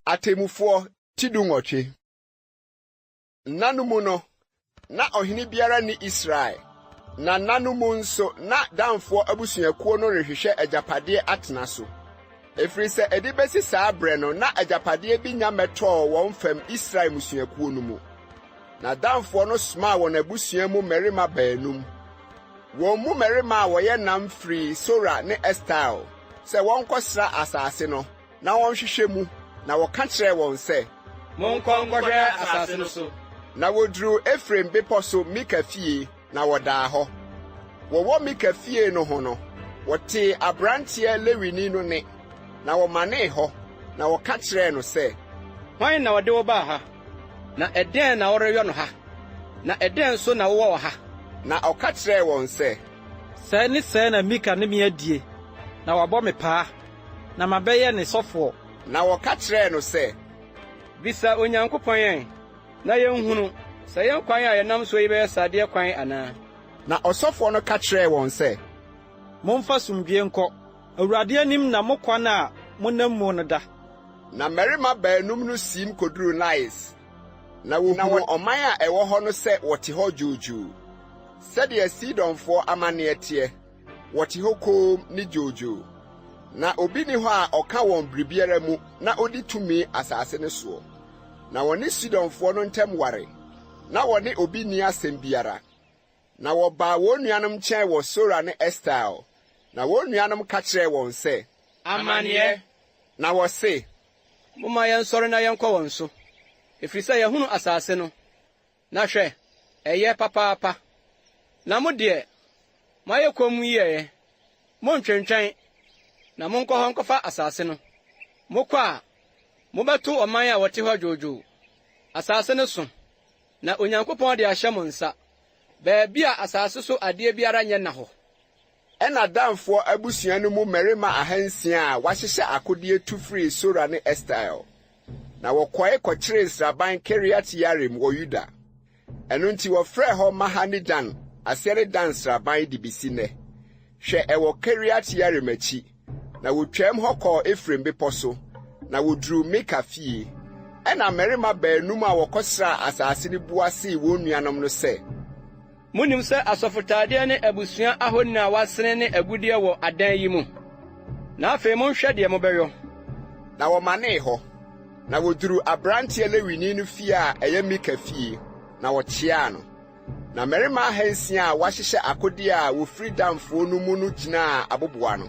Atemmufoɔ ti 18. Nna no mu no, na ɔhene biara nni Israel, na nna no mu nso na Danfoɔ abusuakuo no rehwehwɛ agyapadeɛ atena so, ɛfiri sɛ ɛde bɛsi saa berɛ no na agyapadeɛ bi nnya mmɛtɔɔ wɔn fam Israel mmusuakuo no mu. Na Danfoɔ no somaa wɔn abusua mu mmarima baanum. Wɔn mu mmarima a wɔyɛ nnam firii Sora ne Estaol sɛ wɔnkɔsra asase no na wɔnhwehwɛ mu, na wɔka kyerɛɛ wɔn sɛ. Monkɔ nkɔhwɛ asase no so. Na woduruu Efraim bepɔ so Mika fie, na wɔdaa hɔ. Wɔwɔ Mika fie no ho no, wɔtee aberanteɛ Lewini no nne, na wɔmanee hɔ, na wɔka kyerɛɛ no sɛ. Hwan na ɔde wo baa ha? Na ɛdeɛn na woreyɔ no ha? Na ɛdeɛn nso na wowɔ wɔ ha? Na ɔka kyerɛɛ wɔn sɛ. Sɛɛ ne sɛɛ na Mika ne me adie, na wabɔ me paa, na mabɛyɛ ne sɔfoɔ. Na wɔka kyerɛɛ no sɛ. Bisa Onyankopɔn ɛ, na yɛnhunu, sɛ yɛn kwan a yɛnam soɔ yi bɛyɛ sradeɛ kwan anaa. Na ɔsɔfoɔ no ka kyerɛɛ wɔn sɛ. Momfa asomdwoeɛ nkɔ. Awurade anim na mo kwan a monam mu no da. Na mmarima baanum no siim koduruu Lais, na wohunuu ɔman a ɛwɔ hɔ no sɛ wɔte hɔ dwoodwoo, sɛdeɛ Sidonfoɔ amanneɛ teɛ, wɔte hɔ komm ne dwoodwoo. Na obi nni hɔ a ɔka wɔn biribiara mu na odi tumi asase no soɔ. Na wɔne Sidonfoɔ no ntam ware, na wɔne obi nni asɛm biara. Na wɔbaa wɔn nuanom nkyɛn wɔ Sora ne Estaol, na wɔn nuanom ka kyerɛɛ wɔn sɛ. Amanneɛ! Na wɔse. Momma yɛnsɔre na yɛnkɔ wɔn so, ɛfiri sɛ yɛahunu asase no, na hwɛ, ɛyɛ papaapa. Na mo deɛ, moayɛ komm yi ɛ? Monntwentwɛn, na monkɔ hɔ nkɔfa asase no. Mokɔ a, mobɛto ɔman a wɔte hɔ dwoodwoo. Asase no so, Na Onyankopɔn de ahyɛ mo nsa, baabi a asase so adeɛ biara nyɛ nna hɔ. Ɛnna Danfoɔ abusua no mu mmarima ahansia a wɔahyehyɛ akodeɛ tu firii Sora ne Estaol, na wɔkɔe kɔkyeree nsraban Kiriat-Yearim wɔ Yuda. Ɛno nti wɔfrɛɛ hɔ Mahane-Dan, aseɛ ne Dan nsraban, de besi nnɛ. Hwɛ, ɛwɔ Kiriat-Yearim akyi. Na wotwaam hɔ kɔɔ Efraim bepɔ so, na woduruu Mika fie. Ɛnna mmarima baanum a wɔkɔsraa asase no bua see wɔn nuanom no sɛ. Munnim sɛ asɔfotadeɛ ne abusua ahoni a wɔasene ne agudeɛ wɔ adan yi mu? Na afei monhwɛ deɛ mobɛyɔ. Na wɔmanee hɔ, na woduruu aberanteɛ Lewini no fie a ɛyɛ Mika fie, na wɔkyeaa no. Na mmarima ahansia a wɔahyehyɛ akodeɛ a wɔfiri Danfoɔ no mu no gyinaa aboboano.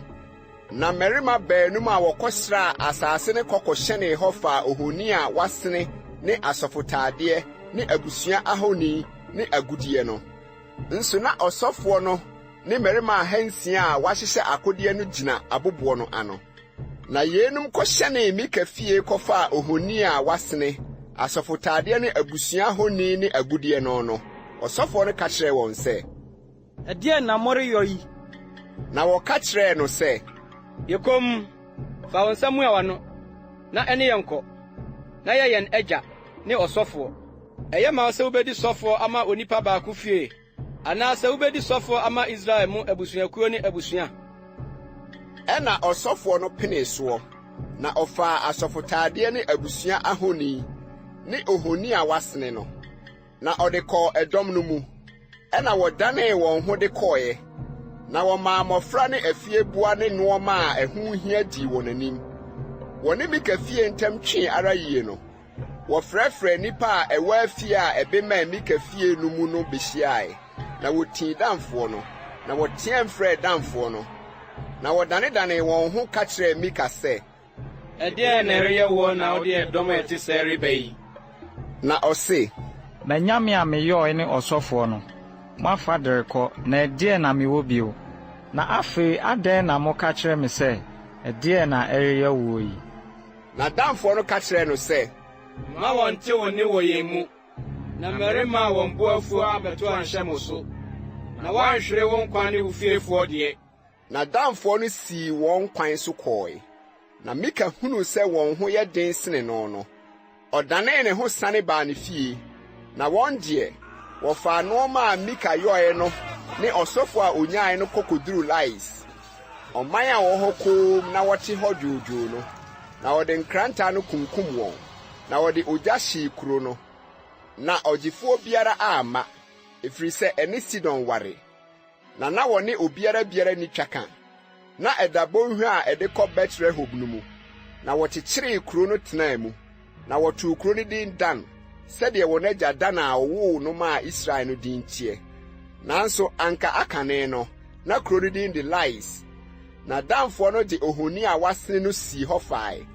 Na mmarima baanum a wɔkɔsraa asase no kɔ kɔhyɛnee hɔ faa ohoni a wɔasene ne asɔfotadeɛ ne abusua ahoni ne agudeɛ no. Nso na ɔsɔfoɔ no ne mmarima ahansia a wɔahyehyɛ akodeɛ no gyina aboboɔ no ano. Na yeinom kɔhyɛnee Mika fie kɔfaa ohoni a wɔasene, asɔfotadeɛ ne abusua honi ne agudeɛ no no, ɔsɔfoɔ no ka kyerɛɛ wɔn sɛ. Ɛdeɛn na moreyɔ yi? Na wɔka kyerɛɛ no sɛ. Yɛ komm, fa wo nsa mua w'ano, na ɛne yɛn nkɔ, na yɛ yɛn agya ne ɔsɔfoɔ. Ɛyɛ ma wo sɛ wobɛdi sɔfoɔ ama onipa baako fie Anaasɛ wubedi sɔfoɔ ama Israel mu abusuakuo ne abusua? Ɛnna ɔsɔfoɔ no penee soɔ, na ɔfaa asɔfotadeɛ ne abusua ahoni ne ohoni a wɔasene no, na ɔde kɔɔ ɛdɔm no mu. Ɛnna wɔdanee wɔn ho de kɔeɛ, na wɔmaa mmɔfra ne afieboa ne nnoɔma a ɛho hia dii wɔn anim. Wɔne Mika fie ntam twee ara yie no, Wɔfrɛfrɛɛ nnipa a ɛwɔ afie a ɛbemmɛn Mika fie no mu no behyiae, na wotii Danfoɔ no, na wɔteɛm frɛɛ Danfoɔ no, na wɔdanedanee wɔn ho ka kyerɛɛ Mika sɛ. Ɛdeɛn na ɛreyɛ woɔ na wode ɛdɔm a ɛte sɛɛ reba yi? Na ɔse. M'anyame a meyɔe ne ɔsɔfoɔ no, moafa de rekɔ, na ɛdeɛn na mewɔ bio? Na afei adɛn na moka kyerɛ me sɛ, Ɛdeɛn na ɛreyɛ woɔ yi? Na Danfoɔ no ka kyerɛɛ no sɛ. Mma wɔnnte wo nne wɔ yɛn mu, na mmarima a wɔn bo afuo ammɛto anhyɛ mo so, na woanhwere wo nkwa ne wo fiefoɔ deɛ. Na Danfoɔ no sii wɔn kwan so kɔɔe. Na Mika hunuu sɛ wɔn ho yɛ den sene no no, Ɔdanee ne ho sane baa ne fie, na wɔn deɛ, wɔfaa nnoɔma a Mika yɔeɛ no ne ɔsɔfoɔ a ɔnyaae no kɔ kɔduruu Lais, ɔman a wɔwɔ hɔ komm na wɔte hɔ dwoodwoo no, na wɔde nkrantɛ ano kunkum wɔn, na wɔde ogya hyee kuro no. Na ɔgyefoɔ biara amma, ɛfiri sɛ ɛne Sidon ware, na na wɔne obiara biara nni twaka. Na ɛda bɔnhwa a ɛde kɔ Bet-Rehob no mu. Na wɔkyekyeree kuro no tenaa mu, na wɔtoo kuro no din Dan, sɛdeɛ wɔn agya Dan a ɔwoo no maa Israel no din teɛ. Nanso anka akane no, na kuro no din de Lais. Na Danfoɔ no de ohoni a wɔasene no sii hɔ fae.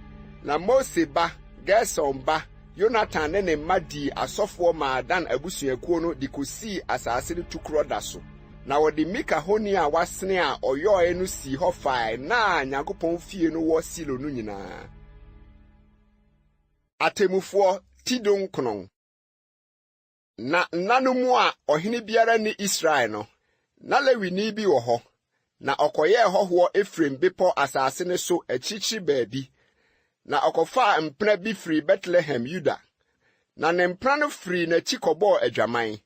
Na Mose ba, Gersom ba, Yonatan ne ne mma dii asɔfoɔ maa Dan abusuakuo no de kɔsii asase no tukorɔ da so. Na wɔde Mika honi a wɔasene a ɔyɔeɛ no sii hɔ fae nna a Nyankopɔn fie no wɔ Silo no nyinaa. Atemmufoɔ ti dunkron. Na nna no mu a ɔhene biara nni Israel no, na Lewini bi wɔ hɔ, na ɔkɔyɛɛ hɔhoɔ Efraim bepɔ asase no so akyirikyiri baabi, na ɔkɔfaa mpena bi firii Betlehem Yuda. Na ne mpena no firii n'akyi kɔbɔɔ adwaman,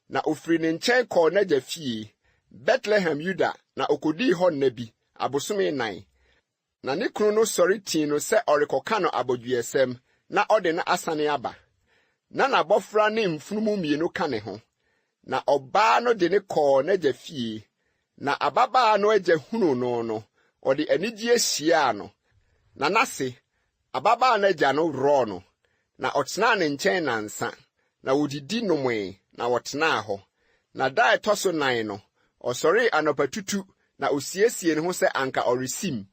na ɔfirii ne nkyɛn kɔɔ n'agya fie, Betlehem Yuda, na ɔkɔdii hɔ nna bi, abosome nnan. Na ne kunu no sɔre tii no sɛ ɔrekɔka no abodwoyɛsɛm na ɔde no asane aba. Na n'abɔfra ne mfunumu mmienu ka ne ho. Na ɔbaa no de no kɔɔ n'agya fie. Na ababaa no agya hunuu no no, ɔde anigyeɛ hyiaa no. Na n'ase, ababaa no agya no worɔɔ no, na ɔtenaa ne nkyɛn nnansa. Na wɔdidi nomee, na wɔtenaa hɔ. Na da a ɛtɔ so nan no, ɔsɔree anɔpatutu na osiesiee ne ho sɛ anka ɔresim.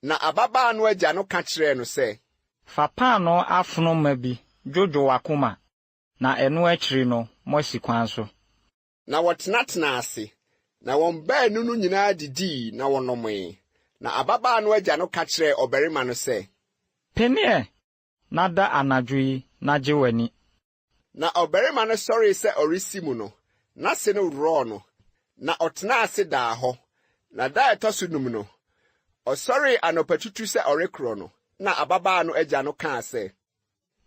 Na ababaa no agya no ka kyerɛɛ no sɛ. Fa paanoo afono ma bi dwodwo w'akoma, na ɛno akyiri no moasi kwan so. Na wɔtenatenaa ase, na wɔn baanu no nyinaa didii na wɔnomee. Na ababaa no agya no ka kyerɛɛ ɔbarima no sɛ. Pene ɛ, na da anadwo yi na gye w'ani. Na ɔbarima no sɔree sɛ ɔresi mu no, n'ase no worɔɔ no, na ɔtenaa ase daa hɔ. Na da a ɛtɔ so num no, ɔsɔree anɔpatutu sɛ ɔrekorɔ no, na ababaa no agya no kaa sɛ.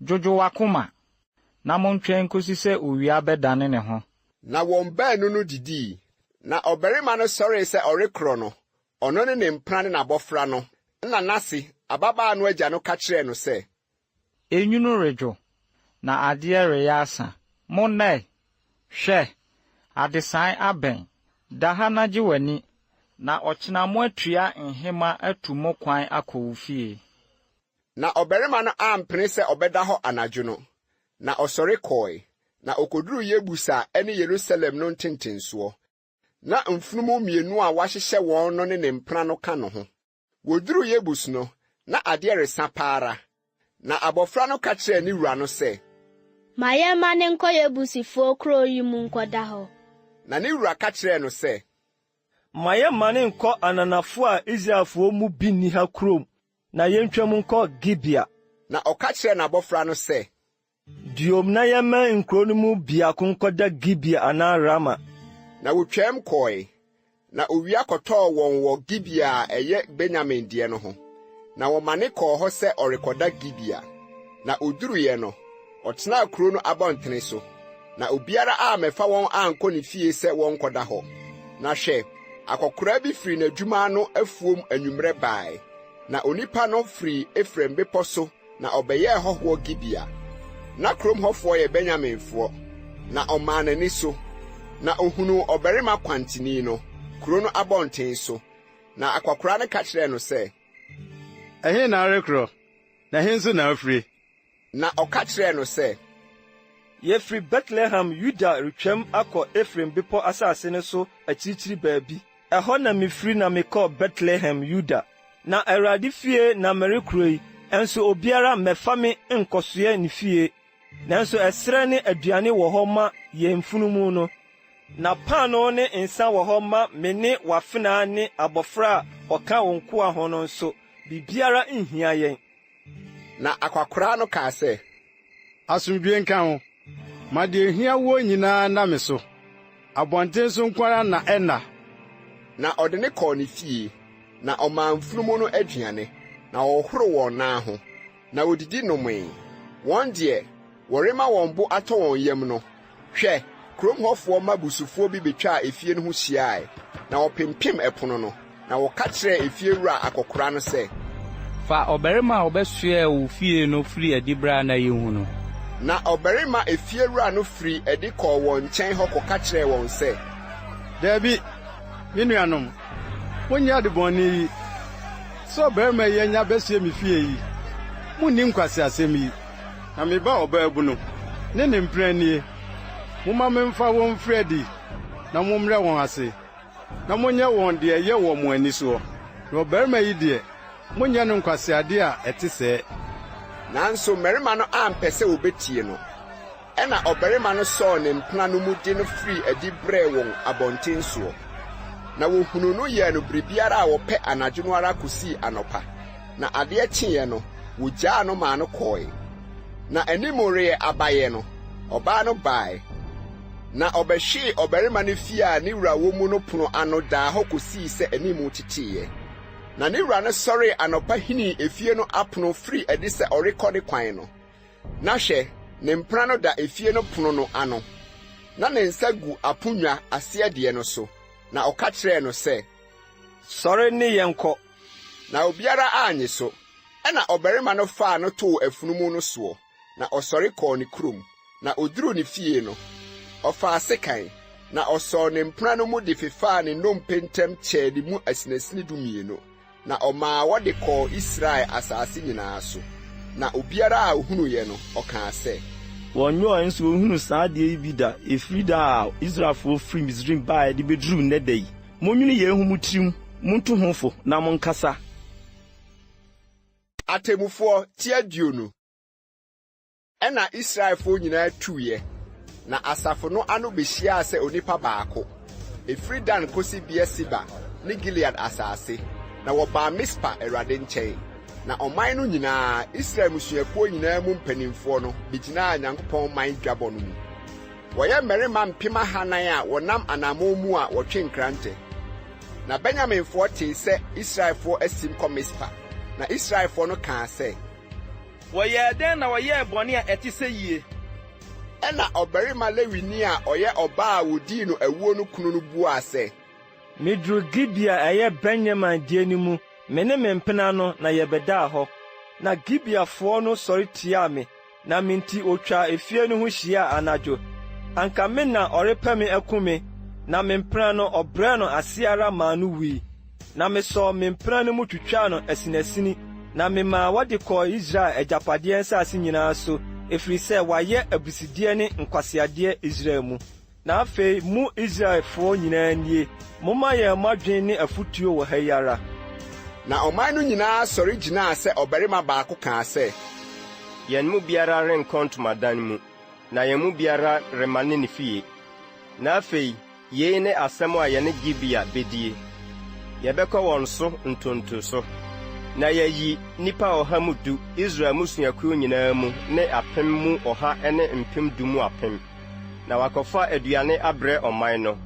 Dwodwo w'akoma, na montwɛn nkosi sɛ owia bɛdane ne ho. Na wɔn baanu no didii. Na ɔbarima no sɔree sɛ ɔrekorɔ no, ɔno ne ne mpena ne n'abɔfra no, ɛnna n'ase, ababaa no agya no ka kyerɛɛ no sɛ. Enwunu redwo, na adeɛ reyɛ asa. Monna ɛ! Hwɛ! Adesae abɛn. Da ha na gye w'ani, na ɔkyena moatua nhema atu mo kwan akɔ wo fie. Na ɔbarima no ampene sɛ ɔbɛda hɔ anadwo no, na ɔsɔre kɔe, na okoduruu Yebus a ɛne Yerusalem no ntentensoɔ. Na mfunumu mmienu a wɔahyehyɛ wɔn no ne ne mpena no ka no ho. Woduruu Yebus no, na adeɛ resa pa ara. Na abɔfra no ka kyerɛɛ ne wura no sɛ. Ma yɛmmane nkɔ Yebusifoɔ kuro yi mu nkɔda hɔ. Na ne wura ka kyerɛɛ no sɛ. Ma yɛmmane nkɔ ananafoɔ a Israelfoɔ mu bi nni ha kurom, na yɛntwam nkɔ Gibea. Na ɔka kyerɛɛ n'abɔfra no sɛ. Duom na yɛmmɛn nkurow no mu biako nkɔda Gibea anaa Rama. Na wotwaam kɔe, na owia kɔtɔɔ wɔn wɔ Gibea a ɛyɛ Benyamin deɛ no ho. Na wɔmane kɔɔ hɔ sɛ ɔrekɔda Gibea. Na oduruiɛ no, ɔtenaa kuro no abɔntene so, na obiara ammɛfa wɔn ankɔ ne fie sɛ wɔnkɔda hɔ. Na hwɛ, akɔkoraa bi firi n'adwuma ano afuom anwummerɛ bae, na onipa no firi Efraim bepɔ so na ɔbɛyɛɛ hɔhoɔ Gibea. Na kurom hɔfoɔ yɛ Benyaminfoɔ. Na ɔmaa n'ani so, na ɔhunuu ɔbarima kwanteni no, kuro no abɔnten so. Na akwakoraa no ka kyerɛɛ no sɛ. Ɛhe na worekorɔ, na ɛhe nso na wofire? Na ɔka kyerɛɛ no sɛ. Yɛfiri Betlehem Yuda retwam akɔ Efraim bepɔ asase no so akyirikyiri baabi. Ɛhɔ na mifiri na mekɔɔ Betlehem Yuda. Na Awurade fie na merekorɔ yi, nso obiara mmɛfa me nkɔsoɛ ne fie. Nanso ɛserɛ ne aduane wɔ hɔ ma yɛn mfunumu no, na paanoo ne nsa wɔ hɔ ma me ne w'afenaa ne abɔfra a ɔka wo nkoa ho no nso, biribiara nhia yɛn. Na akwakoraa no kaa sɛ. Asomdwoe nka wo. Ma deɛ ehia woɔ nyinaa nna me so. Abɔnten so nko ara na ɛnna. Na ɔde no kɔɔ ne fie, na ɔmaa mfunumu no aduane, na ɔhohoroo wɔn nan ho, na wɔdidi nomee. Wɔn deɛ, wɔrema wɔn bo atɔ wɔn yam no, hwɛ, kurom hɔfoɔ mma busufoɔ bi betwaa efie no ho hyiae, na wɔpempem ɛpono no. Na wɔka kyerɛɛ efiewura akɔkoraa no sɛ. Fa ɔbarima a ɔbɛsoɛɛ wo fie no firi adi bra na yenhu no. Na ɔbarima efiewura no firii adi kɔɔ wɔn nkyɛn hɔ kɔka kyerɛɛ wɔn sɛ. Dabi, me nuanom, monnyɛ ade bɔne yi, sɛ ɔbarima yi anya abɛsoɛ me fie yi, munni nkwaseasɛm yi. Na me ba ɔbaabunu ne ne mpena nie, momma memfa wɔn mfiri adi. na mommrɛ wɔn ase, na monyɛ wɔn deɛ ɛyɛ wɔ mo ani soɔ. Na ɔbarima yi deɛ, monnyɛ no nkwaseadeɛ a ɛte sɛɛ. Nanso mmarima no ampɛ sɛ wɔbɛtie no. Ɛnna ɔbarima no sɔɔ ne mpena no mu de no firii adi brɛɛ wɔn abɔnten soɔ. Na wɔhunuu no yɛɛ no biribiara a wɔpɛ anadwo no ara kɔsii anɔpa, na adeɛ kyeeɛ no, wɔgyaa no maa no kɔɔe. Na anim reyɛ abaeɛ no, ɔbaa no bae, na ɔbɛhwee ɔbarima no fie a ne wura wɔ mu no pono ano daa hɔ kɔsii sɛ anim teteeɛ. Na ne wura no sɔree anɔpa hinii efie no apono firii adi sɛ ɔrekɔ ne kwan no, Na hwɛ, ne mpena no da efie no pono no ano, na ne nsa gu aponnwa aseɛ deɛ no so, na ɔka kyerɛɛ no sɛ. Sɔre ne yɛn nkɔ. Na obiara annye so. Ɛnna ɔbarima no faa no too afunumu no soɔ, na ɔsɔre kɔɔ ne kurom. Na ɔduruu ne fie no, ɔfaa sekan, na ɔsɔɔ ne mpena no mu de fefaa ne nnompe ntam kyɛɛ ne mu asinasini dumienu. Na ɔmaa wɔde kɔɔ Israel asase nyinaa so, na obiara a ɔhunuiɛ no, ɔkaa sɛ. Wɔnyɔɔe nso wɔnhunuu saa adeɛ yi bi da, ɛfiri da a Israelfoɔ firii Misraim baeɛ de bɛduru nnɛ da yi. Monnwene yei ho mo tirim, montu ho fo, na monkasa. Atemmufoɔ ti aduonu. Ɛnna Israelfoɔ nyinaa tuiɛ, na asafo no ano bɛhyiaa sɛ onipa baako, ɛfiri Dan kɔsi Beer-Seba ne Gilead asase, na wɔbaa Mispa Awurade nkyɛn. Na ɔman no nyinaa, Israel mmusuakuo nyinaa mu mpanimfoɔ no bɛgyinaa Nyankopɔn man dwabɔ no mu. Wɔyɛ mmarima mpemahanan a wɔnam anammɔn mu a wɔtwe nkrantɛ. Na Benyaminfoɔ tee sɛ Israelfoɔ asim kɔ Mispa, na Israelfoɔ no kaa sɛ, Wɔyɛɛ dɛn na wɔyɛɛ bɔne a ɛte sɛ yie? Ɛnna ɔbarima Lewini a ɔyɛ ɔbaa a wɔdii no awuo no kunu no buaa sɛ. Meduruu Gibea a ɛyɛ Benyamin deɛ no mu, me ne me mpena no, na yɛbɛdaa hɔ. Na Gibeafoɔ no sɔre tiaa me, na me nti wɔtwaa efie no ho hyiaa anadwo. Anka me na ɔrepɛ me aku me, na me mpena no, ɔbrɛɛ no ase ara maa no wui. Na mesɔɔ me mpena no mu twitwaa no asinasini, na memaa wɔde kɔɔ Israel agyapadeɛ nsase nyinaa so, ɛfiri sɛ wɔayɛ abusudeɛ ne nkwaseadeɛ Israel mu. Na afei mo Israelfoɔ nyinaa nie, momma yɛn mo adwene ne afotuo wɔ ha yi ara. Na ɔman no nyinaa sɔre gyinaa sɛ ɔbarima baako kaa sɛ. Yɛn mu biara renkɔ ntomadan mu, na yɛn mu biara remane ne fie. Na afei Yei ne asɛm a yɛne Gibea bedie, Yɛbɛkɔ wɔn so ntonto so, na yɛayi nnipa ɔha mu du Israel mmusuakuo nyinaa mu ne apem mu ɔha ne mpem du mu apem, na wɔakɔfa aduane abrɛ ɔman no.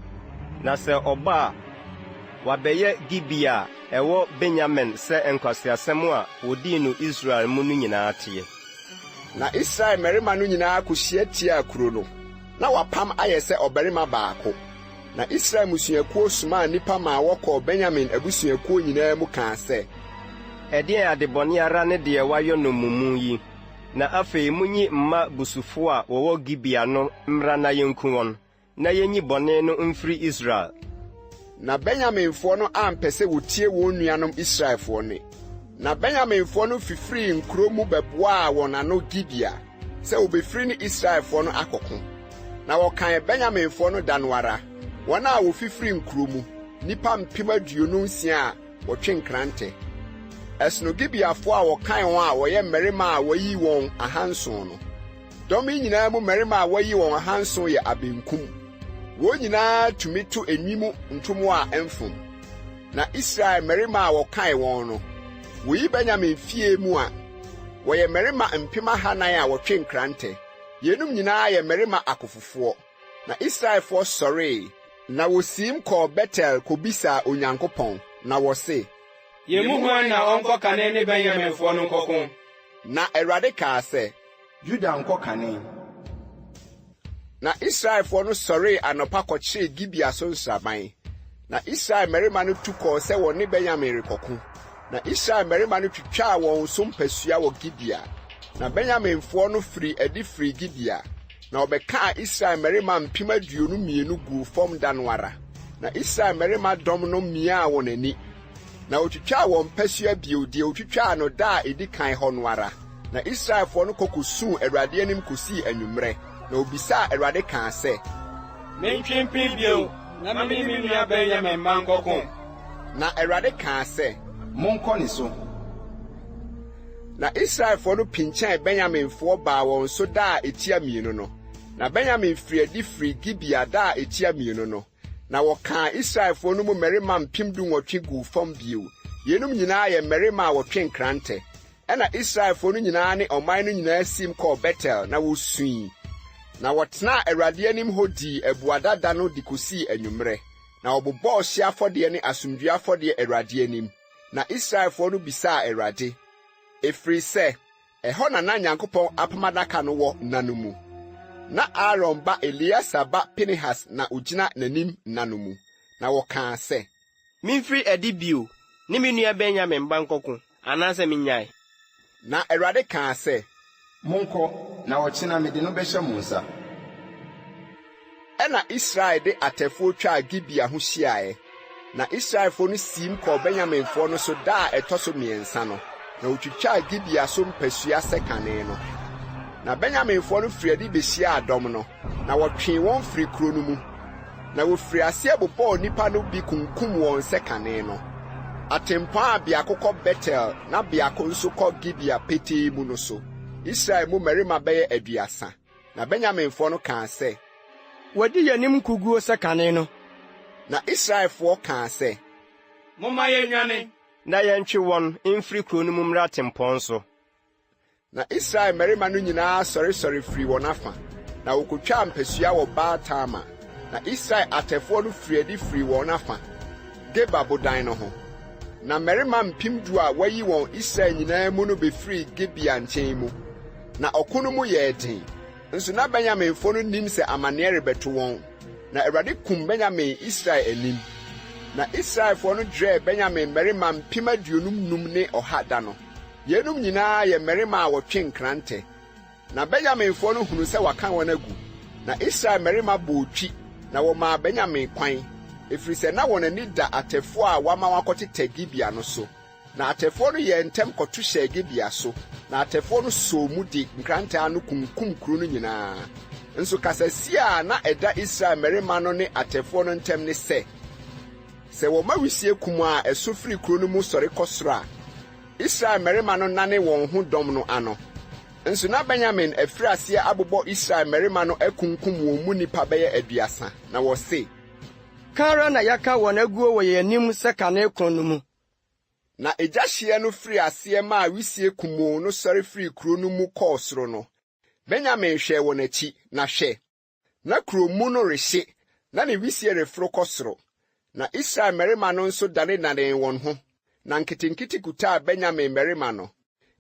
Na sɛ ɔba a, wabɛyɛ Gibea a ɛwɔ Benyamin sɛ nkwaseasɛm a wɔdii no Israel mu no nyinaa teɛ. Na Israel mmarima no nyinaa kohyia tiaa kuro no. Na wɔapam ayɛ sɛ ɔbarima baako. Na Israel mmusuakuo somaa nnipa maa wɔkɔɔ Benyamin abusuakuo nyinaa mu kaa sɛ. Ɛdeɛn adebɔne ara ne deɛ wɔayɔ no mo mu yi? Na afei monyi mma busufoɔ a wɔwɔ Gibea no mmra na yɛnku wɔn, na yɛnyi bɔne no mfiri Israel. Na Benyaminfoɔ no ampɛ sɛ wɔtie wɔn nuanom Israelfoɔ nne. Na Benyaminfoɔ no fifirii nkuro mu bɛboaa wɔn ano Gibea sɛ wɔbɛfiri ne Israelfoɔ no akɔko. Na wɔkan Benyaminfoɔ no da no ara, wɔn a wɔfifirii nkuro mu, nnipa 26,000 a wɔtwe nkrantɛ. Ɛsono Gibeafoɔ a wɔkan wɔn a wɔyɛ mmarima a wɔayi wɔn ahanson no. Dɔm yi nyinaa mu mmarima a wɔayi wɔn ahanson yɛ abenkum. Wɔn nyinaa tumi to enwi mu ntomoa a ɛmfom. Na Israel mmarima a wɔkan wɔn no, woyi Benyamin fie mu a, wɔyɛ mmarima mpem ahanan a wɔtwe nkrantɛ. Yeinom nyinaa yɛ mmarima akofofoɔ. Na Israelfoɔ sɔree, na wosiim kɔɔ Betel kobisaa Onyankopɔn, na wɔse, Yɛn mu hwan na ɔnkɔ kane ne Benyaminfoɔ no nkɔko? Na Awurade kaa sɛ, Yuda nkɔ kane. Na Israelfoɔ no sɔree anɔpa kɔkyeree Gibea so nsraban. Na Israel mmarima no tu kɔɔ sɛ wɔne Benyamin rekɔko. Na Israel mmarima no twitwaa wɔn so mpasua wɔ Gibea. Na Benyaminfoɔ no firii adi firii Gibea, na wɔbɛkaa Israel mmarima 22,000 guu fam da no ara. Na Israel mmarima dɔm no miaa wɔn ani. Na otwitwaa wɔn mpasua bio deɛ otwitwaa no da a edi kan hɔ no ara. Na Israelfoɔ no kɔ kosuu Awurade anim kosii anwummerɛ. Na wobisaa Awurade kaa sɛ. Mentwe mpini bio na me ne me nua Benyamin mma nkɔko? Na Awurade kaa sɛ, Monkɔ ne so. Na Israelfoɔ no pinkyɛn Benyaminfoɔ baa wɔn so da a ɛtia mmienu no. Na Benyamin firii adi firii Gibea da a ɛtia mmienu no. Na wɔkaa Israelfoɔ no mu mmarima 18,000 guu fam bio. Yeinom nyinaa yɛ mmarima a wɔtwe nkrantɛ. Ɛnna Israelfoɔ no nyinaa ne ɔman no nyinaa siim kɔɔ Betel, na wɔsui. Na wɔtenaa Awurade anim hɔ dii abuada da no de kosii anwummerɛ. Na wɔbobɔɔ ɔhyeɛ afɔdeɛ ne asomdwoeɛ afɔdeɛ Awurade anim. Na Israelfoɔ no bisaa Awurade, ɛfiri sɛ ɛhɔ na na Nyankopɔn apam adaka no wɔ nna no mu. Na Aaron ba Eleasa ba Pinehas na ɔgyina n'anim nna no mu. Na wɔkaa sɛ. Memfiri adi bio ne me nua Benyamin ba nkɔko, anaasɛ minnyae? Na Awurade kaa sɛ. Monkɔ, na ɔkyena mede no bɛhyɛ mo nsa. Ɛnna Israel de atɛfoɔ twaa Gibea ho hyiaeɛ. Na Israelfoɔ no siim kɔɔ Benyaminfoɔ no so da a ɛtɔ so mmiɛnsa no, na wɔtwitwaa Gibea so mpasua sɛ kane no. Na Benyaminfoɔ no firii adi bɛhyiaa dɔm no, na wɔtwee wɔn firii kuro no mu. Na wɔfirii aseɛ bobɔɔ nnipa no bi kunkum wɔn sɛ kane no. Atempɔn a biako kɔ Betel na biako nso kɔ Gibea petee mu no so, Israel mu mmarima bɛyɛ 30. Na Benyaminfoɔ no kaa sɛ. Wɔadi yɛn anim nkoguo sɛ kane no. Na Israelfoɔ kaa sɛ. Momma yɛnnwane. Na yɛntwe wɔn mfiri kuro no mu mmra tempɔn so. Na Israel mmarima no nyinaa sɔresɔre firii wɔn afa, na wokotwaa mpasua wɔ Baal-Tamar. Na Israel atɛfoɔ no firii adi firii wɔn afa, Geba bodan no ho. Na mmarima 10,000 a wɔayi wɔn Israel nyinaa mu no befirii Gibea nkyɛn mu. Na ɔko no mu yɛɛ den, nso na Benyaminfoɔ no nnim sɛ amanneɛ rebɛto wɔn. Na Awurade kum Benyamin Israel anim. Na Israelfoɔ no dwerɛɛ Benyamin mmarima 55,100 da no. Yeinom nyinaa yɛ mmarima a wɔtwe nkrantɛ. Na Benyaminfoɔ no hunuu sɛ wɔaka wɔn agu. Na Israel mmarima bɔɔ twi, na wɔmaa Benyamin kwan, ɛfiri sɛ na wɔn ani da atɛfoɔ a wɔama wɔakɔtetɛ Gibea no so. Na atɛfoɔ no yɛɛ ntɛm kɔto hyɛɛ Gibea so, na atɛfoɔ no sɔɔ mu de nkrantɛ ano kunkum kuro no nyinaa. Nso kasasie a na ɛda Israel mmarima no ne atɛfoɔ no ntam ne sɛ, Sɛ wɔma wisie kumaa a ɛso firi kuro no mu sɔre kɔ soro a, Israel mmarima no nane wɔn ho dɔm no ano. Nso na Benyamin afiri aseɛ abobɔ Israel mmarima no akunkum wɔn mu nnipa bɛyɛ 30, na wɔse. Ka ara na yɛaka wɔn aguo wɔ yɛn anim sɛ kane ko no mu. Na egya hyeɛ no firii aseɛ maa wisie kumoo no sɔre firii kuro no mu kɔɔ soro no, Benyamin hwɛɛ wɔn akyi, na hwɛ, Na kurow mu no rehye, na ne wisie reforo kɔ soro. Na Israel mmarima no nso danedannee wɔn ho, na nketenkete kutaa Benyamin mmarima no,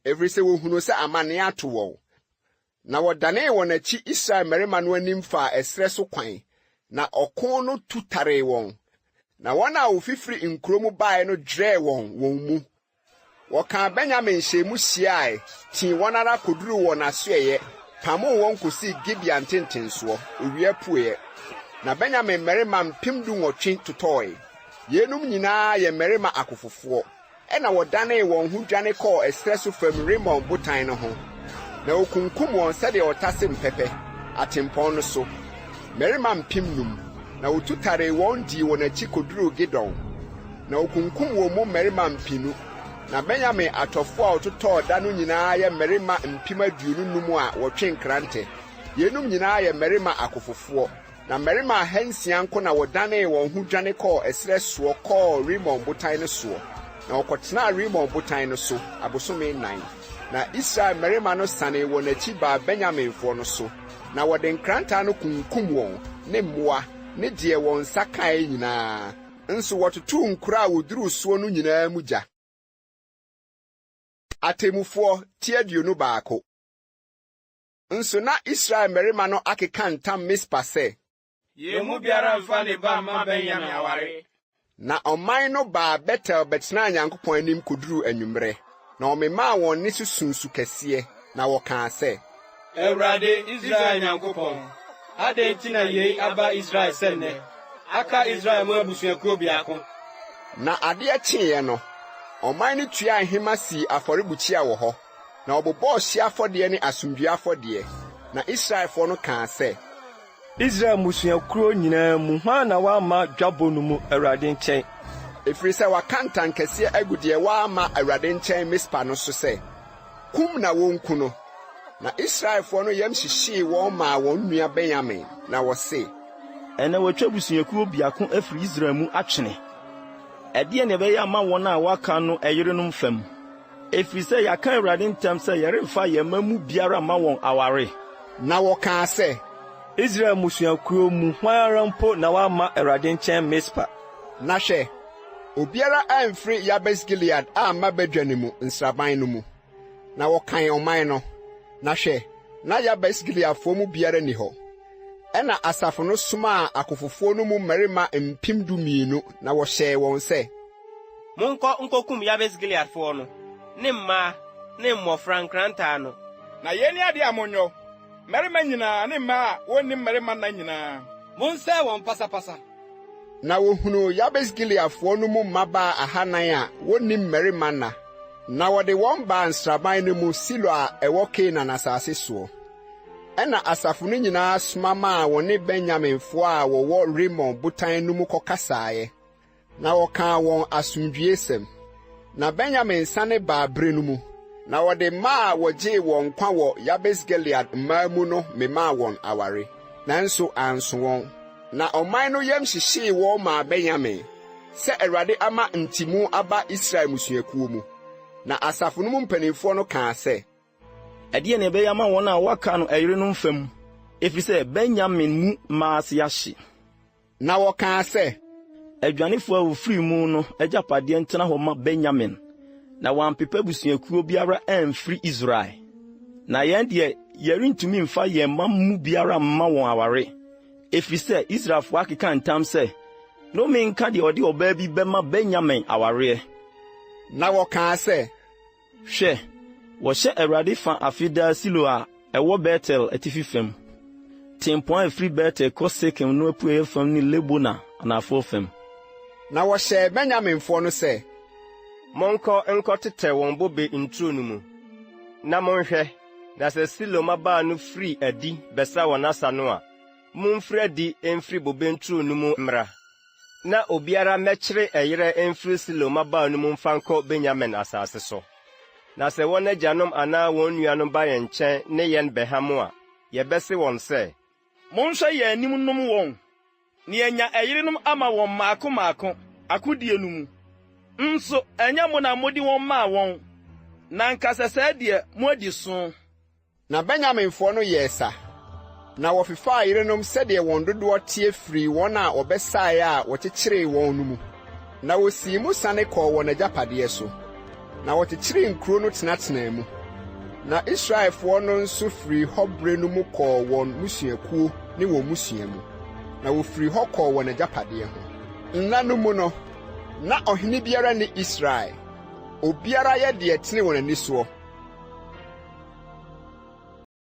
ɛfiri sɛ wɔhunuu sɛ amanneɛ ato wɔn. Na wɔdanee wɔn akyi Israel mmarima no anim faa ɛserɛ so kwan, na ɔko no tu taree wɔn. Na wɔn a wɔfifiri nkuro mu baeɛ no dwerɛɛ wɔn wɔn mu. Wɔkaa Benyamin hyɛɛ mu hyiae, tii wɔn ara kɔduruu wɔn asoɛeɛ, pamoo wɔn kɔsii Gibea ntentensoɔ, owia apueeɛ. Na Benyamin mmarima 18,000 totɔe. Yeinom nyinaa yɛ mmarima akofofoɔ. Ɛnna wɔdanee wɔn ho dwane kɔɔ ɛserɛ so fam Rimon botan no ho, na wɔkunkum wɔn sɛdeɛ wɔtase mpɛpɛ, atempɔn no so, mmarima 5,000, na wɔtu taree wɔn dii wɔn akyi kɔduruu Gidom. Na wokunkum wɔn mu mmarima mpennu. Na Benyamin atɔfo a wɔtotɔɔ da no nyinaa yɛ mmarima 25,000 a wɔtwe nkrantɛ. Yeinom nyinaa yɛ mmarima akofofoɔ. Na mmarima 600 nko na wɔdanee wɔn ho dwane kɔɔ ɛserɛ soɔ kɔɔ Rimon botan no soɔ, na wɔkɔtenaa Rimon botan no so abosome nnan. Na Israel mmarima no sanee wɔn akyi baa Benyaminfoɔ no so, na wɔde nkrantɛ ano kunkum wɔn, ne mmoa, ne deɛ wɔn nsa kaeɛ nyinaa. Nso wɔtotoo nkuro a wɔduruu soɔ no nyinaa mu gya. Atemmufoɔ ti 21. Nso na Israel mmarima no akeka ntam Mispa sɛ. Yɛn mu biara mfa ne ba mma Benyamin aware. Na ɔman no baa Betel bɛtenaa Nyankopɔn anim kɔduruu anwummerɛ, na wɔmemaa wɔn nne so suu su kɛseɛ, na wɔkaa sɛ. Awurade, Israel Nyankopɔn, adɛn nti na yei aba Israel sɛ nnɛ, aka Israel mu abusuakuo biako? Na adeɛ kyeeɛ no, ɔman no tuaa nhema sii afɔrebukyia wɔ hɔ, na wɔbobɔɔ hyeɛ afɔdeɛ ne asomdwoeɛ afɔdeɛ. Na Israelfoɔ no kaa sɛ. Israel mmusuakuo nyinaa mu, hwan na wamma dwabɔ no mu Awurade nkyɛn? Ɛfiri sɛ wɔaka ntankɛseɛ agu deɛ wamma Awurade nkyɛn Mispa no so sɛ, Kum na wɔnku no. Na Israelfoɔ no yam hyehyee wɔn maa wɔn nua Benyamin, na wɔse. Ɛnnɛ wɔatwa abusuakuo biako afiri Israel mu atwene. Ɛdeɛn na yɛbɛyɛ ama wɔn a wɔaka no ɛyerenom fam? Ɛfiri sɛ yɛaka Awurade ntam sɛ yɛremfa yɛn mma mu biara mma wɔn aware. Na wɔkaa sɛ. Israel mmusuakuo mu hwan ara mpo na wamma Awurade nkyɛn Mispa? Na hwɛ, obiara amfiri Yabes-Gilead amma badwa no mu nsraban no mu. Na wɔkan ɔman no, na hwɛ, na Yabes-Gileadfoɔ mu biara nni hɔ. Ɛnna asafo no somaa akofofoɔ no mu mmarima 12,000, na wɔhyɛɛ wɔn sɛ. Monkɔ nkokum Yabes-Gileadfoɔ no, ne mmaa ne mmɔfra nkrantɛ ano. Na yei ne adeɛ a monyɔ, mmarima nyinaa ne mmaa a wɔnni mmarima nna nyinaa. Monsɛe wɔn pasapasa. Na wohunuu Yabes-Gileadfoɔ no mu mmabaa ahanan a wonni mmarima nna, na wɔde wɔn baa nsraban no mu Silo a ɛwɔ Kanaan asase soɔ. Ɛnna asafo no nyinaa soma maa wɔne Benyaminfoɔ a wɔwɔ Rimon botan no mu kɔkasaeɛ, na wɔkaa wɔn asomdwoeɛsɛm. Na Benyamin sane baa bere no mu, na wɔde mmaa a wɔgyee wɔn nkwa wɔ Yabes-Gilead mmaa mu no memaa wɔn aware, nanso anso wɔn. Na ɔman no yam hyehyee wɔn maa Benyamin, sɛ Awurade ama ntimu aba Israel mmusuakuo mu. Na asafo no mu mpanimfoɔ no kaa sɛ, Ɛdeɛn na yɛbɛyɛ ama wɔn a wɔaka no ɛyerenom fam, ɛfiri sɛ Benyamin mu mmaa ase ahye? Na wɔkaa sɛ. Adwanefoɔ a wɔfirii mu no agyapadeɛ ntena hɔ mma Benyamin, na wɔampepa abusuakuo biara amfiri Israel. Na yɛn deɛ, yɛrentumi mfa yɛn mma mu biara mma wɔn aware, ɛfiri sɛ Israelfoɔ akeka ntam sɛ, 'Nnome nka deɛ ɔde ɔbaa bi bɛma Benyamin awareɛ. Na wɔkaa sɛ, Hwɛ, wɔhyɛ Awurade fã afe daa Silo a ɛwɔ Betel atifi fam, tempɔn a ɛfiri Betel kɔ Sekem no apueeɛ fam ne Lebona anafoɔ fam. Na wɔhyɛɛ Benyaminfoɔ no sɛ. Monkɔ nkɔtetɛ wɔn bobe nturo no mu, na monhwɛ, na sɛ Silo mmabaa no firi adi bɛsa wɔn asa no a, Mumfiri adi mfiri bobe nturo no mu mmra, na obiara mmɛkyere ɛyerɛ mfiri Silo mmabaa no mu mfa nkɔ Benyamin asase so. Na sɛ wɔn agyanom anaa wɔn nuanom ba yɛn nkyɛn ne yɛn bɛham a, yɛbɛse wɔn sɛ, Monhwɛ yɛn anim nnom wɔn, na yɛanya ɛyerenom ama wɔn mmaako mmaako, akodie no mu. Nso ɛnyɛ mo na mode wɔn maa wɔn, na anka sɛsɛɛ deɛ moadi so. Na Benyaminfoɔ no yɛɛ sa, na wɔfefaa yerenom sɛdeɛ wɔn dodoɔ teɛ firii wɔn a wɔbɛsaeɛ a wɔkyekyeree wɔn no mu, na wɔsii mu sane kɔɔ wɔn agyapadeɛ so, na wɔkyekyeree nkuro no tenatenaa mu. Na Israelfoɔ no nso firii hɔ berɛ no mu kɔɔ wɔn mmusuakuo ne wɔn mmusua mu, na wɔfirii hɔ kɔɔ wɔn agyapadeɛ ho. Nna no mu no, na ɔhene biara nni Israel. Obiara yɛ deɛ ɛtene wɔ n'ani soɔ.